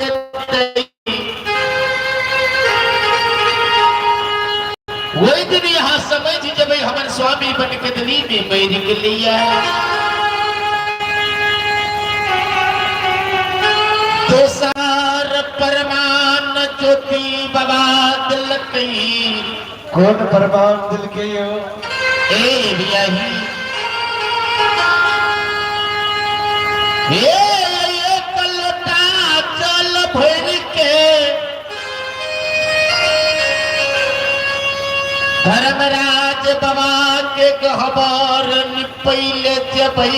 जेतै, ओहि दिन यहाँ समझ जेबै हमर स्वामी बन के दिल्ली में मरि गेलैया। दोसर प्रमाण ज्योति बाबा दिलकै। कोन प्रमाण दिलकै यौ? ए बियाही ए एक लोटा जल भरि के धर्मराज बाबा के गहबर निपैले जेबै।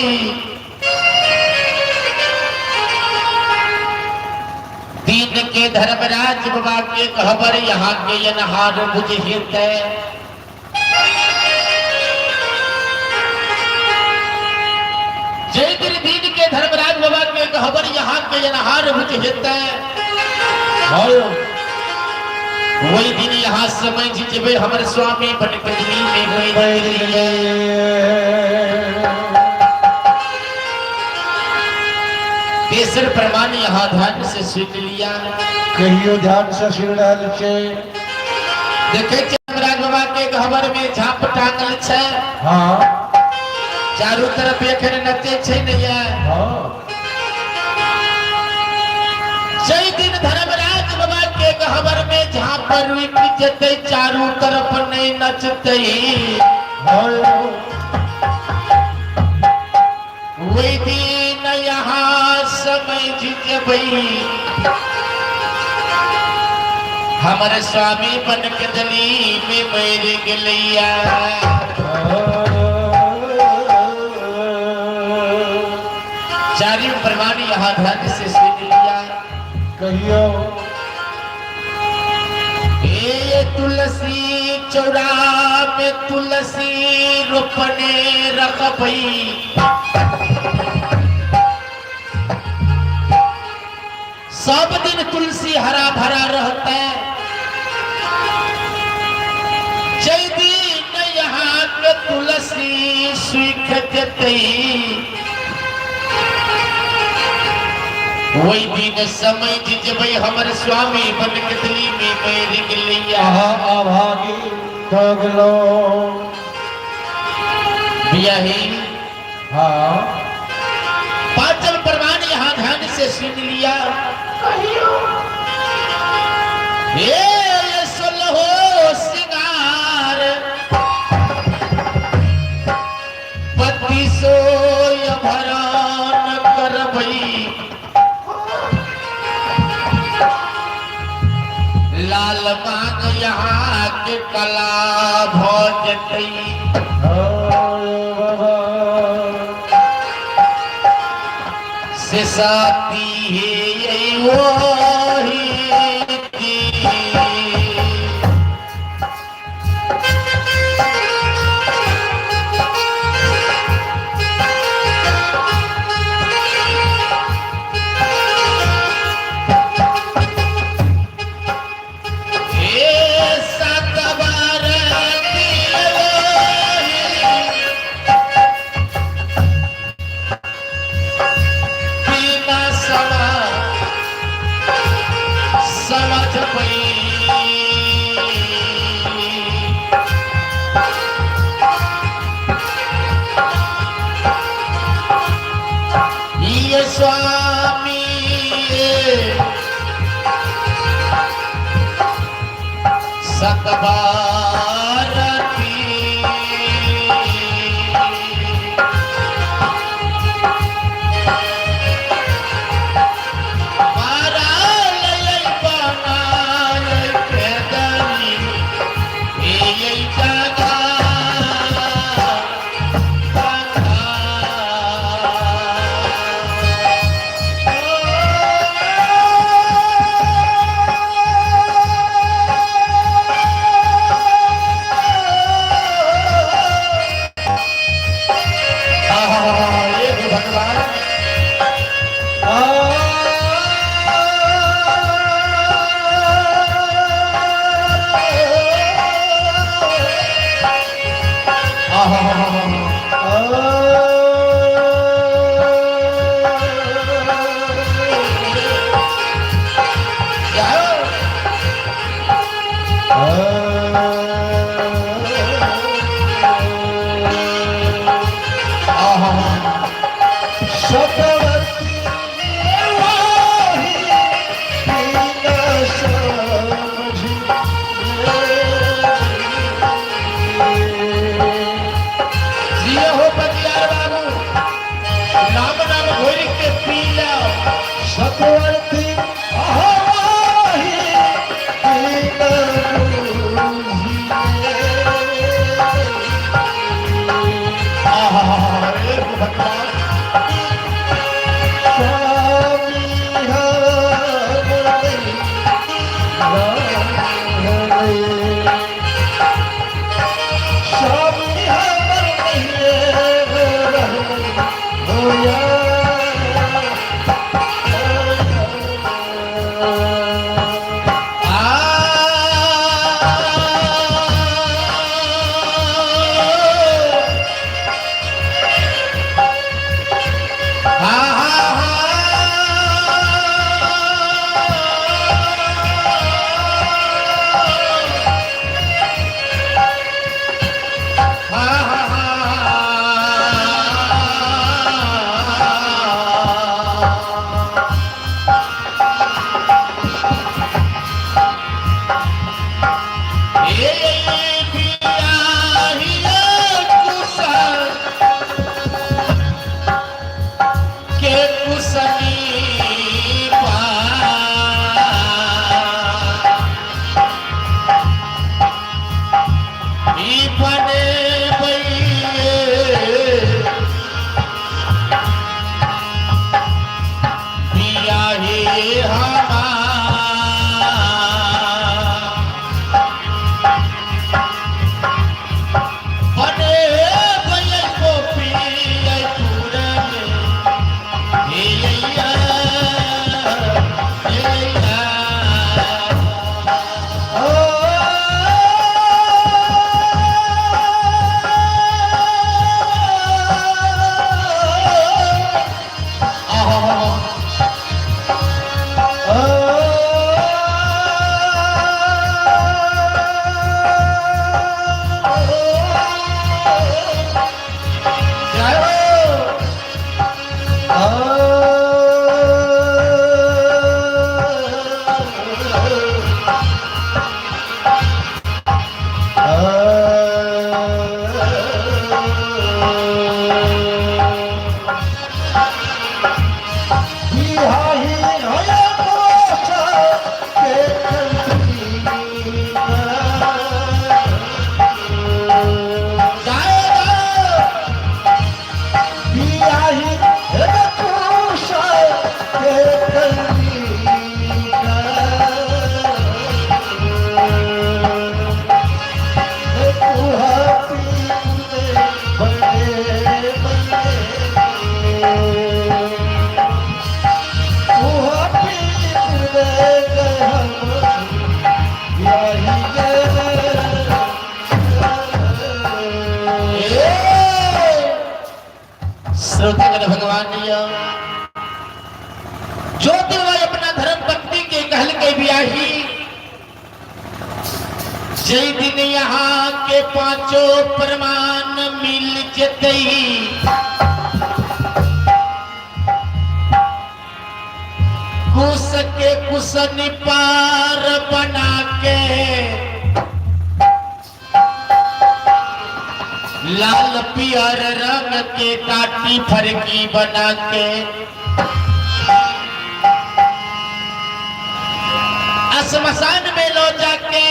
दिन के धर्मराज बाबा के गहबर यहाँ के अनहार बुझेतै। जय दिन दिन के धर्मराज बाबा के गहबर यहाँ के अनहार बुझेतै, वही दिन यहाँ समझ जेबै हमर स्वामी बन कजली में मरि गेलै। तेसर प्रमाण यहाँ ध्यान से सुन लिया। कहियो, ध्यान से सुन रहल छै। देखे छियै धर्मराज बाबा के गहबर में झाप टांगल छै। चारू तरफ एखन नचे छै ने ये। जय दिन धर्मराज बाबा के गहबर में झाप रुकि जेतै, चारू तरफ नहीं नचतै, वही दिन यहाँ समझ जेबै हमर स्वामी बन के दली में मरि गेलैया। चारिम प्रमाण यहाँ ध्यान से सुन लिया। कहियो। ए तुलसी चौरा में तुलसी रोपने रखबई, सब दिन तुलसी हरा भरा रहता है। जय दिन यहाँ के तुलसी सूख जतई, वही दिन समझ जेबै हमर स्वामी बन कतली में मरि गेलैया। अहाँ अभागी भऽ गेलहुँ। बियाही। पांचम प्रमाण यहाँ ध्यान से सुन लिया। हे सोलहो सिंगार पति सोय भरण करबई, लाल मांग यहाँ के कला भ जतई। बाबा। से साथी हे वही। हे सात बार बिना समा समझ पई। ये स्वामी सतबारती। मारा लय बनाय के दरी, ए जगा। अर्थी अहवाही दीन आहा, हे भगवान। स्वामी हरे स्वामी हमर नहिये रहलै होया। आ हा हा हा हा हा। के कुसनी बने बइये बियाहे हमार बने बइये गोपी पूरे हे अय्या, हे अय्या। आहा, जय हो। जय हो। श्रोतागण भगवान ज्योतिर्मय अपना धर्म पत्नी के कहल के ब्याही जय दिन यहाँ के पांचों प्रमाण मिल जतई, कुश के कुशन पार बना के लाल पियर रंग के काटी फरकी बना के श्मशान में लो जाके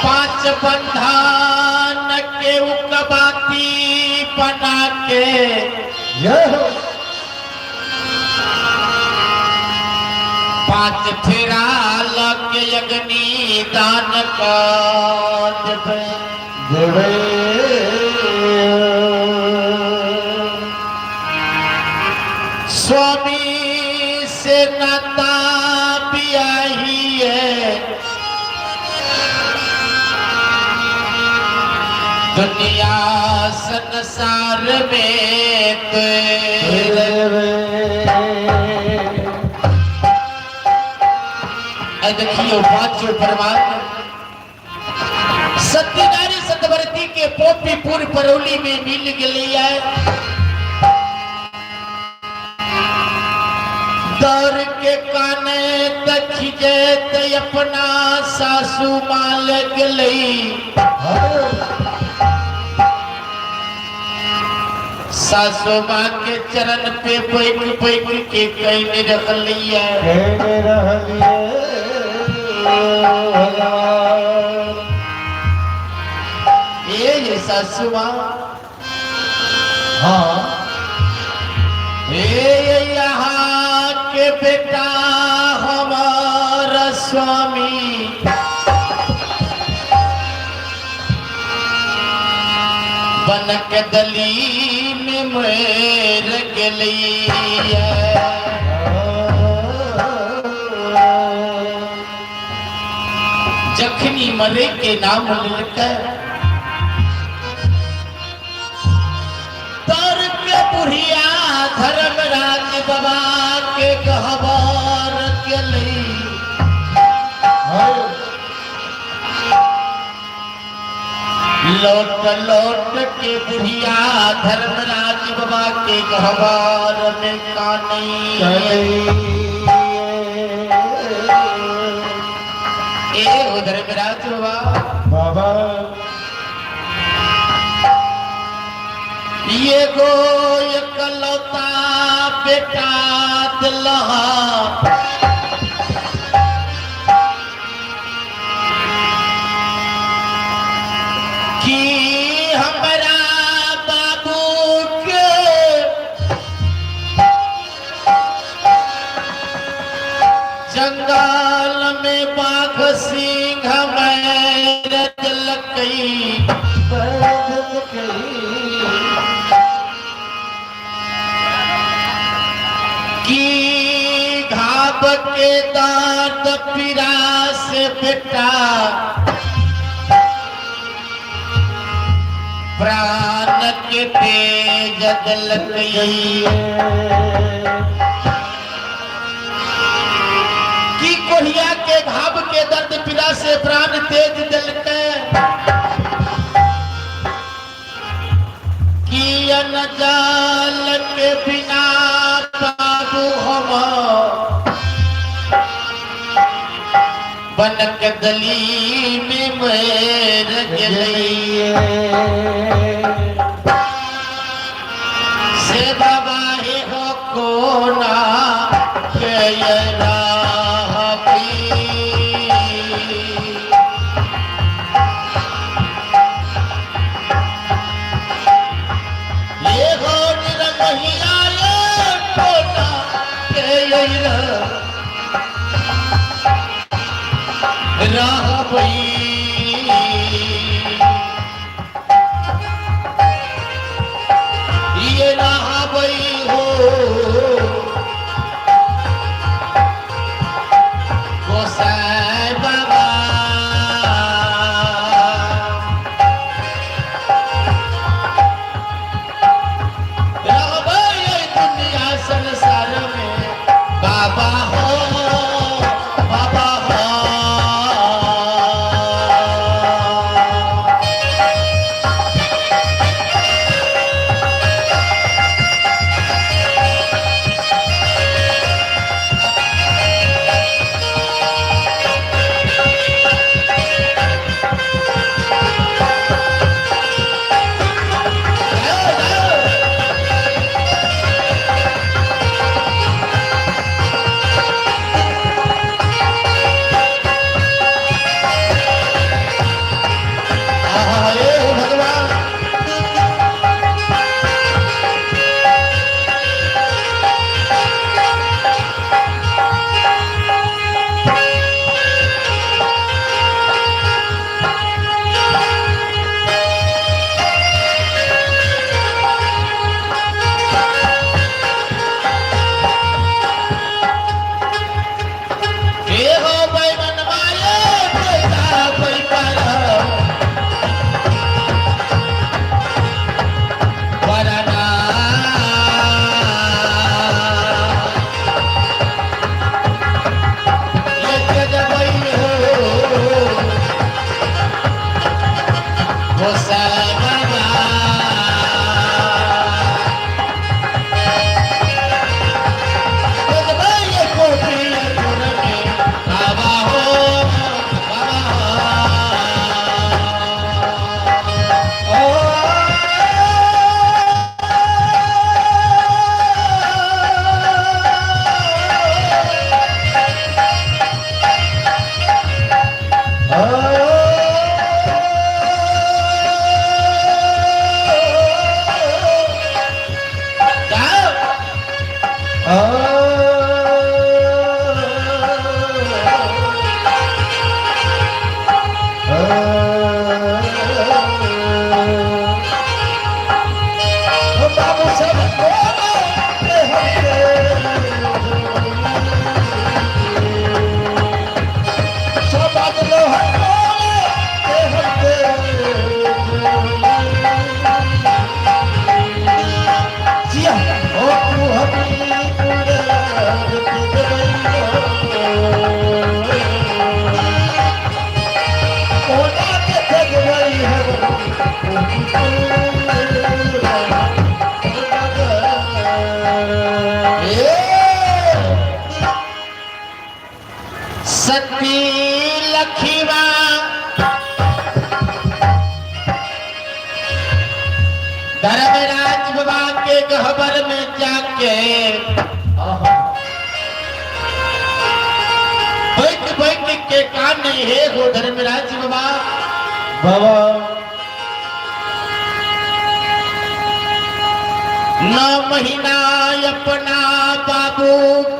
पांच बंधन के उकबाती बना के जय हो। पांच फेरा लग अग्नि दान कर देबै। देवे। स्वामी से नाता बियाही है, दुनिया संसार में तेरे। देवे। ऐ देखियो पांचों परमात्मा सत्यनारी सतवर्ती के पोपीपुर परौली में मिल गई है। दौड़ के काने तक ते अपना सासू माँ लग गई। सासु माँ के चरण पे बैठ बैठ के कहने रहलिए। कहने रहलिए भगवान। ये ये सासु माँ। हाँ। ये यहाँ के बेटा हमारा स्वामी बनक दली में मर गेलिए। जखनी मरे के नाम लेलकै तर के बुढ़िया धर्मराज बाबा के गहबर गेलै। लौट लौट के बुढ़िया धर्मराज बाबा के गहबर में कानी। ए हो धर्मराज बाबा। बाबा। ये गो एकलौता बेटा दिलहा कि हमरा बाबू के जंगल में बाघ सिंह मार देलकै। कि घाव के दर्द पीड़ा से बेटा प्राण के तेज देलकै। कि कोहिया के घाव के दर्द पीड़ा से प्राण तेज देलकै। कि अनजाल के बिना बाबू हम बनक दली में मर गेलै। से बाबा हे हो कोना के राह पी। ये हो निरमहिया ये कोना के राह पई। ये रहबई हो गोसाई बाबा। रहबै दुनिया संसार में बाबा हो बाबा हो। सती लखीवा धर्मराज बाबा के गहबर में जाके बैठ बैठ के कान हे हो धर्मराज बाबा। बाबा। 9 महीना अपना बाबू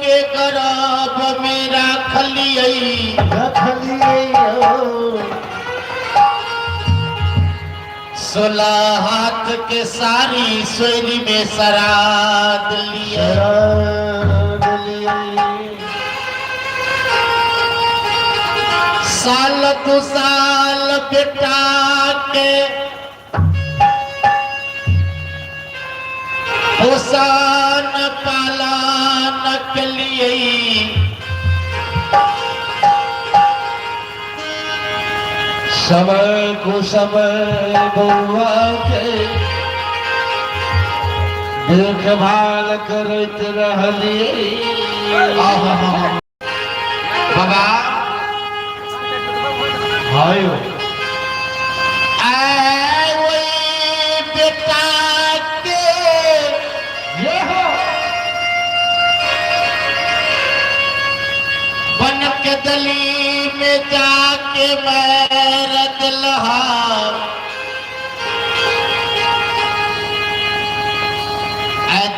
के गर्भ में रख लियै। रख लियै। 16 हाथ के सारी सोरी में सराद लिए। सराद लियै। साल दू साल बेटा के पोषण पालन के लिए। समय कुसमय बौआ के देखभाल करैत रहलियै। बाबा। हायो। आए वही बेटा के ये हो। बन के दली में जाके मैर दिलहा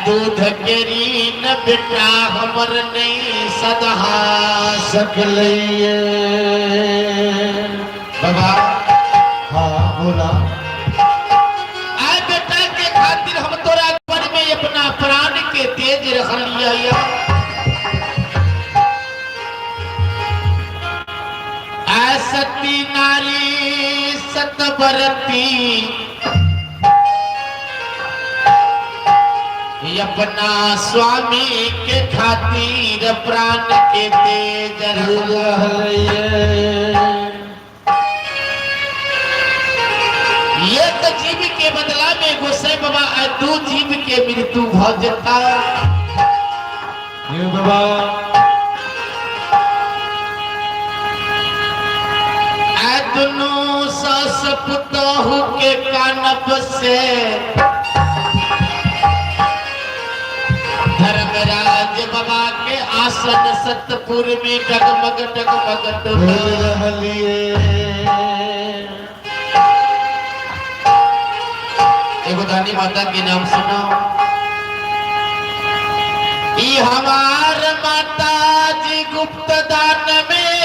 दूध के रीन बेटा हमर नहीं सदहा सकलिए। बाबा। हाँ, बोला। आए बेटा के खातिर हम तोरा पर में अपना प्राण के तेज रखलिए। आ सती नारी सतबरती अपना स्वामी के खातिर प्राण के तेज रहलिए। ये तो जीव के बदला में गोसाई बाबा आ दू जीव के मृत्यु भ जेता। ये बाबा। आ दुनू सास पुतहु के कानप से धर्मराज बाबा के आसन सतपुर में डगमग डगमग डोल रहलिए। एगो दानी माता के नाम सुनो। ई हमार माता जी गुप्त दान में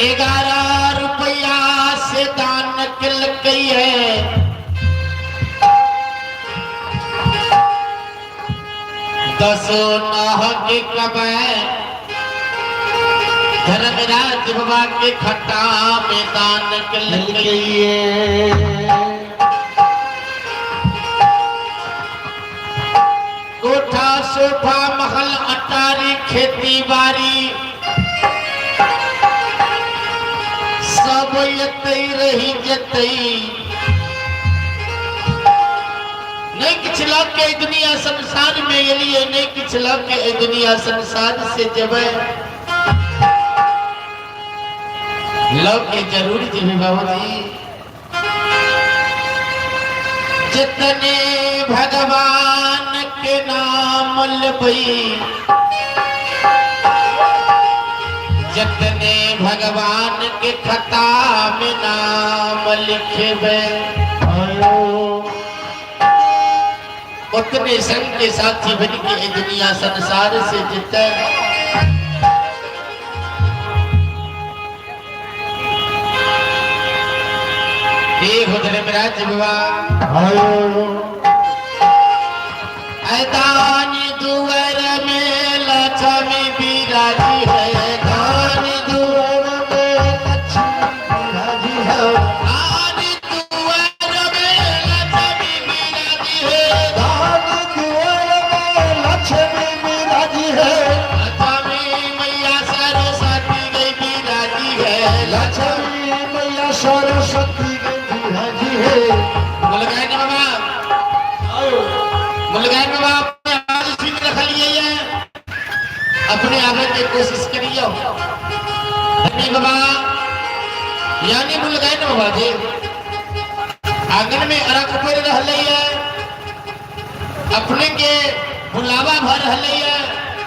11 रुपया से दान किलकई है। दसो नाह के कबै धर्मराज बाबा के खट्टा में दान किलकई। कोठा सोफा महल अटारी खेती बाड़ी सब यतई रही जतई। नहीं किछ लग के दुनिया संसार में एलिए, नहीं किछ लग के दुनिया संसार से जबे लग के जरूर जेबे बाबूजी। जितने भगवान के नाम लेबई, जितने भगवान के खता में नाम लिखबे, उतने संग के साथी बन के दुनिया संसार से जीते। धर्मराज बाबा दानी दुआर में लक्ष्मी बिराजी है। दानी दुआर में लक्ष्मी बिराजी है। दानी दुआर में लक्ष्मी बिराजी है। दानी दुआर में लक्ष्मी बिराजी है। लक्ष्मी मैया सरस्वती गई बिराजी है। लक्ष्मी मैया सरस्वती गई बिराजी है। मुलगाइन बाबा, मुलगाइन बाबा अपने हाथ सीख रख लिए है। अपने आवे के कोशिश करियो। धनी बाबा यानी भूल गए ना बाबा जी, आंगन में अरख पड़ रहा है, अपने के बुलावा भर रहा है,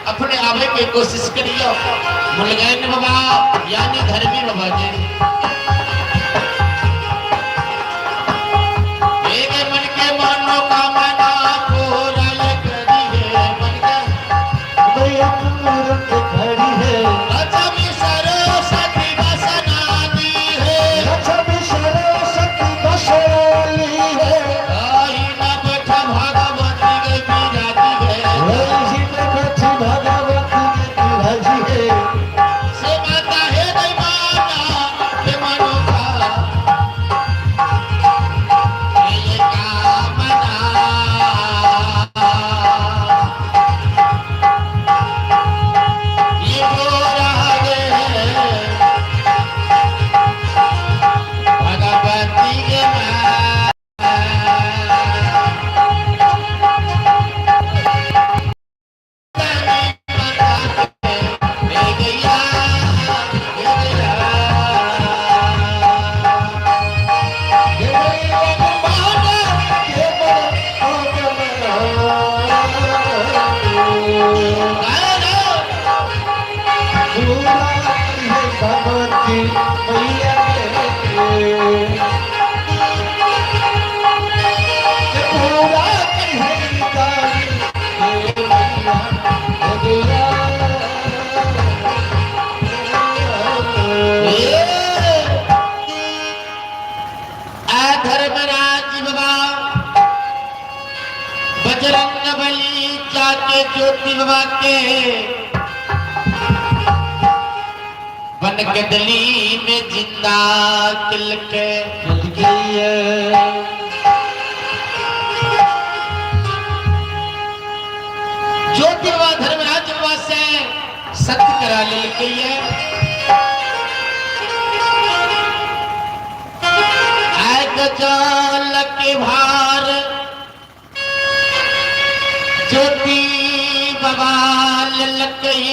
अपने आवे के कोशिश करियो। भूल गए ना बाबा यानी धर्मी बाबा जी। एक मन के मनोकामना पूरा करिए, मन के मैया पूरन खड़ी है। लक्ष्मी सरस्वती बसनानी है। लक्ष्मी सरस्वती बसोली है। आही न बैठ भगवती के बिराजी है। वही न बैठ भगवती के बिराजी है। से माता हे गई माना के मनोका ये कामना। ये पूरा गे भगवती के मां। हे मैया माना के मनोकामना। पूरा है भगवती मैया के। पूरा है काली हे मैया हे गैया। धर्मराज बाबा बजरंग बली जाके ज्योति बाबा के बन गदली में जिंदा तिलके चल गई है। ज्योति बाबा धर्मराज बाबा से सत्य करा लेलकै है। आग जल के भार ज्योति बाबा लेलकै,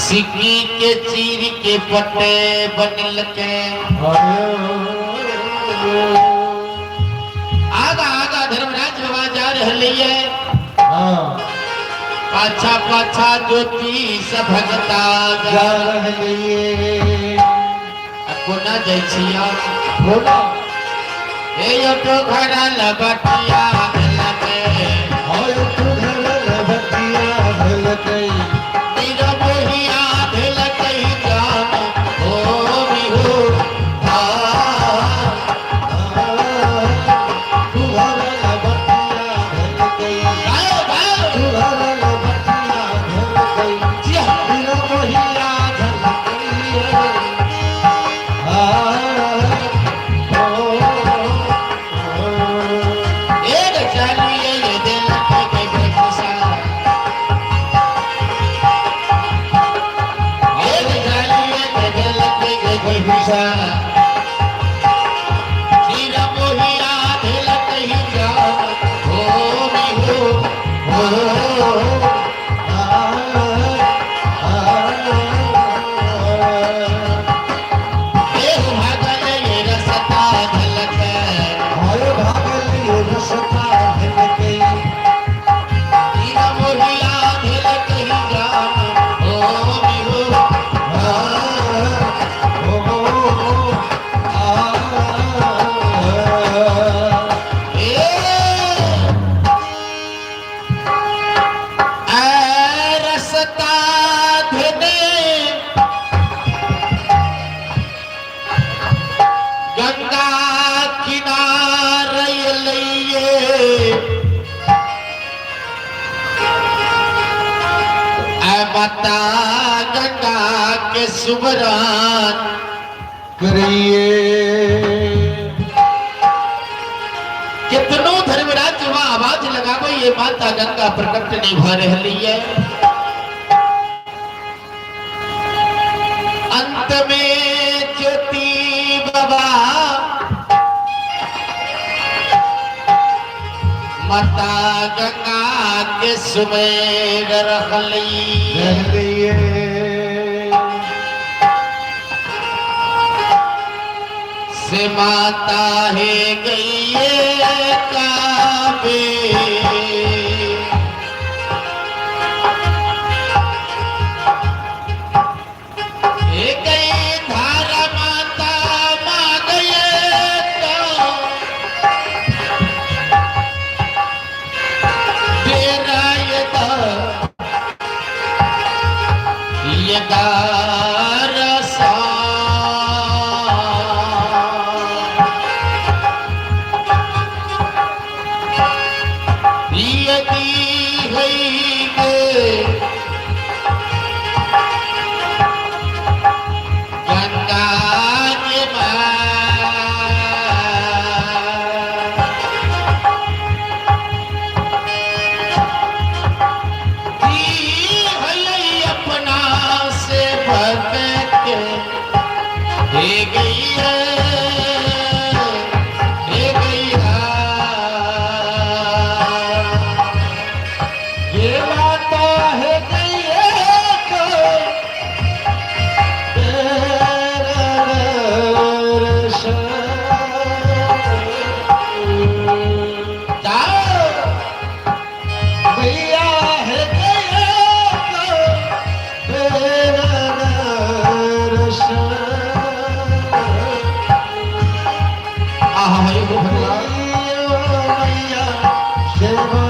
सिक्की के चीर के पटे बनलकै। आगा आगा धर्मराज बाबा जा रहले है, हाँ पाछा पाछा ज्योति सब भगता जा जा। रहलिए। कोना जाइ छिया बोला। हे ऑटो घड़ा लबटिया लगे। और तू घर बतिया भलकई। नीर मोहिया धेलकै जान हो बिहु आ। तू घर बतिया भलकई। गाओ गाओ। तू घर बतिया भलकई। जिया। मेरा मोहिया झलकई। आ ओ एक चालिए ये दिल के बेखुशा, एक चालिए ये दिल के बेखुशा, नीर मोहिया धेलकै जान हो बिहु हो। देह भागल ये रसता झलक, नीर मोहिया धेलक ही जान हो बिहु। ए ऐ रसता धने गंगा किनारे लइए, ऐ माता गंगा के सुमरन करिए। कितनो धर्मराज वहां आवाज लगावे, ये माता गंगा प्रकट नहीं भ रही है। अंत में ज्योति बाबा माता गंगा के सुमेर रहली। रहलिए। से माता है गई काबे। हे गई धारा माता मा गए तो तेरा ये ये दारसा। यदि है गे गंगा के माँ दी है अपना से भगत के हे गई है, हे गई है। ये माता है गई को जाओ। मैया है गई को। आहा हे भगवान। मैया सेवा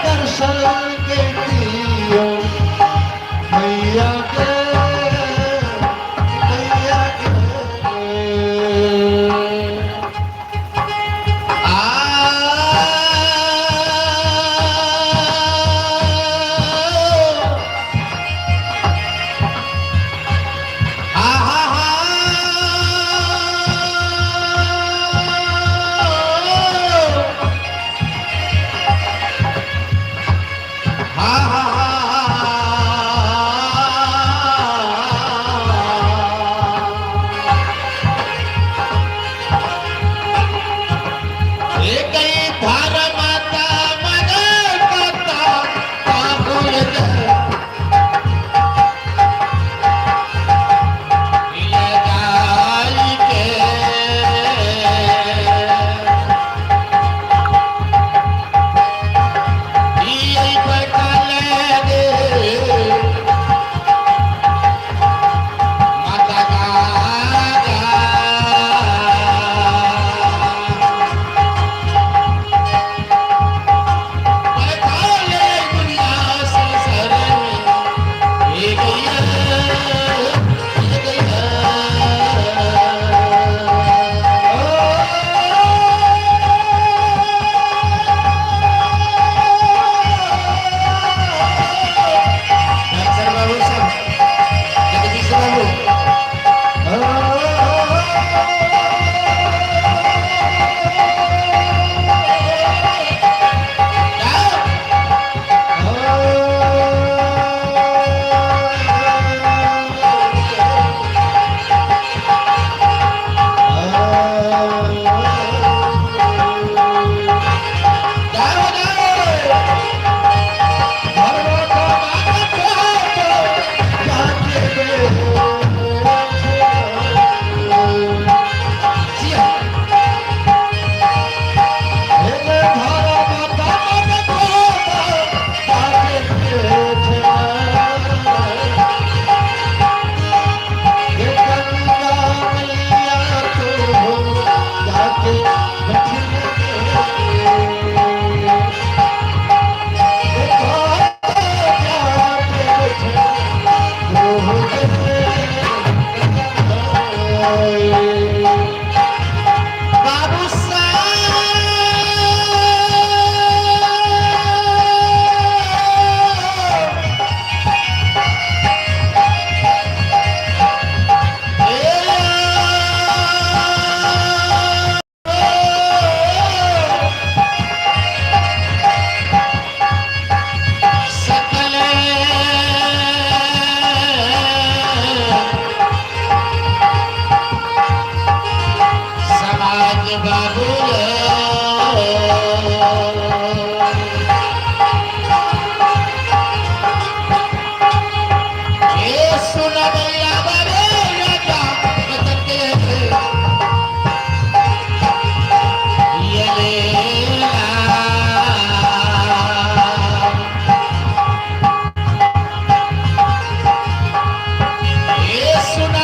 दर्शन के दियो मैया के, मैया के। आ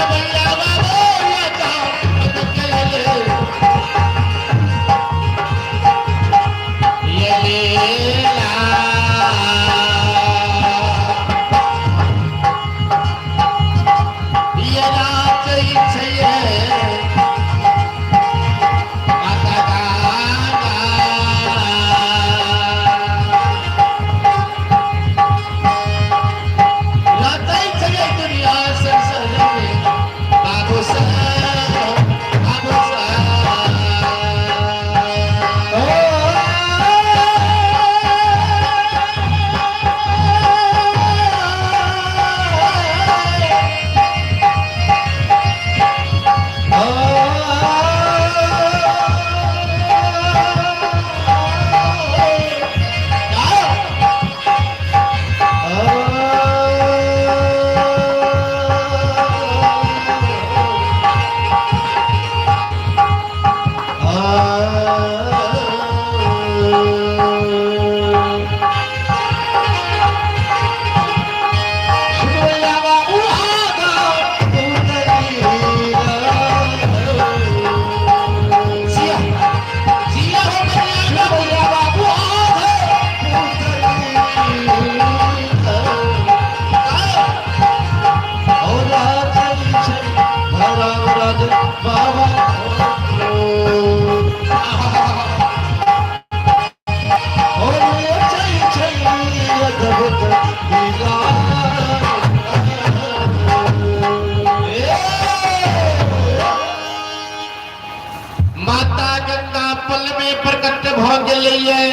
मैया बाबू ये लीला ये नाचै छै माता गंगा। नाचै छै दुनिया संसार में बाबू साहब, बाबू साहब। जिया जिया हो मैया बाबू माता गंगा पल में प्रकट भ गेलैये।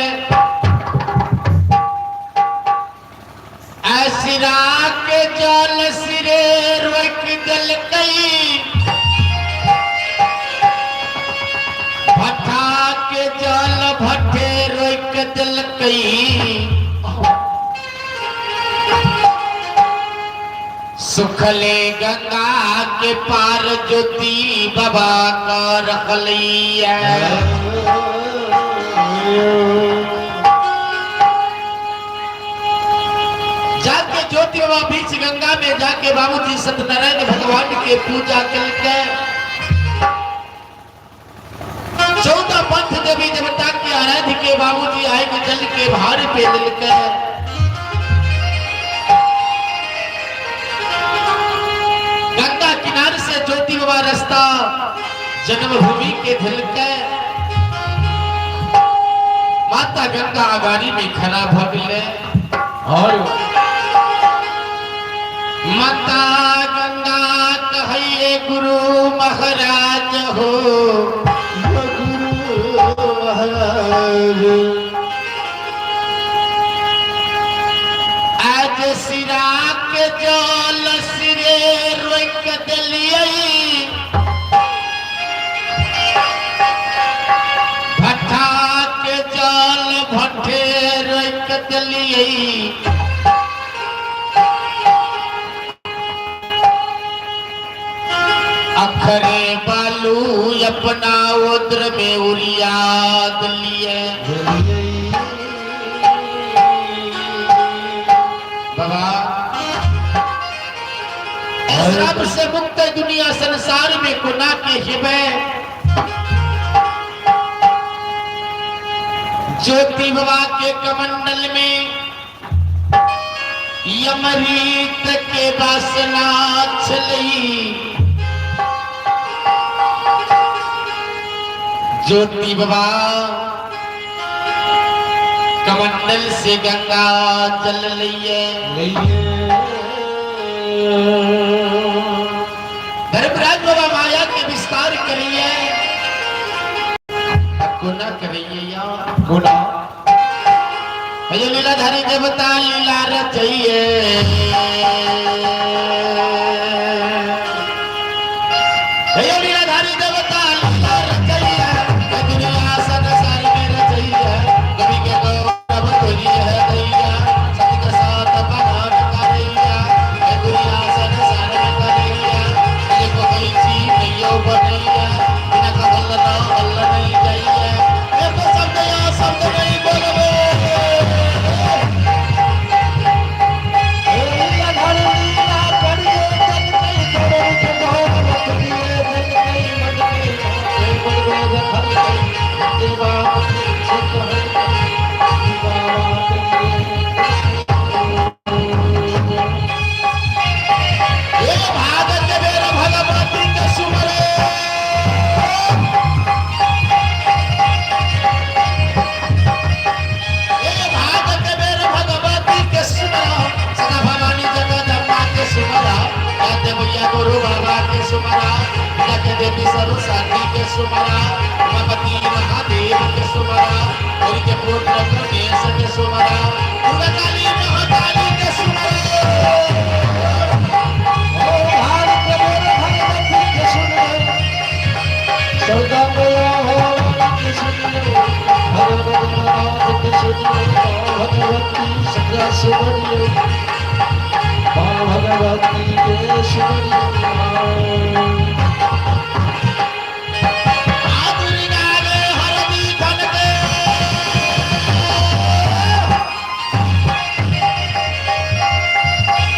सिरा के जल सिरे रोकि देलकै, भट्ठा के जल भट्ठे रोकि देलकै। सुखले गंगा के पार ज्योति बाबा का रखलिए। जाके ज्योति बाबा बीच गंगा में जाके बाबूजी सत्यनारायण भगवान के पूजा करके 14 पंथ देवी देवता के आराध्य के बाबूजी आए के जल के भार पे दिलके। गंगा किनारे से ज्योति बाबा रास्ता जन्मभूमि के धिलके। माता गंगा अगाड़ी में खड़ा भ गेलै और माता गंगा कहिए गुरु महाराज हो, गुरु महाराज। आज सिरा के जल सिरे रोक देलियै, भट्ठा के जल भट्ठे रोक देलियै। अखरे बालू अपना उद्र में उड़िया दिलिए। बाबा श्राप से मुक्त दुनिया संसार में कोना के हिबे। ज्योति बाबा के कमंडल में यमरीत के वासना छलई। ज्योति बाबा कमंडल से गंगा जल लिए। धर्मराज बाबा माया के विस्तार करिए, कोना करिए यार कोना। भैया लीलाधारी देवता लीला रचइए, भैया लीलाधारी देवता लीला रचइए, दुनिया संसार में रचइए। कवि के गौरव तोरी है दैया, सत के साथ बगान करैया, दुनिया संसार में करैया। देखो कैसी नैयो बनैया, बिना कबल ना हल नहीं जाइए। देखो शब्द या शब्द नहीं बोलबे। लीला मैया गुरु बाबा के सुमरा, जाके देवी सरस्वती के सुमरा, उमापति महादेव के सुमरा, गौरी के पुत्र गणेश के सुमरा, दुर्गा काली महाकाली के सुमरा। ओ भारत मोर भगवती के सुनियो, सरदा मैया भवानी के सुनियो, भगवत नाथ के सुनियो, माँ भगवती सदा सुमरियो, माँ भगवती के सुमरियो। आ दुर्गा गे हरदी धन के,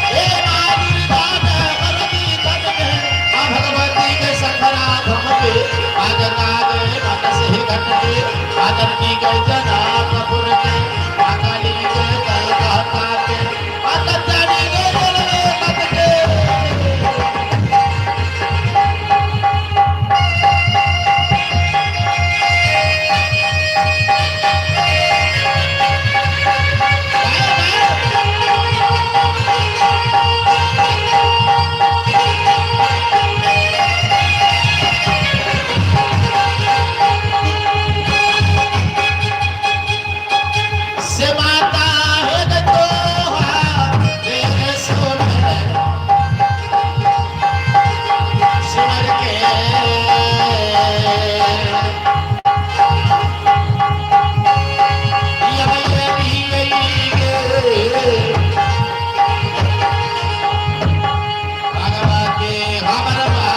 हे माँ दुर्गा गे हरदी धन के, माँ भगवती के सखरा धम के, माँ गंगा गे घट से घट के, माँ जननी के जनकपुर के, माँ काली के कलकत्ता के, माँ कत्यानी के बोलवे तट के। से माता है तोहा रे सुमर सुमर के, भगवती हमर माँ।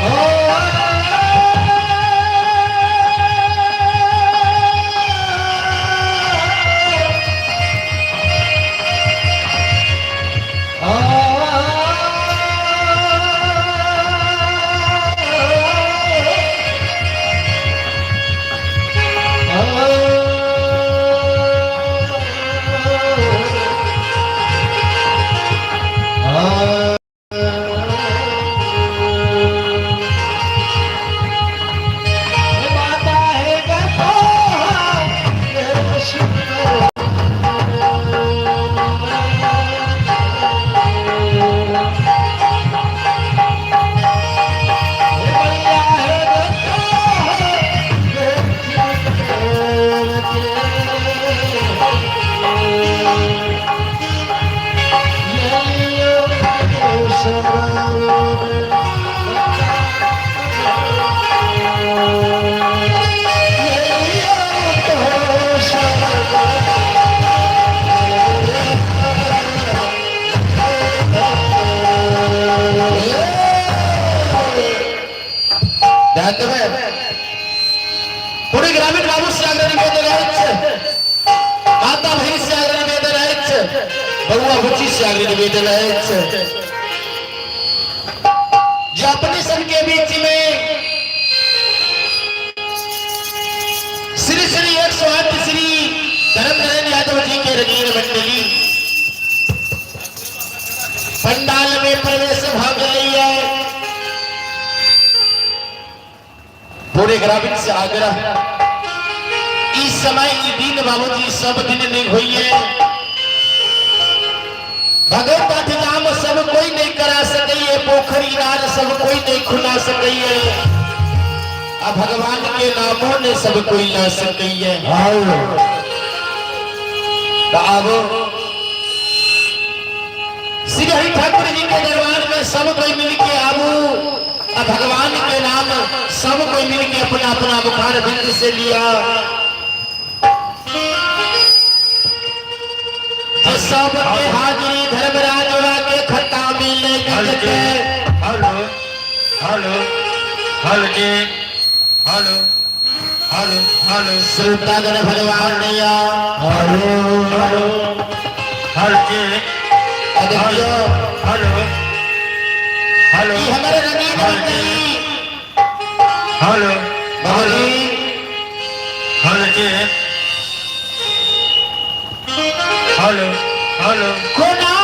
ओ माता है ध्यान देबै। पूरे ग्रामीण बाबू से आग्रह निवेदन अछि, माता बहिन से आग्रह निवेदन अछि, बउआ बुच्ची से आग्रह निवेदन अछि जे अपने सबके बीच में श्री श्री 108 श्री धर्म नारायण यादव जी के रंगीन मंडली पंडाल में प्रवेश भ गेलैया। पूरे ग्रामीण से आग्रह, इस समय ई दिन बाबूजी सब दिन नहीं होइए, भगवत धाम सब कोई नहीं करा सकैये, पोखरी इनार सब कोई नहीं खुला सकैये, आ भगवान के नामों ने सब कोई ला सकैये। तो आबो श्री हरि ठाकुर जी के दरबार में सब कोई मिल के आबू, आ भगवान के नाम सब कोई मिल के अपना अपना मुखार बिंद से लिया। जो सब के हाजिरी धर्मराजवा के खत्ता में ले के। हेलो हेलो हेलो जी, हेलो हेलो हेलो। श्रोतागण भगवान नैया। हेलो हेलो हेलो जी। देखियो हेलो हेलो। ई हमारे रंगीन मंडली। हेलो। बाबूजी। हेलो जी, हेलो हेलो। कोना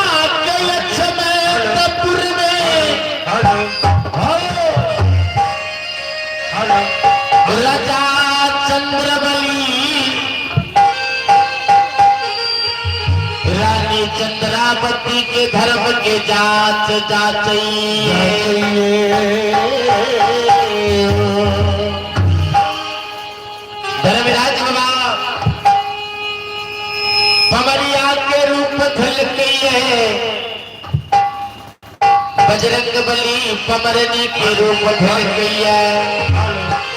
के लक्ष्मण तप चंद्रावती के धर्म के जांच जाचई। धर्मराज बाबा पवरिया के रूप धलके है, बजरंग बली पमरनी के रूप धलके है।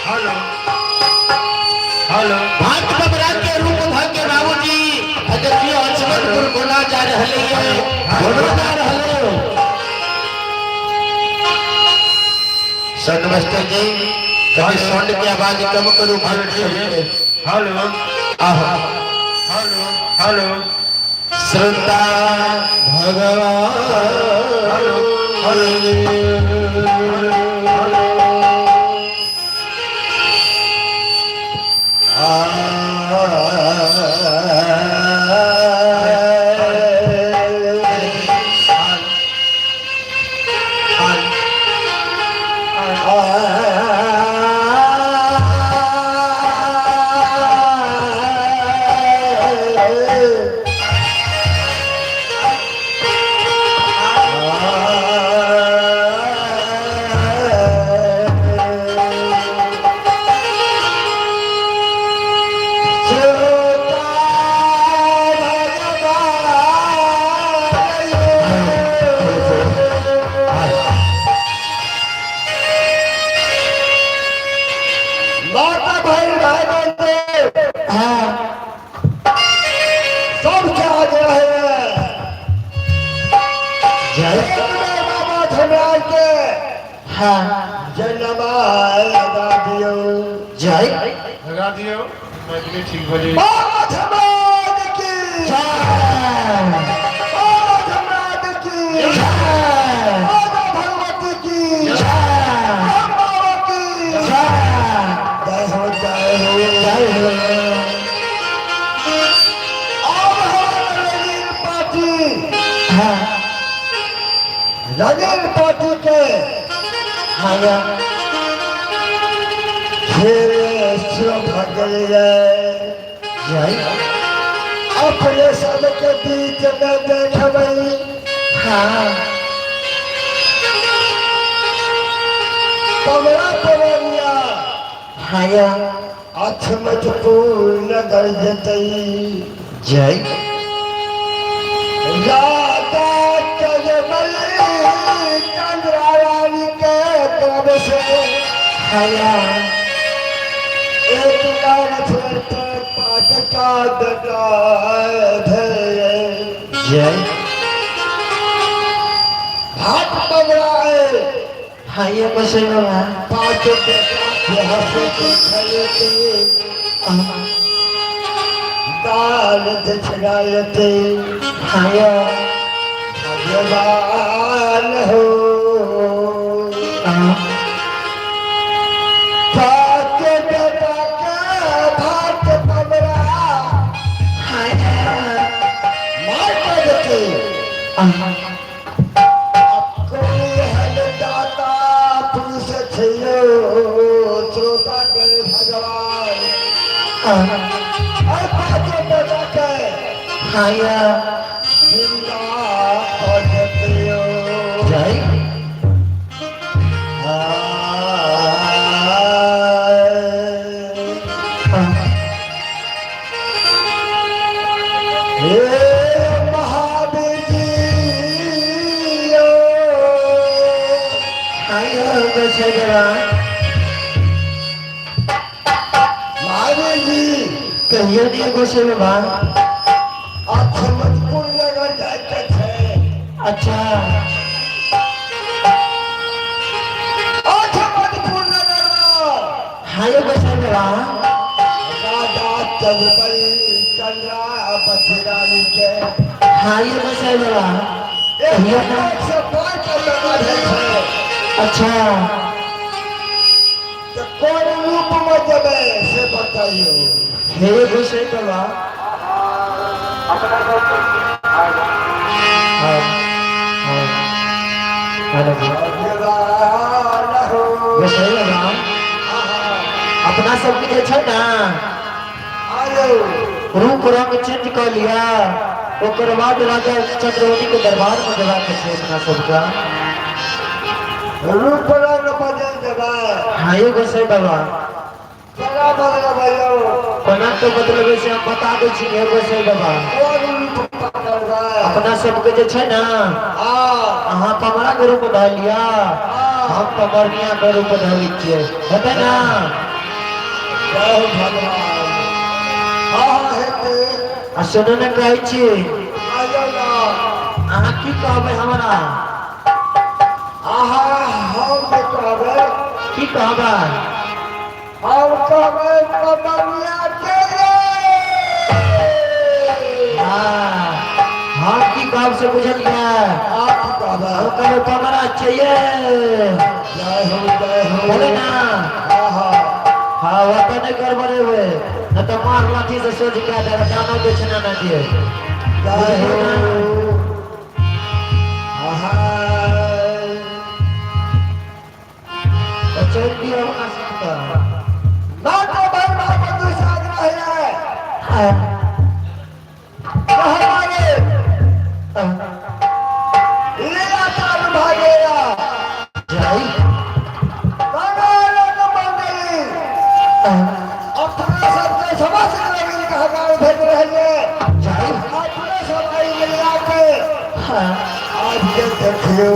हेलो हेलो भाट बबरा के रूप धर के बाबूजी देखियो अचमतपुर कोना जा रहले है, कोना जा रहले। साउंड मास्टर जी कभी साउंड की आवाज कम करू। हेलो आहा हेलो हेलो श्रोता भगवान हेलो हेलो माता भाई भाई बहन हाँ सब क्या आ गया है। जय बाबा धनराज के हाँ जन्मा लगा दियो। जय लगा दियो, मैथिली ठीक हो जाए। बाबा धनराज की जय, बाबा धनराज की जय, बाबा भगवती की जय, राम बाबा की जय, जय हो जय हो जय हो। अब हमारा रंगीन पार्टी हाँ रंगीन पार्टी के हाँ या खेल शुरू भऽ गेलैए। जय अपने सबके बीच में देखबै हाँ कमरा पवरिया हाँ या अछमतपुर नगर जेतै। जय राधा कजमल चंद्रा रानी के तरफ से हाँ या एक लाख पाँच का बेटा भेल। जय भाट बगड़ा है हाँ ये बसे बाबा पाँच बेटा के हंसते खेलते दाल दिछड़ाते हाँ या भगवान हो हाँ पाँच बेटा के भाट बगड़ा हाँ या मार कर देते। हाँ कोई हल दाता पुरुष छियो श्रोता के भगवान हाँ और पाँचों बेटा के हाँ या जिंदा कर देतियो। जय हाँ। हाँ हे महावीर जी हाँ या बसे बाबा महावीर जी कहियो नहीं बसे बाबा। अक्षमतपुर नगर जाइके छै। अच्छा अक्षमतपुर नगर में हाँ ये बसे बाबा राजा चंद्रबल चंद्रा बथिरानी के हाँ ये बसे बाबा एक कहियो ना। लाख से पाँच का टका भेल छै। अच्छा तऽ कोन रूप में जेबै से बताइयो। हे गोसाई बाबा हाँ हाँ हेलो जी। भगवान हो गोसाई बाबा अपना सबके जे छै ना आयो रूप रंग चेंज कऽ लिअ। ओकर बाद राजा चंद्रवती के दरबार में जेबाक छै अपना सबके। रूप रंग बदल देबै। हाँ यौ गोसाई बाबा। केना बदलबै यौ? कोना के बदलबै से हम बता दै छी यौ गोसाई बाबा। कोन रूप पकड़बै? अपना सबके जे छै ने, हँ। अहाँ कमरा के रूप धऽ लिअ, हम कमरनिया के रूप धऽ लै छियै, हेतै ने? जय हो भगवान। हँ हँ हेतै। आ सुनू ने, कहै छी। कहियौ ने। अहाँ की कहबै हमरा? अहाँ हम जे कहबै, की कहबै? हम कहबै कमरिया के रे। हाँ, हम की कहब से बुझलियै? अहाँ की कहबै? हम कहबै कमरा चाहिए। जय हो, जय हो। बोले ना। हँ हँ। हाँ, ओतऽ नहि गड़बड़ेबै, नहि तऽ मार लाठी से सोझ कए देब, दानो बेचना नहि दिए। जय हो। आहा। तऽ चलि दियौ अपना सबके। नाटो भाई बंधु साथ रहे हाँ, हमारे लीला चालू भागेगा। जय। भगवान मंडली, अपना सबके समस्त नवीन कहगार भेज रहे। जय। अपने सब आई लीला के आज के देखियो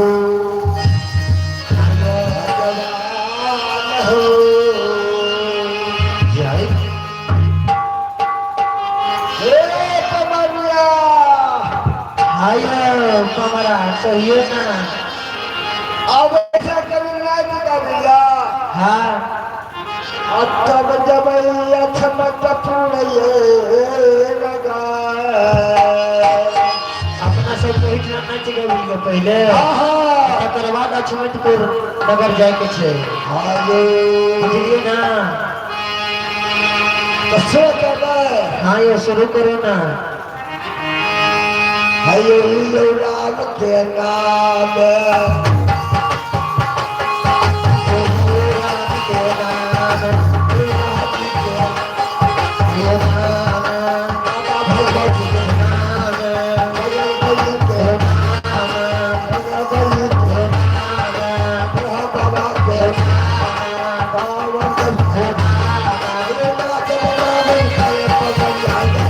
भगवान हो। जय। हे कमरिया। हाय कमरा, कहियो ना। अब ऐसा कभी नहीं करिया। हाँ। अब जब अछमत पूर्ण लगा। अपना सबके ओहिठाम नाचि गेलियै पहिले। आहा। तकर बाद अछमतपुर नगर जायके छै। हायो। बुझलियै ना? तो सो करबै। हाँ यो, शुरू करो ना। हयो यो राम के नाम। राम के नाम, राम के हे नाम, बाबा भगवत के नाम, बजरंगबली के नाम, बजरंगबली के नाम, बाबा के बाबा के नाच बनावे के पगड़िया के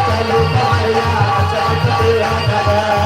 चलू कमरिया, चलते नगर।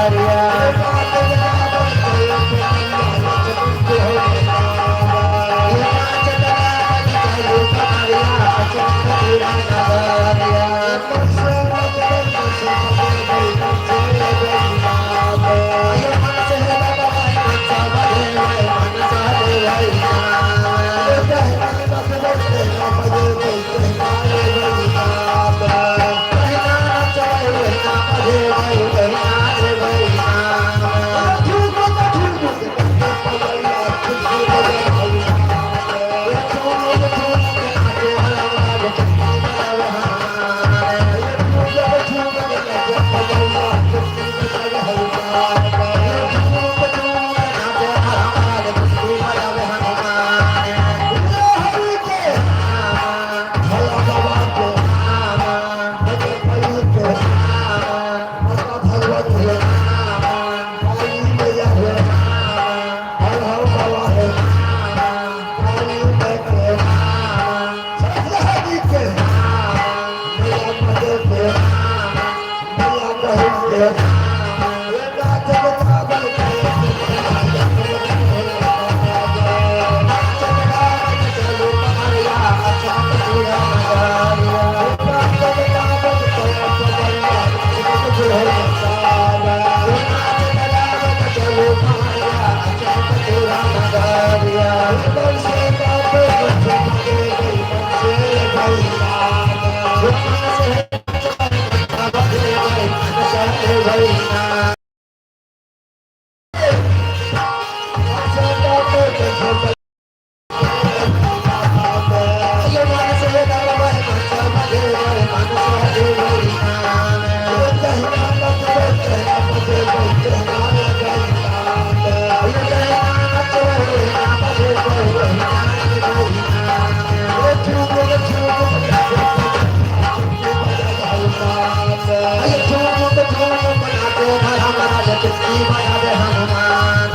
चुटकी बजावे हनुमान।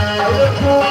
झूम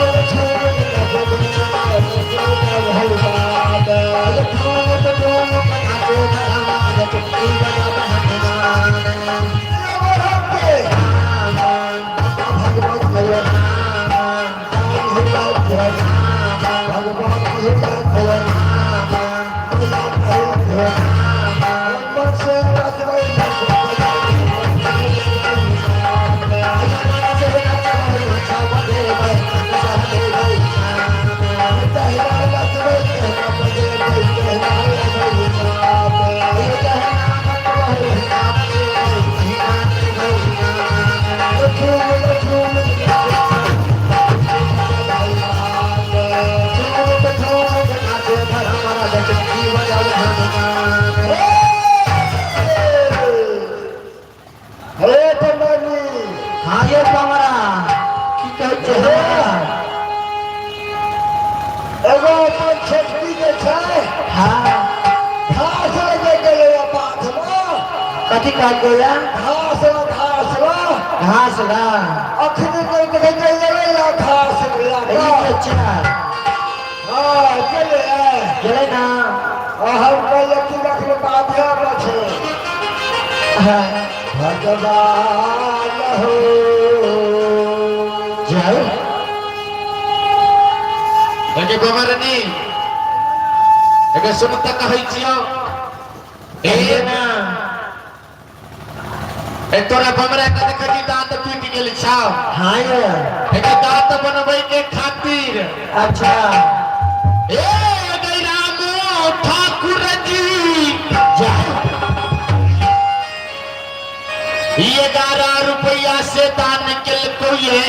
झूम नाचे धर्मराज, चुटकी बजावे हनुमान। हे पंडाजी। हाँ ये कमरा की कहै छै हमरा? एगो अपन छोटकी जे छै, हाँ। घास लगे गेलैया बाधमे। कथी कहल गया? घास ला, घास ला। घास ला। अखनी कोई देखै गेलैया घास ला। अच्छा। हाँ, गेलै। गेलै ना। आ हम कहलियै कि रखले बाधे छै। हाँ। भगवान हो। जय। एगे गोबरनी, एगे सुन तऽ कहै छियौ। कहिए ना। ए तोरा बमरा के देखै छी, दांत टूटि गेल छौ। हाँ ये। एगे दांत बनबै के खातिर अच्छा। ए एगे रामो ठाकुर जी जय। 11 रुपया से दान केलको ये।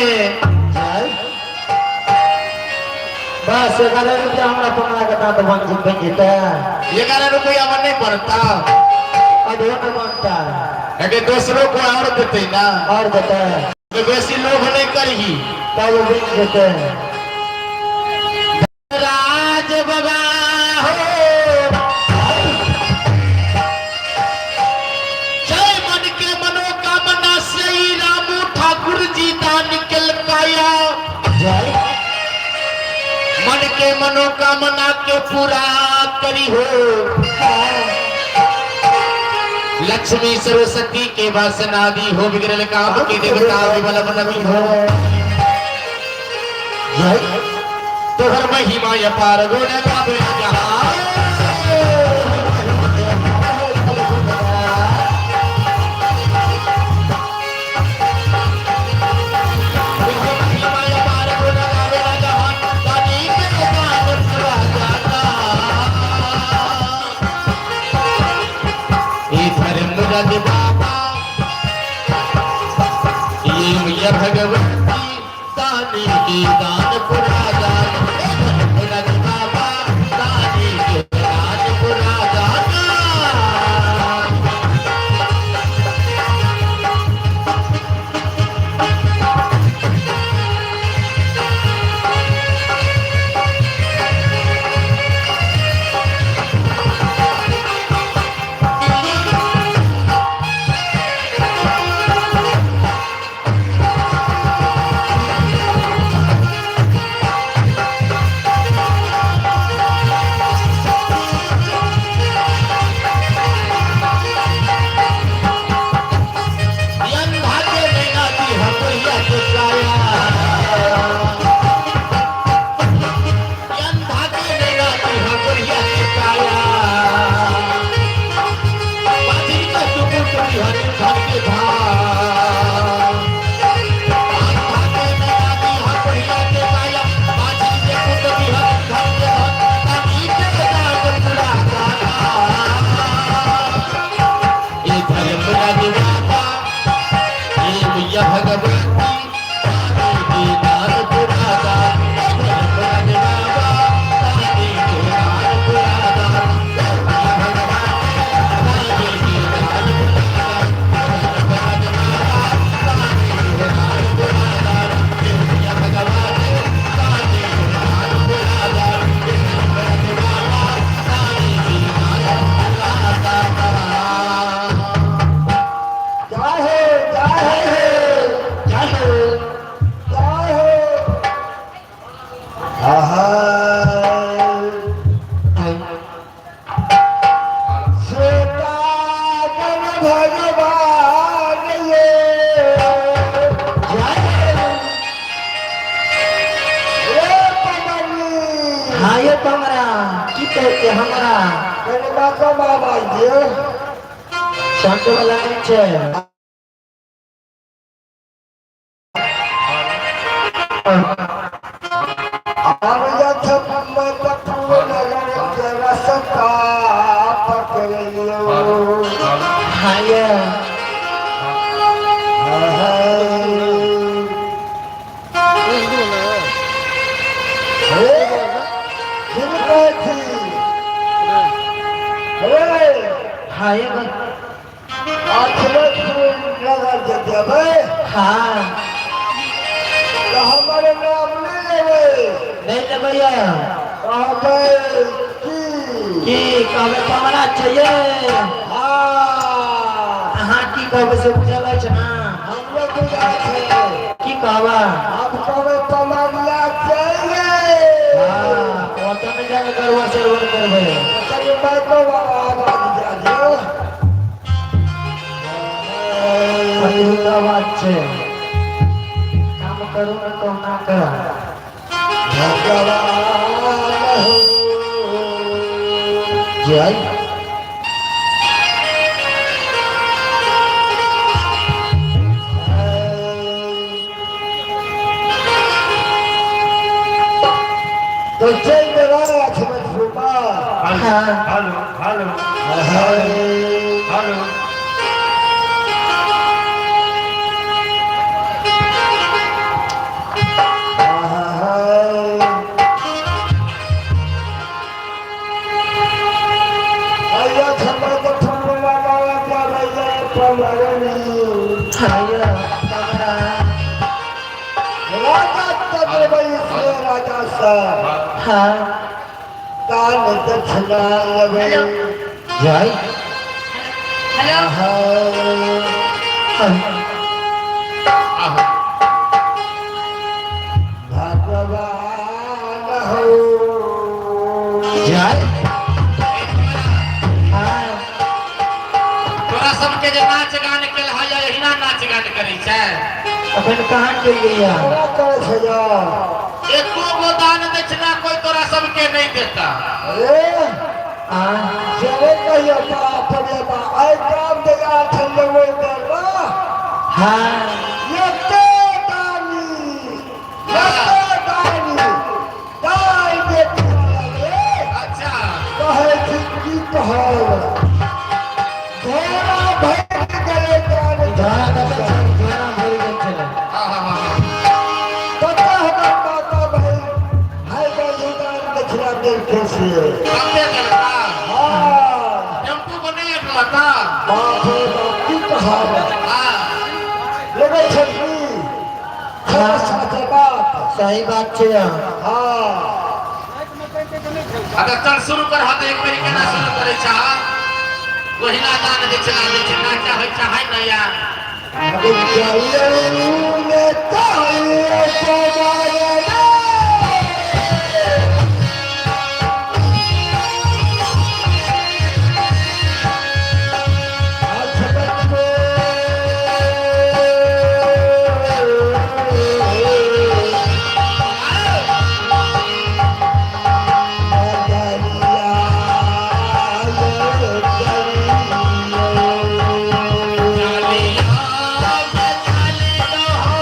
जय। बस 11 रुपया हमरा कमरा के दांत बन जेतै? 11 रुपया में नहीं पड़ता। अधो न बनता। एगे दोसरो को और देते ना। और देतै। तो बेसी लोभ नहीं करही। तब बन जेतै। राज बाबा हो, जय मन के मनोकामना से ही रामू ठाकुर जी दान केलकाया। जय। मन के मनोकामना के पूरा करी हो। लक्ष्मी सरस्वती के वासनादि हो, बिगड़ल काम के देवता विमल मनवी हो। जय। तोहर महिमा अपार गुण गावे जहां। महिमा अपार गुण गावे जहां, दानी के दान पूरा जाता। ए धर्मराज बाबा, ये मैया भगवती, दानी के दान पुरा जाना। धर्मराज बाबा, दानी के दान पुरा जाना। ये कि हमरा कनि माको आवाज दियौ। साउंड वाला नहि छै। आब यथ नगर के रसता पकड़ियौ। हाँ ये। हे, की कहै छी? हे, हाँ ये। अछमतपुर नगर जे जेबै हाँ। तऽ हमर नाम नहि लेबै। नहीं लेबै ये। कहबै की? की कहबै? कमरा चाहिए। हाँ। अहाँ की कहबै से बुझल अछि ना? हमरो बुझल छै। की कहबा? हम कहबै पमरिया चाहिए। हाँ, ओतऽ नहि जाके गरुआ सरवर करबै। कनि माइको आवाज दए दियौ। पहिलुका बात छै, काम करू ने कहुना कऽ। भगवान हो। जय। तो चलि देबै अछमतपुरमा। हाँ। Hello hello hello. हाँ ये कमरा। राजा चंद्रवंशी राजा साहब। हाँ। दान दक्षिणा लेबै। जय। हेलो। हाँ। भगवान हो। जय। हाँ। तोरा सबके जे नाच गान केलहा या एहिना नाच गान करै छै? अखन कहाँ केलियै या? कोना करै छै यौ? एको गो दान दक्षिणा कोई तोरा सबके नहीं देता। अरे आ जेबे कहियो बाप रे बाप, आइ काम जे आठ लेबै देबा। हाँ। एते दानी, एते दानी दाइ बेटी रे। अच्छा। कहै छी की कहब, घोड़ा भरि गेलै दान। झोरा कतऽ छै? झोरा भरि गेल छलै। हाँ हाँ हाँ कतऽ हमर माता बहिन भाइ बन्धु दान दक्षिणा देलकै से। कते देलका? हाँ। टेम्पू को नहीं अटलता? बाप रे बाप, की कहब। हाँ। लगै छै की छै साथे बात। सही बात छै या। हाँ। अच्छा, चल शुरू कर। हाथ एक बेरी केना शुरू करै छा? ओहिना दान दक्षिणा दै छै, नाचा होइ छै है न यार? चलू ने तारे पवारे। चालियो चालियो हो।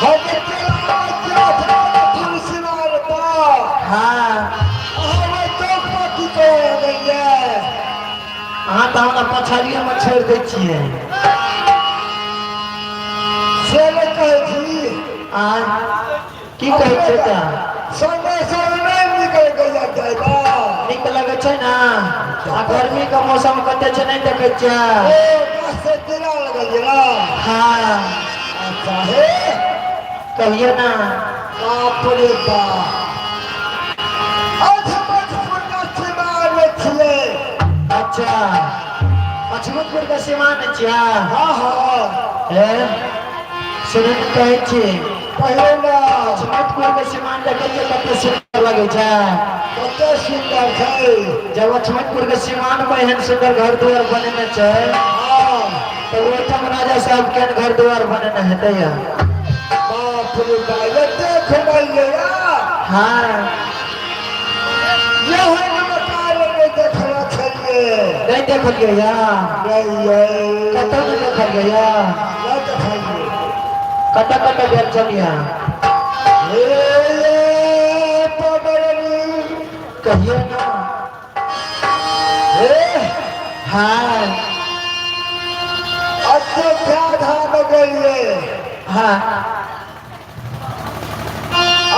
हम तुलसी मारता। हाँ। अहाँ चौक पर की करै लगलियै? अहाँ तऽ हमरा पछाड़िएमे छोड़ि दै छियै। से नहि कहै छी। आ की कहै छियै तऽ? संगे संग नहि निकल गैया जायबा। नीक लगै छै ने? आ गर्मीके मौसम कते छै, नहि देखै छियै? ओ गाछ से केला लगलियै ना? हाँ। अच्छा हे। कहियो ना। बाप रे बाप, अधमतपुर सीमामे छियै। अच्छा, अछमतपुरके सीमान छियै? हाँ हाँ। हे सुनू ने, कहै छी। कहियो ना। अछमतपुरके सीमान देखै छियै, कते सुन्दर लगै छै। कते सुन्दर छै। जब अछमतपुरके सीमान पर एहन सुन्दर घर दुआर बनेने छै, हाँ, तऽ ओहिठाम राजा साहब केहन घर दुआर बनेने हेतै या? बाप रे बाप, एते घुमलियै या? हाँ। एहन मकान नहि देखने छलियै। नहि देखलियै या? नहि यै। कतऽ नहि देखलियै या? नहि देखलियै। कतऽ कतऽ गेल छलियै? हे पबरनी। कहियो ना। हे। हाँ। अयोध्या धाम गेलियै। हाँ।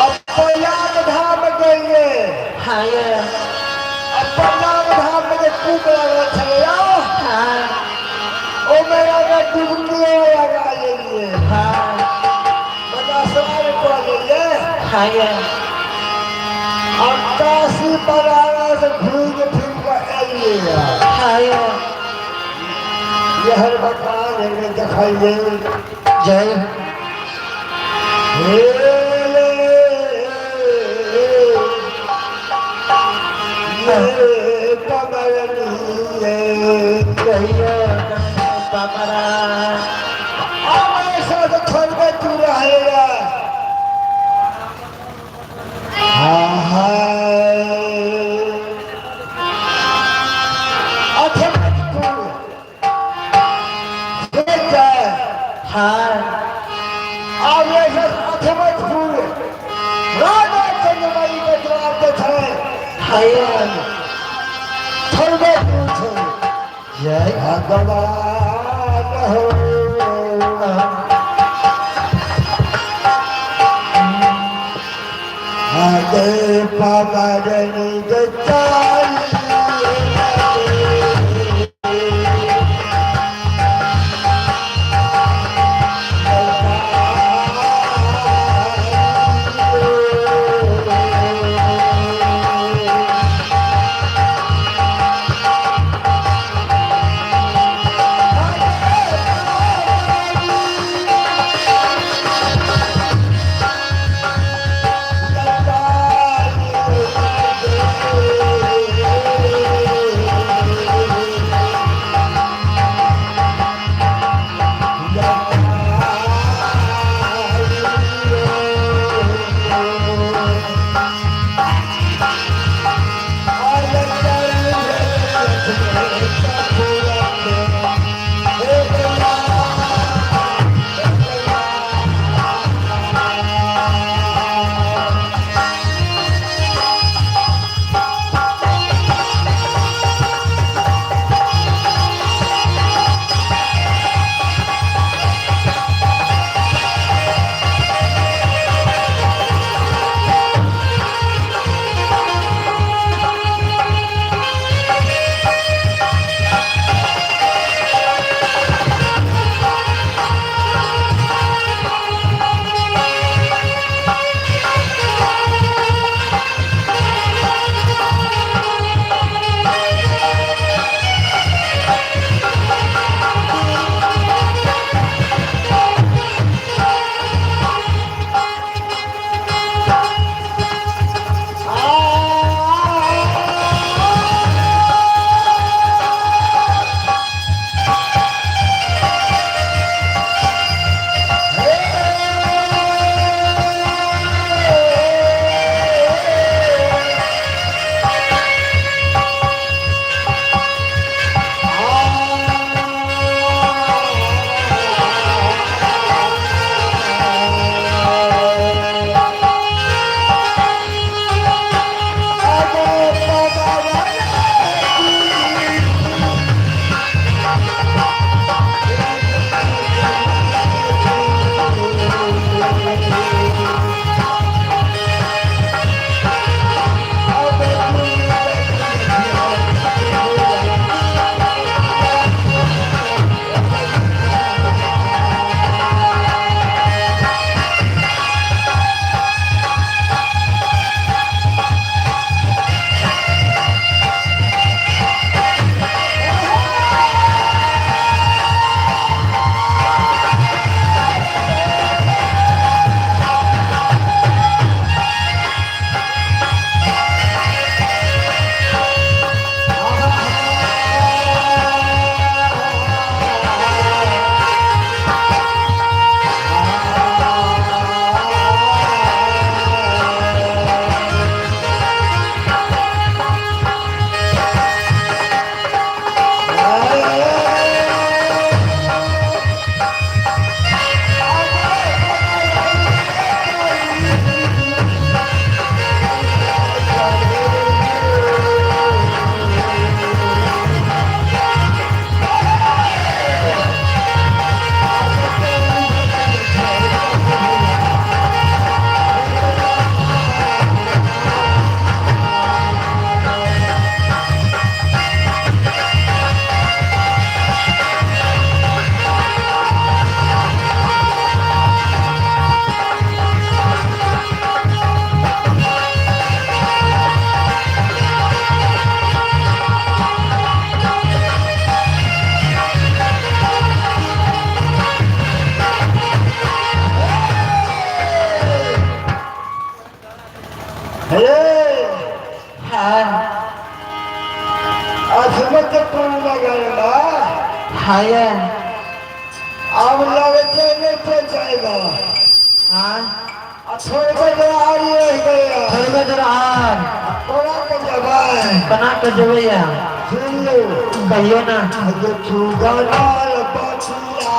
आ प्रयाग धाम गेलियै। हाँ ये। आ प्रयाग धाम मे जे कूप लागल छलैया, हाँ, ओहिमे ओहिमे डुबकियो लगा लेलियै। हाँ। बड़ा स्नान कऽ लेलियै। हाँ ये। आ काशी बनारस घूमि फिर कऽ एलियै। हाँ ये। एहन मकान नहि देखलियै। जय। हे ये कमलिए। कहियो पकड़ा। आब ऐसा तो थोड़बे तू रहैया। हाँ, अठमतपुर ठीक छै? हाँ। आब ऐसा अठमतपुर राजा चंद्रमणि के द्वार जे छै, हाँ ये। थोड़बे दूर छै। जय। भगवान हो। हरे पवन हे हाँ असमत कोन लगाएगा हाँ ये अब लगे नहीं पहुंचाएगा हाँ थोड़े देर आ रही है गया थोड़े देर और थोड़ा के जवाब बना के जेबै या सुन लो कहियो ना जो चूगा लाल बछिया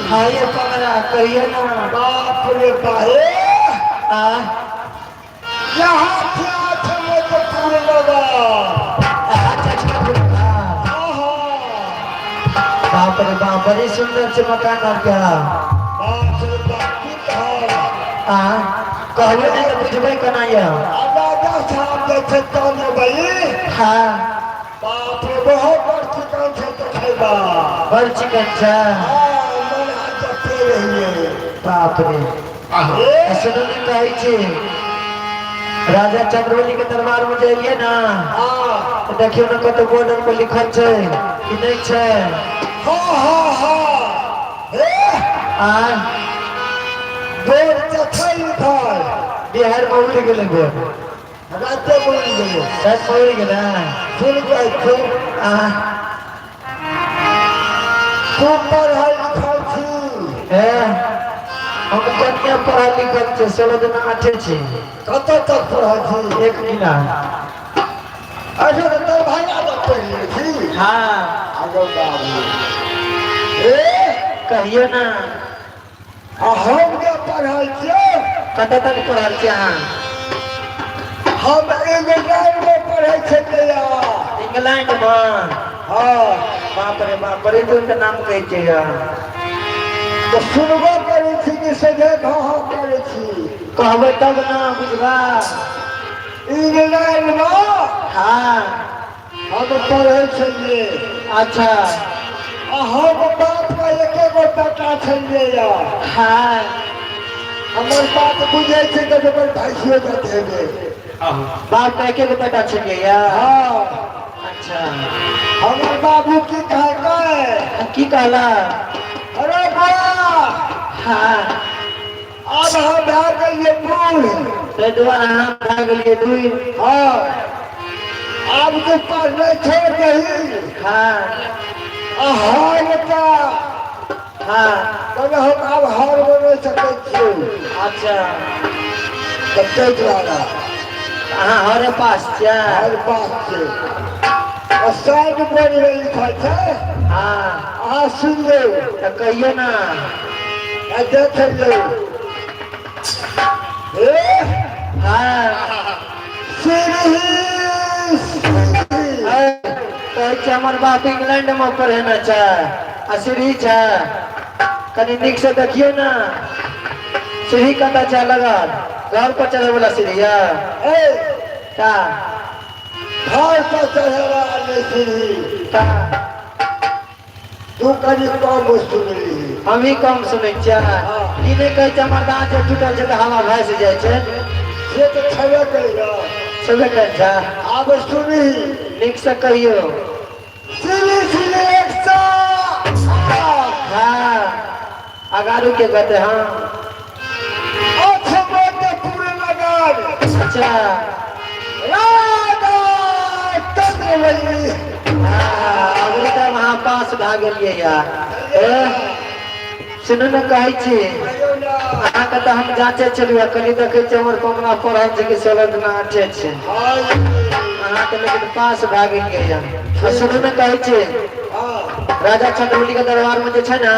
हाँ ये पकड़ा कहियो ना बाप रे बाहे आ यहाँ से आठ में तो पूरे लगा अच्छा आहा बाप रे बाप बड़ी सुंदर से मकान और क्या बाप रे बाप की कहा आ कहबे नहीं तो बुझबै केना यऽ राजा साहब जैसे ताने भाई हाँ बाप रे बहुत बड़ चिकन छै तो खैबा बड़ चिकन छै हाँ मन हाथ चपते रहिए बाप रे आहो सुनू ने कहै छी राजा चंद्रबली के दरबार में जे एलियै ने, हाँ। तऽ देखियौ ने कतौ बॉर्डर पर लिखल छै कि नहि छै। हाँ हाँ हाँ, हे। आ बोर्ड तऽ छै लिखल। बिहार में उड़ि गेलै बोर्ड। राते बोल गेलै। राति में उड़ि गेलै। सुन जाइ छै। आ तू पढ़ल लिखल छी? हे, हम कनिया पढ़ल लिखल छै, 16 दिना आठे छी। कतऽ तक पढ़ल छी? एक गिला। अच्छा, तऽ तोर भाई आदत पढ़ि लै छी? हाँ। आगो बाबू, हे। कहियौ ने। आ हम जे पढ़ल छियै। कतऽ तक पढ़ल छी अहाँ? हम इंग्लैंड मे पढ़ै छलियै। इंग्लैंड में? हाँ। बाप रे बाप, बड़ी दूर के नाम कहै छियै यार। तऽ सुनबो करै छी कि सोझे हँ हँ करै छी? कहबै तब ने बुझबै। इंग्लैंड मे हम पढ़ै छलियै। आ हम बाप के एके गो बेटा छलियै या। हमर बात बुझै छै तऽ हमर भैंसियो के देबै। बाप के एके गो बेटा छलियै या? हाँ। हमर बाबू की कहलकै? की कहला? अरे बौआ, आब हम भए गेलियै बूढ़। ताहि दुआरे अहाँ भए गेलियै दूर। हाँ, आब तू पढ़ने छोड़ दही आ हर का तब हम आब हर बना सकै छियै। तऽ ताहि दुआरे। अहाँ हरे पास छियै? हर पास छै आ साइड बोर्ड मे लिखल छै। अहाँ सुनि लेब। तऽ कहियौ ने। आ देख लियौ, हे। सीढ़ी। कहै छै हमर बाप इंग्लैंड में पढ़ेने छै आ सीढ़ी छै। कनि नीक से देखियौ ने, सीढ़ी कतऽ छै लगल? घर पर चढ़े वाला सीढ़ी है? ए। का? घर पर चढ़ेला नहि सीढ़ी। का? तू कनि कम सुनली। हम ही कम सुनै छियै? ई नहि कहै छै हमर दाँत जे टूटल छै तऽ हवा भासि जाइ छै? से तऽ छेबे करै ने। छेबे करै छै। आब सुनही। नीक से कहियौ। सीढ़ी सीढ़ी 108। हाँ, अगारू के कहते? हाँ। आठ पूरे लगन। राधा चंद्रवली। हाँ, अबरी तऽ अहाँ पास भए गेलियै यार। ए, सुनू ने, कहै छी। कहियौ ने। अहाँके तऽ हम जाँचे छलियै, कहली देखै छियै हमर कमरा पढ़ल छै कि 16 दिना आठे छै। अहाँके लेकिन पास भए गेलियै यार। आ सुनू ने, कहै छी। राजा चंद्रबली के दरबार में जे छै ने,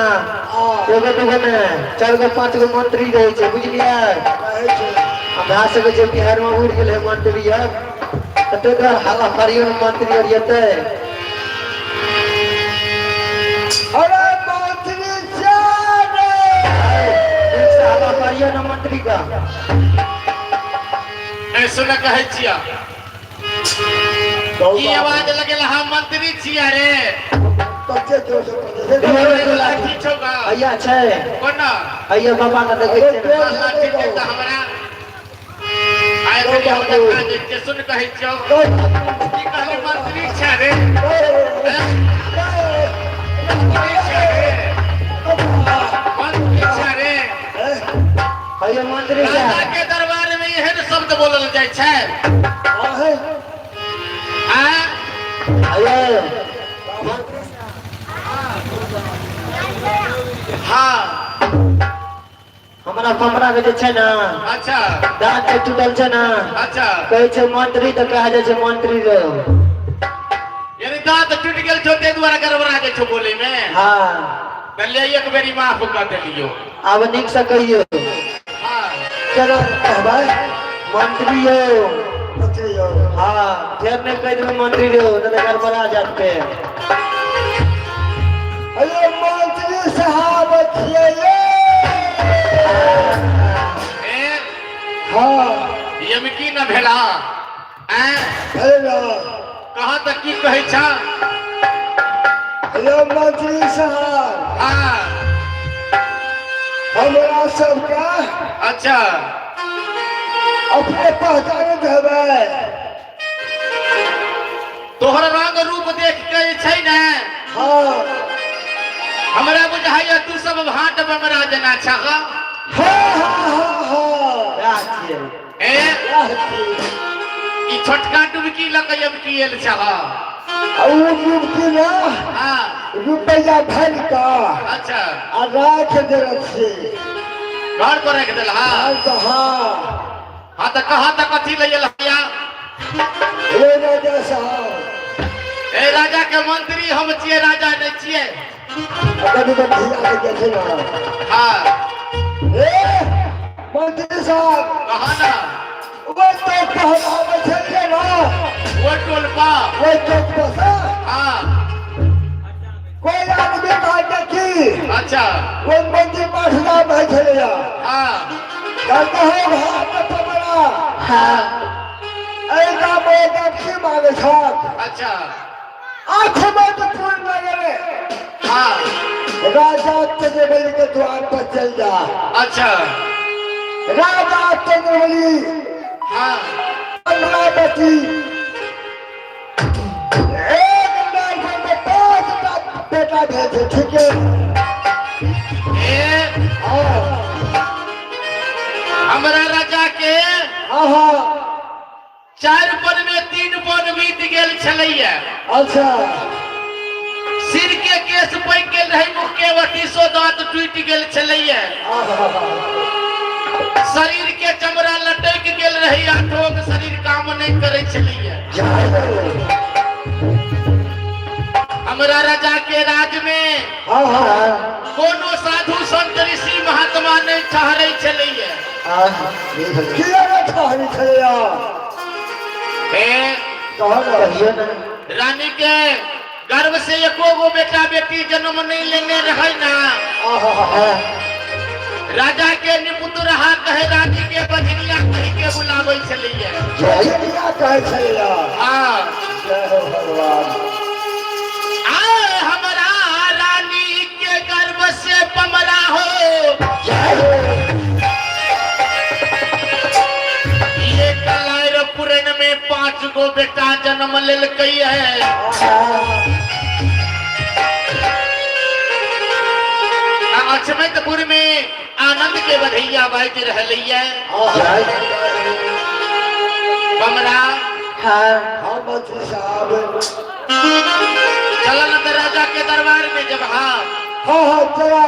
एगो दूगो ने, चारि गो पाँच गो मंत्री रहै छै, बुझलियै? कहै छै। आ भए सकै छै बिहार में उड़ि गेल है मंत्री आर, तऽ ताहि दुआरे हल्ला करियौ ने, मंत्री आर एतै। अरे मंत्री छियै। नीक से हल्ला करियौ ने मंत्री का। ए, सुन, कहै छियै की आवाज लगेला? हम मंत्री छियै रे। कते जोर से कहै छै। एगो लाठी छौ गा? हैया छै। कोना? हैया, बाबा के देखै छियै ने। लाठी दे तऽ हमरा आइ कनि हम देखा दै छियै। सुन, कहै छियौ की कहली? मंत्री छै रे, मंत्री छै रे, मंत्री छै रे। हैया, मंत्री राजा साहब। के दरबार में एहन शब्द बोलल जाइ छै? आ हैया। हमरा कमरा के जे छै ने, दाँत जे टूटल छै ने, कहै छै मंत्री तऽ कहा जाइ छै मंत्री रे। यानी दांत टूट गेल छौ, ताहि दुआरे गड़बड़ा जाइ छौ बोले में? हाँ। कहलियै एक बेरी माफ कऽ देलियौ। आब नीक से कहियौ। केना कहबै? मंत्री यौ। मंत्री यौ। हाँ, फेर नहि कहि देबै मंत्री यौ, नहि तऽ गड़बड़ा जायत फेर। अरे मंत्री साहब छियै ये। ए। हाँ। यमकी न भेला ऐं? भेलै ने। कहाँ तक की कहै छ? हेलो मंत्री साहब। हमरा सबके अपने पहचाने देबै। तोहर रंग रूप देख के जे छै ने, हमरा बुझाइया तू सब भाट बमरा जेना छह। हाँ हाँ हाँ हाँ वएह छियै। ए, वएह छियै। ई छोटका डुबकी लऽ के अब की एल छह? आ उ डुबकी ना, रुपैया भरि कऽ आ राख देने छियै। घर पर राखि देलहा? आर तऽ हाँ। हाँ, तऽ कहा तऽ कथी लऽ एल हैया? हे राजा साहब। ए, राजा के मंत्री हम छियै, राजा नहि छियै। कभी कभी धिया के छै ना। ए मंत्री साहब। कहा ना। ओहि चौक पर हम आबै छलियै ना। ओ टोल पर? ओहि चौक पर से कोई आदमी कहलकै की, ओहि मंदिर पर नाम होइ छलैया। कहलकै, हौ भात पबरा, एहि गाम ओहि गाम की मांगे छह? आँखों में तो फूल लगले। राजा चंद्रबली के द्वार पर चल जा। राजा चंद्रबली, अमरावती, एक लाख में 5 टा बेटा भेल छै, ठीक है? ए, हमरा राजा के 4 पन में 3 पन बीत गेल छलैया। सिर के केस पैक गेल रहे, मुख के 32 दांत टूट गेल छलैया। शरीर के चमड़ा लटक गेल रहे, आठोक शरीर काम नहीं करे छलैया। हमरा राजा के राज में कोनो साधु संत ऋषि महात्मा नहीं ठहरे छलैया। किया ने ठहरी छलैया? ए, कहऽ ने। कहियो ने। रानी के गर्भ से एको गो बेटा बेटी जन्म नहीं लेने रहे ना। राजा के निपुत रहा कहे, रानी के बजनिया कही के बुलावे छलैया। बजनिया कहै छलैया। जय हो भगवान। आए हमरा रानी के गर्भ से पमरा हो। जय हो। ये कलायर पुरन में 5 गो बेटा जन्म लेलकै है। अछमैतपुर में आनंद के बधैया बाज रहलैया। बमरा। हाँ मंत्री साहब। चलन त राजा के दरबार में जब। हाँ। हाँ हाँ, चला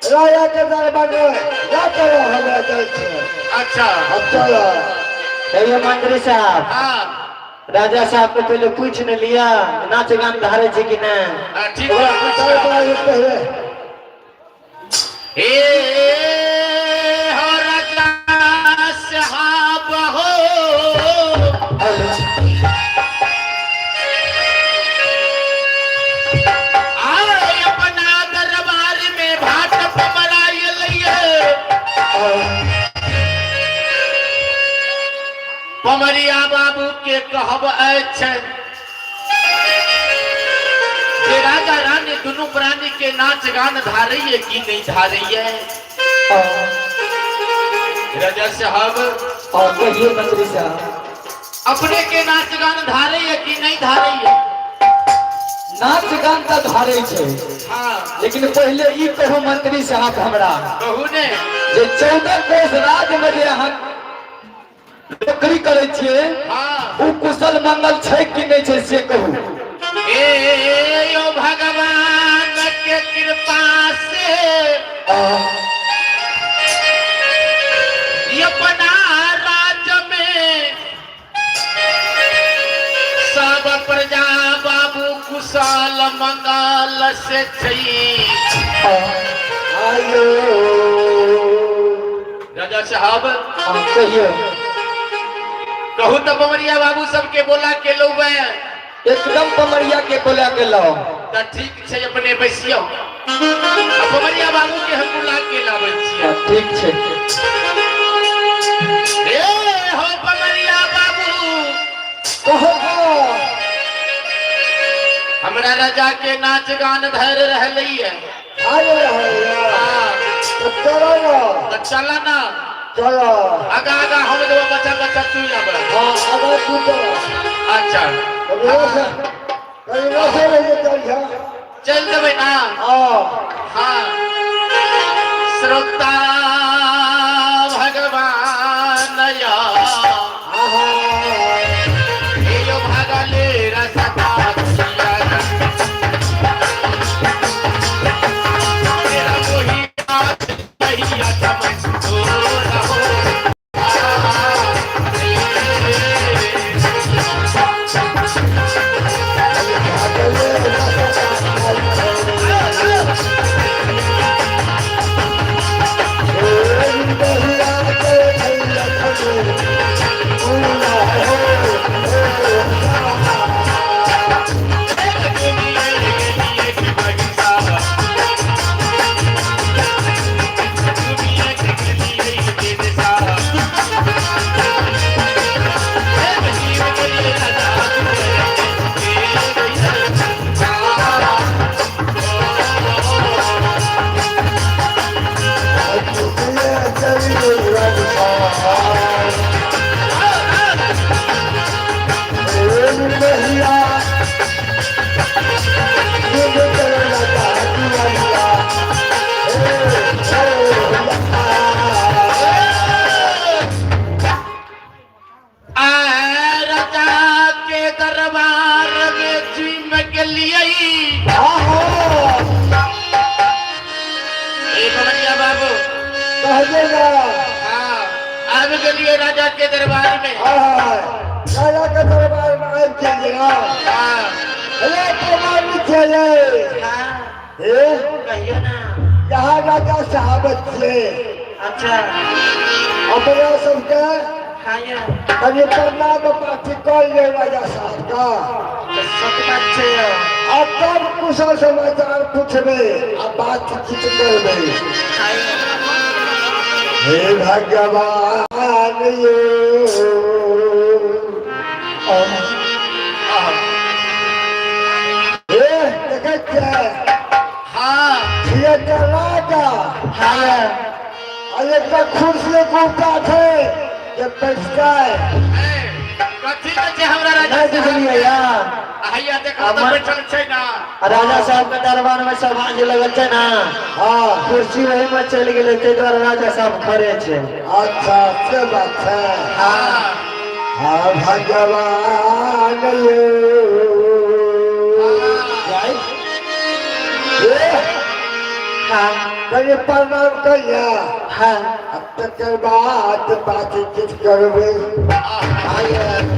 राजा के दरबार में जा, चलो, हमरा जाइ छै। हम चलो। कहियो मंत्री साहब। राजा साहब के पहले पूछ न लिया, नाच गान धारे छै कि नहीं? हाँ, ठीक है, पूछ लो। दरबार में पहले। हे हो राजा साहब हो, आए अपना दरबार में भाट पमरायल। पमरिया बाबू के कहब अछि जे राजा रानी दुनू प्राणी के नाच गान धारैये कि नहीं धारैये? राजा साहब। और कहियो मंत्री साहब। अपने के नाच गान धारैये कि नहीं धारैये? नाच गान तऽ धारे छै। लेकिन पहिले ई कहू मंत्री साहब हमरा, कहू ने। जे 14 कोस राज में जे अहाँ नौकरी करै छियै, उ कुशल मंगल छै कि नहि छै, से कहू। ए यो, भगवान के कृपा से ये अपना राज में सब प्रजा बाबू कुशल मंगल से छै। आयो। राजा साहब। कहियो। कहू तो बमरिया बाबू सबके बोला के लौबे? एकदम, पमरिया के बोला के लाओ। तऽ ठीक छै, अपने बैसियौ आ बमरिया बाबू के हम बुला के लाबै छियै। ठीक छै। ए हो बमरिया बाबू। कहो। हमरा राजा के नाच गान धर रहलैया। आयो है। तो चलो ना। तऽ चल ना। चलो। आगा आगा हम देबो, बच्चा बच्चा तू जाबे। हाँ, आगा तू चलो। अच्छा। कभी रसे रह चल जा। चल देबै ना? हाँ। हाँ, श्रोता भगवान या आहा। यो भागले रसता मेरा मोहिया कहिया चमन हो रहो। राजा के दरबार में जिम के लिए ए बाबू। हाँ, आब गेलिए राजा के दरबार में। राजा के दरबार में आबि गेलियै। हाँ। अरे प्रणाम छलै। हाँ। हे। कहियो ना। यहाँ राजा साहब छियै। अच्छा। अपना सबके हाँ यौ। कनि प्रणाम पाती कऽ लियौ राजा साहब का। तऽ सत बात छै यौ। आ तब कुशल समाचार पूछबै आ बातचीत करबै। हाँ यौ। हे भगवान यो। हे, देखै छियै? हाँ। छियै तऽ राजा। हाँ यौ। आ एकटा कुर्सी कुर्ता छै जे बैठतै। कथी कहै छै हमरा राजा? नहि बुझलियै यौ। हैया देखो तऽ, बैठल छै ना। राजा साहब के दरबार में सभा जे लगल छै ना, कुर्सी वही में चलि गेलै, ताहि दुआरे राजा साहब खड़े छै। अच्छा, से बात छै। हाँ। हाँ भगवान यो। हे। हाँ। कनि प्रणाम करिया। हाँ। आ तकर बाद बातचीत करबै। हाँ यौ।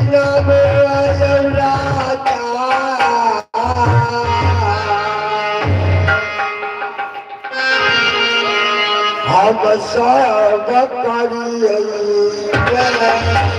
नाम आयौ राजा, हम सब करियै। हम सब करियै।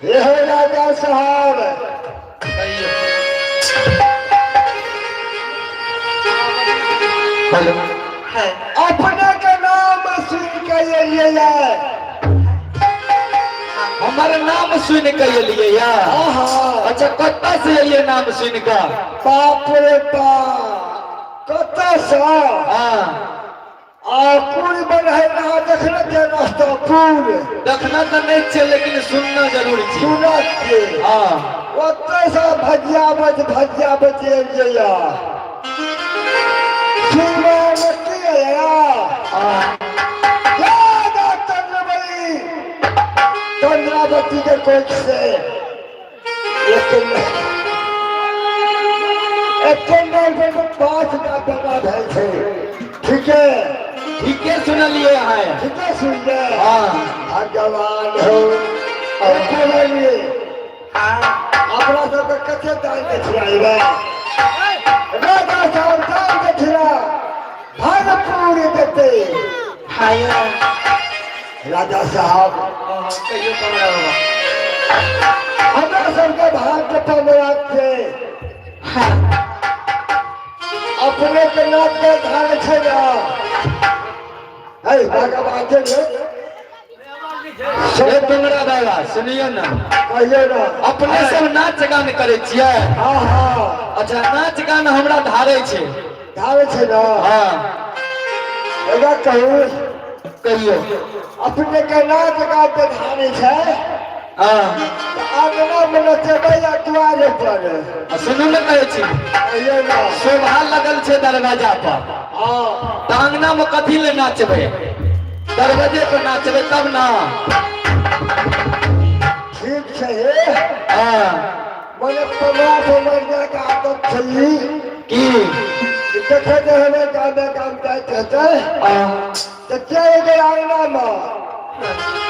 हे हो राजा साहब। हेलो। अपने के नाम सुन के एलियै ये। हमर नाम सुन के एलियै या? आहा। अच्छा, कतऽ से एलियै नाम सुन के? बाप रे बाप, कतऽ से? हाँ। आ पुल बन है ना, देखने के रास्ता पुल। देखना तऽ नहि छै, लेकिन सुनना जरूर छै। सुनत के। हाँ। ओतऽ से भजिया बज भजिया बज एलियै या। सुनबा मे की एलियै? हाँ। राजा चंद्रबली चंद्रावती के कोख से एक एक 5 टा बेटा भेल छै, ठीक है? ठीके सुनलियै अहाँ। ठीके सुनले। हाँ। भगवान हो, बोलिए, अपना सबके कते दान दक्षिणा अयबै? राजा साहब दान दक्षिणा भरपूर देते। राजा साहब। कहियो कमरा बाबा। हमरा सबके भाग्य पमरा छै। अपने के नाक के धान छै ना है भगवान के। हे कमरा बाबा, सुनियो ना। कहियो ना। अपने सब नाच गान करै छियै? हाँ हाँ। अच्छा, नाच गान हमरा धारै छै। धारे छै ना? हाँ। एगा कहू। कहियो। अपने के नाच गान के धारे छै? हाँ। आंगना मे नचेबै या दुआरे पर? आ सुनू ने, कहै छी। कहियो ना। शोभा लगल छै दरवाजा पर। हाँ। तऽ अंगना मे कथी ले नाचबै? दरवाजे पर नाचबै तब ना। ठीक छै हे। हाँ। मने पमरा पमर जाके आदत छै ई। की? कि देखे जे हमे गामे गाम जाइत हेतै। हाँ। तऽ चलि गेल आंगनामे,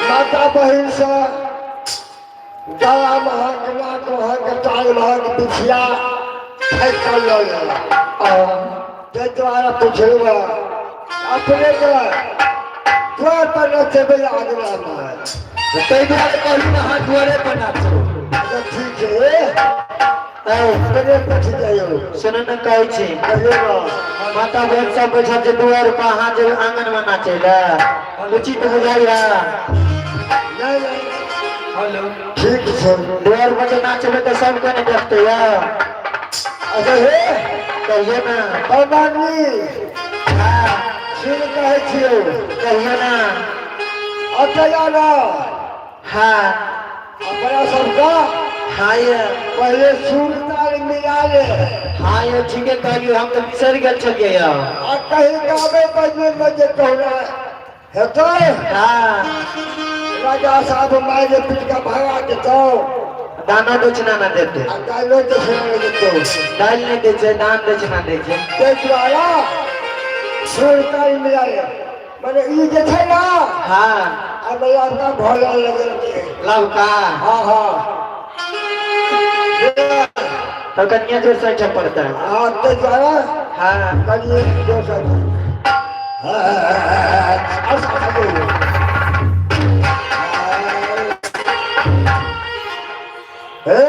माता बहिन से गला महक, नाक महक, टांग महक बिछिया फेंक कऽ लऽ गेल। ताहि दुआरे पुछलहुँ, अपने के द्वार पर नचेबै आंगनामे? ताहि दुआरे कहलहुँ ने, अहाँ दुआरे पर नाचू। अच्छा, ठीक छै, अपने बैठ जाइयौ। सुनू ने, कहै छी। कहियौ ना। माता बहन सब बैठल छै दुआर पर, अहाँ जे आंगन मे नाचै लए, उचित बुझाइया? नहि नहि। हेलो। ठीक छै। दुआर पर जे नाचबै तऽ सबके ने देखतै या? अच्छा हे। कहियो ना। भवानी। हाँ। सुन, कहै छियौ। कहियो ना। अच्छा ना। हाँ। अपना सबका हाँ ये। पहिले सुर ताल मिला ले। हाँ ये, ठीके कहलियै, हम तऽ बिसरि गेल छलियै यौ। आ कहीं गाबै बजबै मे जे कहुना हेतै, राजा साहब मारि पीट के भगा देतौ। दानो दक्षिणा ना देते। आ दालो दक्षिणा नहि देतौ। दालि नहि दै छै, दान दक्षिणा दै छै। ताहि दुआरे सुर ताल मिला ले। मने ई जे छै ना, आ लड़का भोला लगल छै। लवका? हाँ हाँ। तो कनिया जोर से ऐठा पड़ता है। हाँ, ताहि दुआरे कनिए दोसर हाँ अच्छा। हे।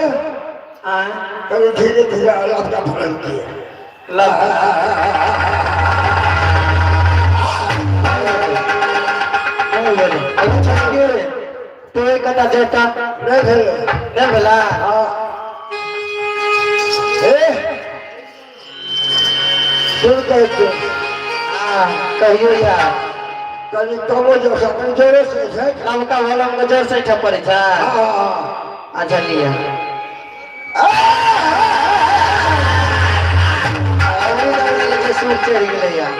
कभी धीरे धीरे आपका फलन किए। लवका नहीं बोले। अच्छा, तो एक कथा जेता। नहीं भेलै। नहीं बोला। हाँ हे, सुन, कहै छियौ। हाँ, कहियो यार। कनि कमो जोर, कनि जोरे से छै। लवका भोला में जोर से ऐठा पड़े छै। हाँ। अच्छा, लिया सूर चढ़ गेलै यार।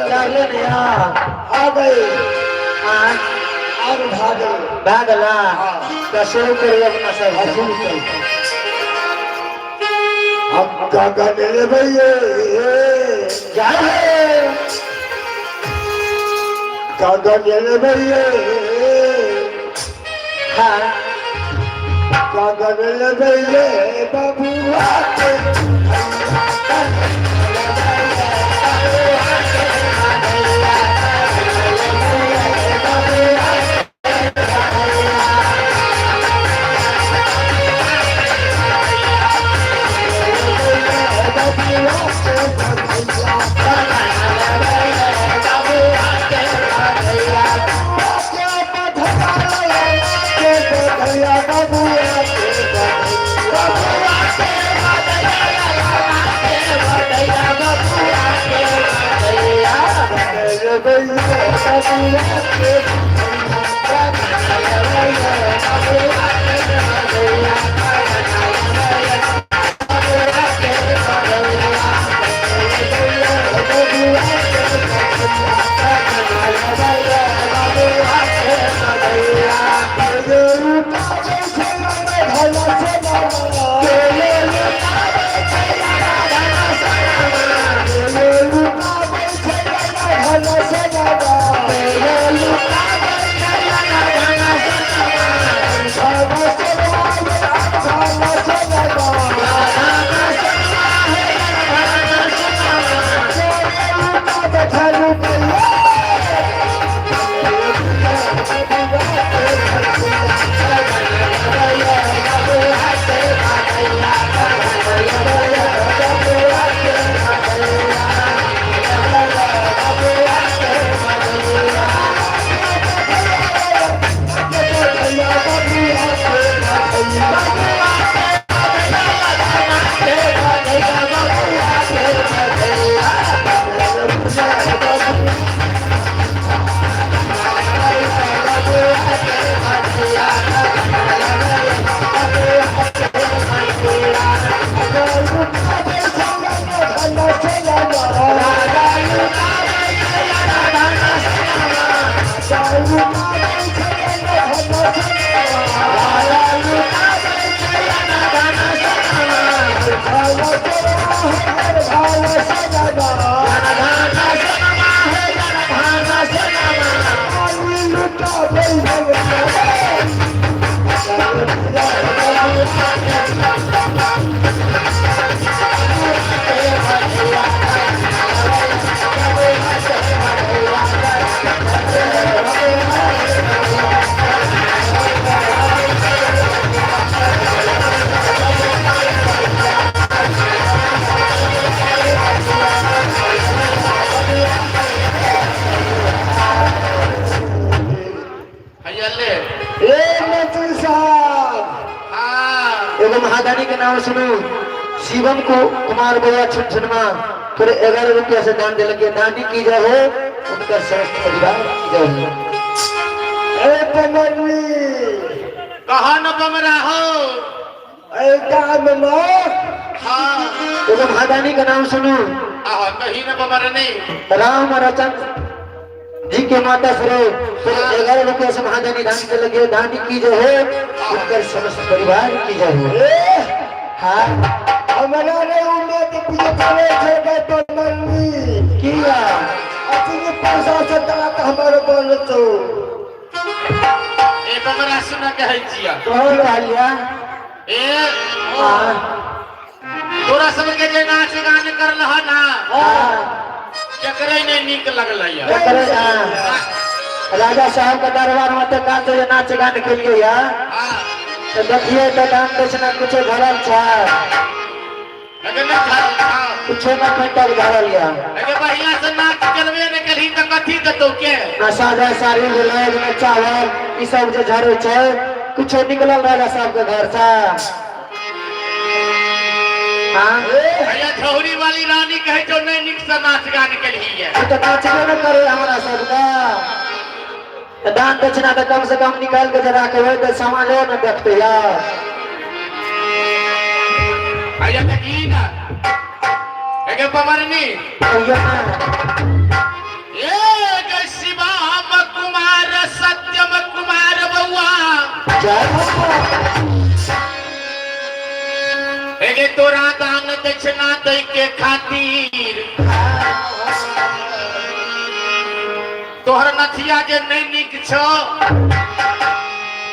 चढ़ले ने यार। आ गई। हाँ। आग भागल। भए गेला। हाँ। तऽ शुरू करियौ अपना सब। हाँ, शुरू करू। हम गगन लेबै। जय हे। गगन लेबै। गगन लेबै बबुआ के। हैया ले ए मंत्री साहब हाँ एगो महादानी के नाम सुनू शिवम को कुमार बउआ छुनछुनमा पूरे 11 रुपया से दान दिलक दानी की जय हो उनका समस्त परिवार की जय हो। ए पमनी कहा न बमरा हो ए गाम में हाँ एगो महादानी का नाम सुनू आहा कहीं न बमरा नहीं राम रतन जी के माता श्री पूरे 11 रुपया से महादानी दान दिलक दानी की जय हो उनका समस्त परिवार की जय हो। ए हाँ हमरा रे उम्मीद पूजे करे छे गए पमनी किया अतनी पैसा से दात हमारे बोल तो ए बमरा सुन कहै छिया की कहलिया ए हाँ तोरा सबके जे नाच गान करल ह ना हाँ जकरे नहीं नीक लगलै है जकरे हाँ। राजा साहब का दरबार में तो कान से नाच गान के लिए यार हाँ तो देखिए तो दान दक्षिणा कुछ भरल छा लेकिन नहीं हाँ कुछो न खटल भरल या लेकिन बढ़िया से नाच करबे ने कलही तऽ कथी देतौ के न सादा साड़ी भेलै न चावल ई सब जे झरे छै कुछो निकलल राजा साहब के घर से। हाँ भैया झौरी वाली रानी कहै छौ नहीं नीक से नाच गान केलही है ई तऽ नाचबे न करे हमरा सबके तऽ दान दक्षिणा तऽ कम से कम निकाल के जे राखबै तऽ सामानो न देखते यार। भैया देखी ना एगे पमरनी कहियो ना ए गै शिवम कुमार सत्यम कुमार बउआ जय हो। एगे तोरा दान दक्षिणा दै के खातिर तोहर नथिया जे नहीं नीक छौ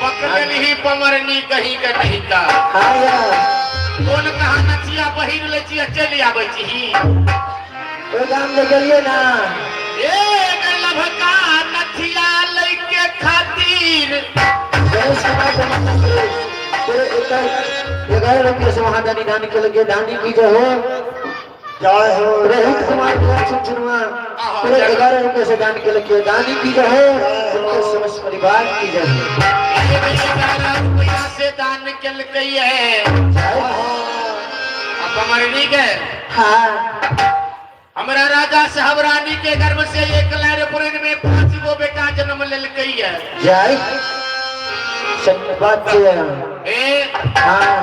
पकड़लही पमरनी कहीं के नहीं ता हाँ यार कोन कहाँ नथिया पहिर लै छी आ चलि आबै छी ओहि गाम में गेलियै ना एक लभका नथिया लै के खातिर गणेश कुमार के माता श्री पूरे 11 रुपये से वहां दानी दान के लगे दानी की जय हो। जय हो। रोहित कुमार छुनछुनमा पूरे 11 रुपये से दान के लगे दानी की जय हो उनके समस्त परिवार की जय हो। 11 रुपया से दान केलकै है जय हो। अब पमरनी के हाँ हमरा राजा साहब रानी के गर्भ से एक लहर पुरन में 5 गो बेटा केलकैया। जय सत्य बात छै। ए हाँ।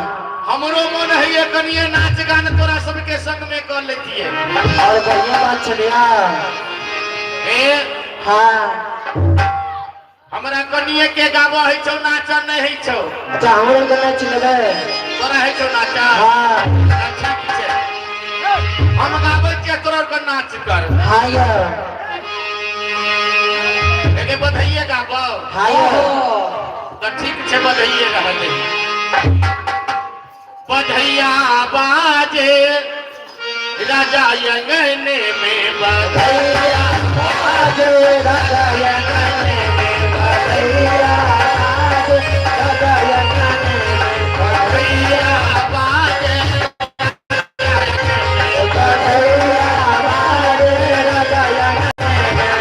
हमरो मन है कनिए नाच गान तोरा सबके संग में कर लेतिए। और बढ़िया बात छलिया। ए हाँ। हमरा कनिए के गाबो है छौ, नाच नहीं है छौ। अच्छा, हमरो के नाच लेबै। तोरा है छौ नाचा? हाँ। अच्छा, की छै, हम गाबै छियै, तोरा के नाच कर। हाँ यौ। एके बधैये गाबो। हाँ यौ। तऽ ठीक छै, बधैये रहलै। बधैया बाजे राजा अंगने में, बधैया बाजे राजा अंगने में, बधैया बाजे राजा अंगने में, बधैया बाजे बधैया बाजे राजा अंगने में,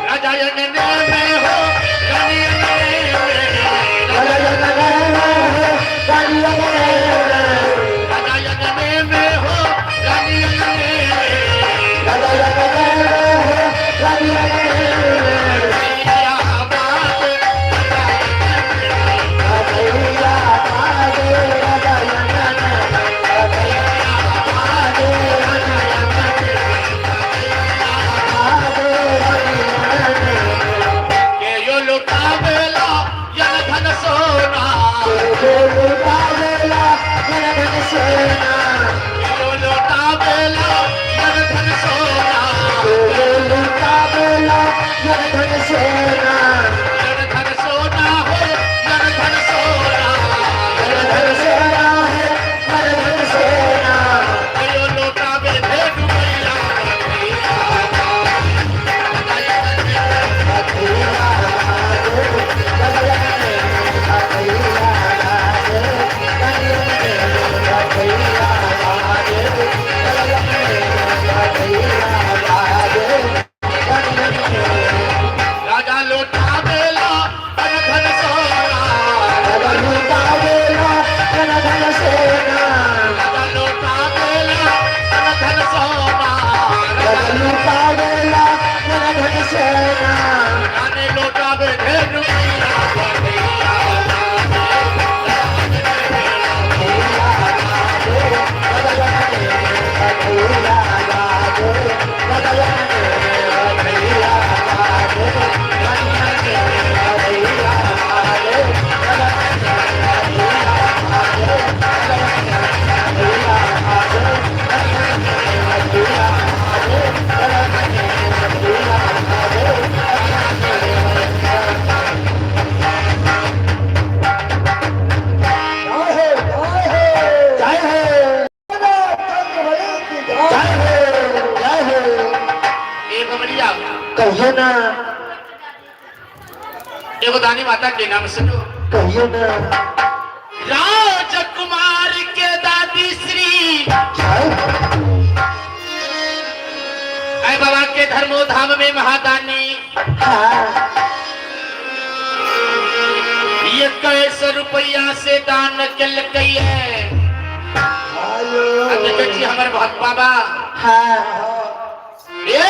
राजा अंगने में हो रानी अंगने में, राजा अंगने में, रानी अंगने में, राजा अंगने में हो रानी अंगने में, राजा अंगने में, रानी अंगने में, बधैया बाजे बधैया बाजे राजा अंगने में, बधैया बाजे राजा अंगने में, बाजे रानी अंगने में। के यो लुटावेला यन धन सोना, के लुटावेला यन धन सोना, के यो लुटावेला यन धन सोना, के लुटावेला यन धन सोना, यन धन सोना हो यन धन सोना, यन धन सोना है यन धन सोना, के यो लुटावे भेट मैया। बधैया बाजे राजा अंगने में, बधैया बाजे रानी अंगने में, बधैया बाजे राजा अंगने में, बधैया बाजे रानी अंगने में। राजा लुटावेला यन धन सोना, राजा लुटावेला यन धन सोना, राजा लुटावेला यन धन सोना, राजा लुटावेला यन धन सोना, रानी लुटावे भेट मैया। बधैया बधैया बाजे राजा अंगने में, बधैया बाजे रानी अंगने में, बधैया बाजे राजा अंगने में, बधैया बाजे राजा अंगने में, बधैया बाजे रानी अंगने में, बधैया बाजे राजा अंगने में, बधैया बाजे रानी अंगने में। जय हो, जय हो। जय हो। चंद्रबली की जय। जय हो, जय हो। ए बमरिया। कहियो ना। एगो दानी माता के नाम सुनो। कहियो ना। राजकुमार के दादी श्री जय। ऐ बाबा के धर्मो धाम में महादानी हाँ। ये कैसे रुपया से दान केलकै है। हेलो। आ देखै छी हमर भक्त बाबा। हाँ। ए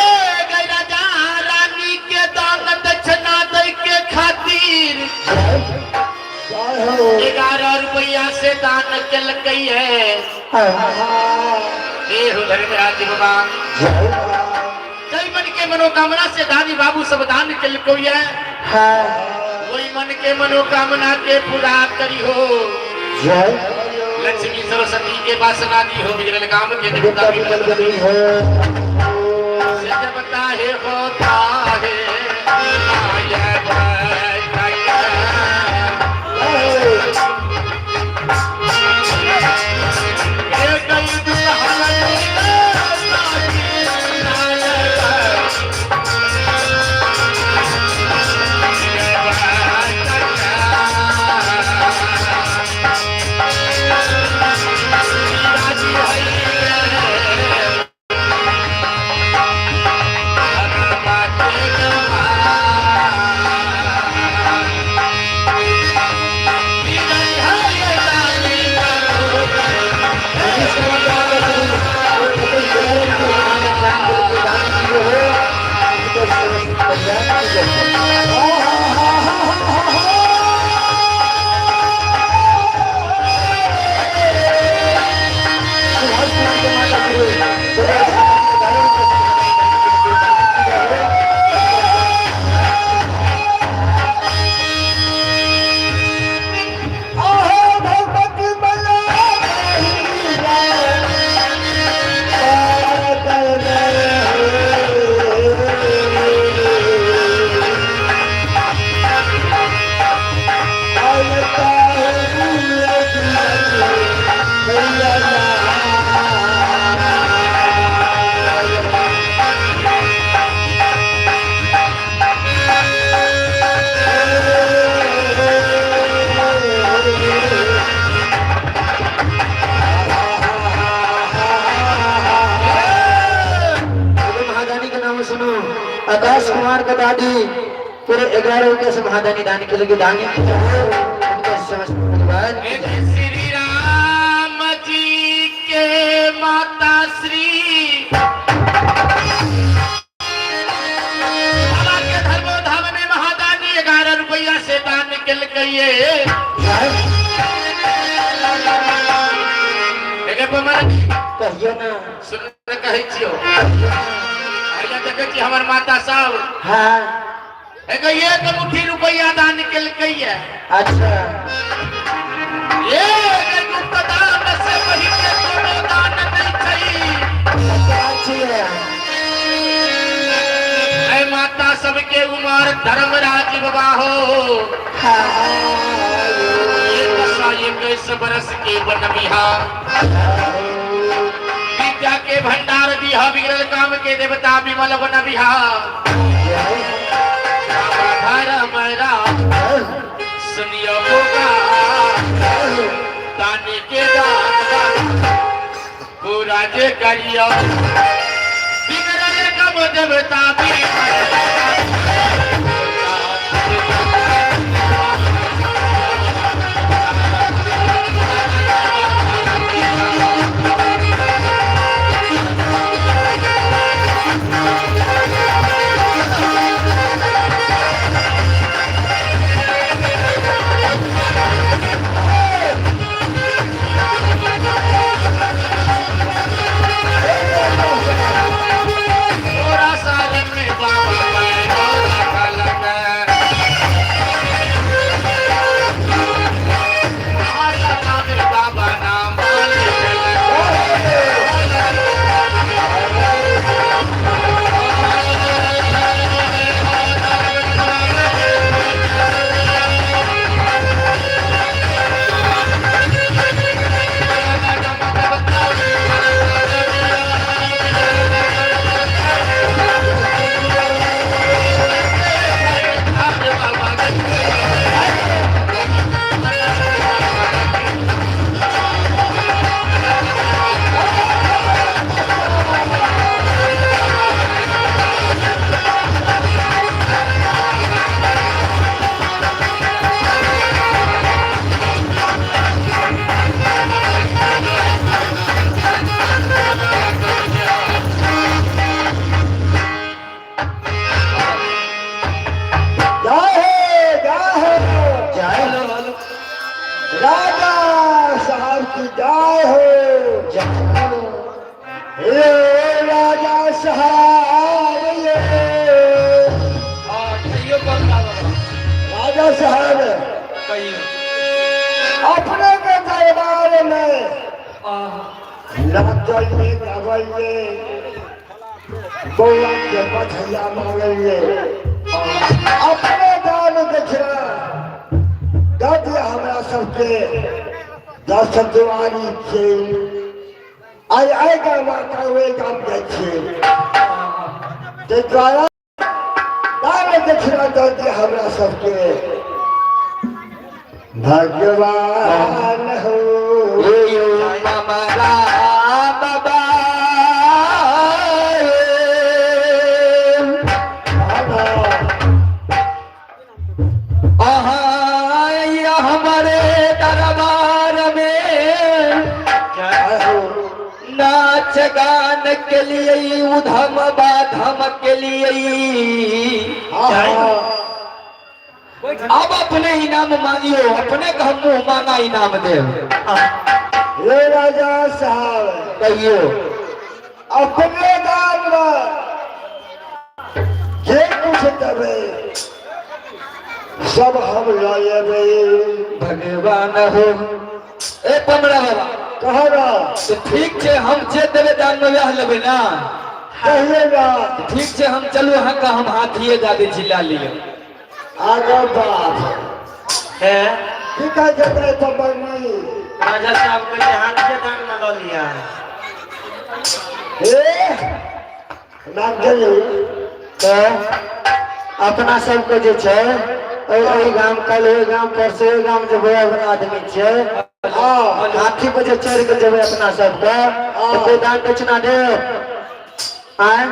गै राजा रानी के दान दक्षिणा दै के खातिर जय हो। 11 रुपया से दान केलकै है। हाँ। ए हो धर्मराज बाबा। जय। जय मन के मनोकामना से दानी बाबू सब दान केलकै है। हाँ। वही मन के मनोकामना के पूरा करी हो। जय। लक्ष्मी सरस्वती के वासना दी हो, बिगड़ल काम के देवता देवता विकल बनी हो। से देवता है होता है आया भटक। ए गई दुल्हन कल्याण की जय। सुनू आकाश कुमार के दादी पूरे 11 रुपया से महादानी दान के लिए दानी उनके समस्त परिवार श्री राम जी के माता श्री बाबा के धर्मो धाम में महादानी 11 रुपया से दान केलकैये। एके पर कहियो ना। सुन कहै छियौ, हैया देखै छी हमर माता सब। हाँ। एके एक मुट्ठी रुपया दान केलकैये। अच्छा। एक गुप्त दान से पहिने कोनो दान नहि छै। छियै। ऐ माता सबके उमर धर्मराज बाबा हो। हाँ। 121 बरस के बन बिहार विद्या के भंडार दिहा बिगड़ल काम के देवता विमल बन बिहार धर्म राम सुनियो पुकार दानी के दान पूरा जे करियो बिगड़ल काम देवता विमल। तोरा साल में बाबा पैरो रखलक। में बाबा नाम लिखलक। जय हो, जय हो। जय हो। राजा साहब की जय हो। जय हो। हे राजा साहब, ये राजा साहब अपने के दरबार में नाचलिए गावलिए, बौआ के बधैया मांगलिए, अपने दान दक्षिणा दऽ दिअ हमरा सबके। 10 दुआरी छै, आइ आइ गाम ओहि गाम जाइ छियै, ताहि दुआरे दान दक्षिणा दऽ दिअ हमरा सबके। भगवान हो। ममरा बाबा। बाबा। अहाँ हमारे दरबार में जय हो। नाच गान के लिए, उधम बाधम के लिए। हाँ। अब अपने इनाम मांगियो, अपने का हम मुंह मांगा इनाम देव। हे राजा साहब। कहियो। अपने दान में जे कुछ देबै सब हम लऽ लेबै। भगवान हो। ए पमरा बाबा। कह ना। तो ठीक छै, हम जे देबै दान में वएह लेबै ना? कहिए ना। ठीक छै, हम चलू अहाँके हम हाथिए दऽ दै छी, लए लिअ। आगे बाप है। की कहै छै तो बनी? राजा साहब कहै हाथ के दान में लऽ लिया। हे नागली। तऽ अपना सबके जे छै ओहि ओहि गाम, कल ओहि गाम पर से ओहि गाम जेबै आदमी छै। हाँ। हाथी पर जे चढ़ के जेबै अपना सबके, तऽ कोई दान दक्षिणा देब? आय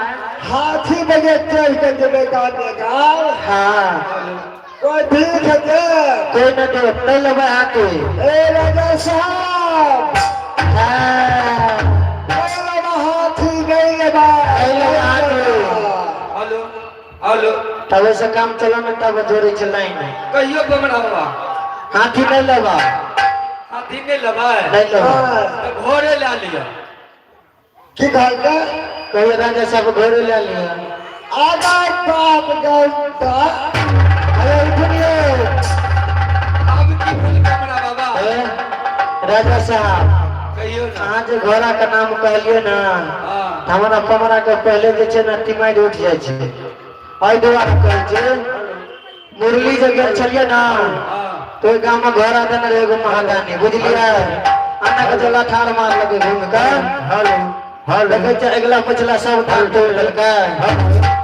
हाथी बजे चढ़ के जेबै गामे गाम। हाँ। कोई भीख दे? कोई न दे, नहीं लेबै हाथी। ए राजा साहब। हाँ। नहीं लेबै हाथी, नहीं लेबै। नहीं लेबै हाथी। Hello hello. तब ऐसे काम चलो ना, तब जोड़े छै लाइन। कहियो बमरा बाबा। हाथी नहीं लेबा। हाथी नहीं लेबै? नहीं लेबा। तऽ घोड़े लए लिअ। की कहलकै? कहियो राजा साहब, घोड़े ले लिया। आगा बाप गौता। अरे उठियो। आब की भेल बमरा बाबा? ए, राजा साहब। कहियो ना। अहाँ जे घोड़ा के नाम कहलियै ना, हाँ। हमरा कमरा के पहले जे छै ने तिमारि उठि जाइ छै। एहि दुआरे कहै छै, मुरली जे गेल छलियै ना, हाँ। तो ओहि गाम में घोड़ा देने रहै एगो महादानी, बुझलियै? अना के जला ठाड़ मारलकै घूमि कऽ। Hello hello. देखै छै, अगिला पछिला सब धान तोड़ि देलकै।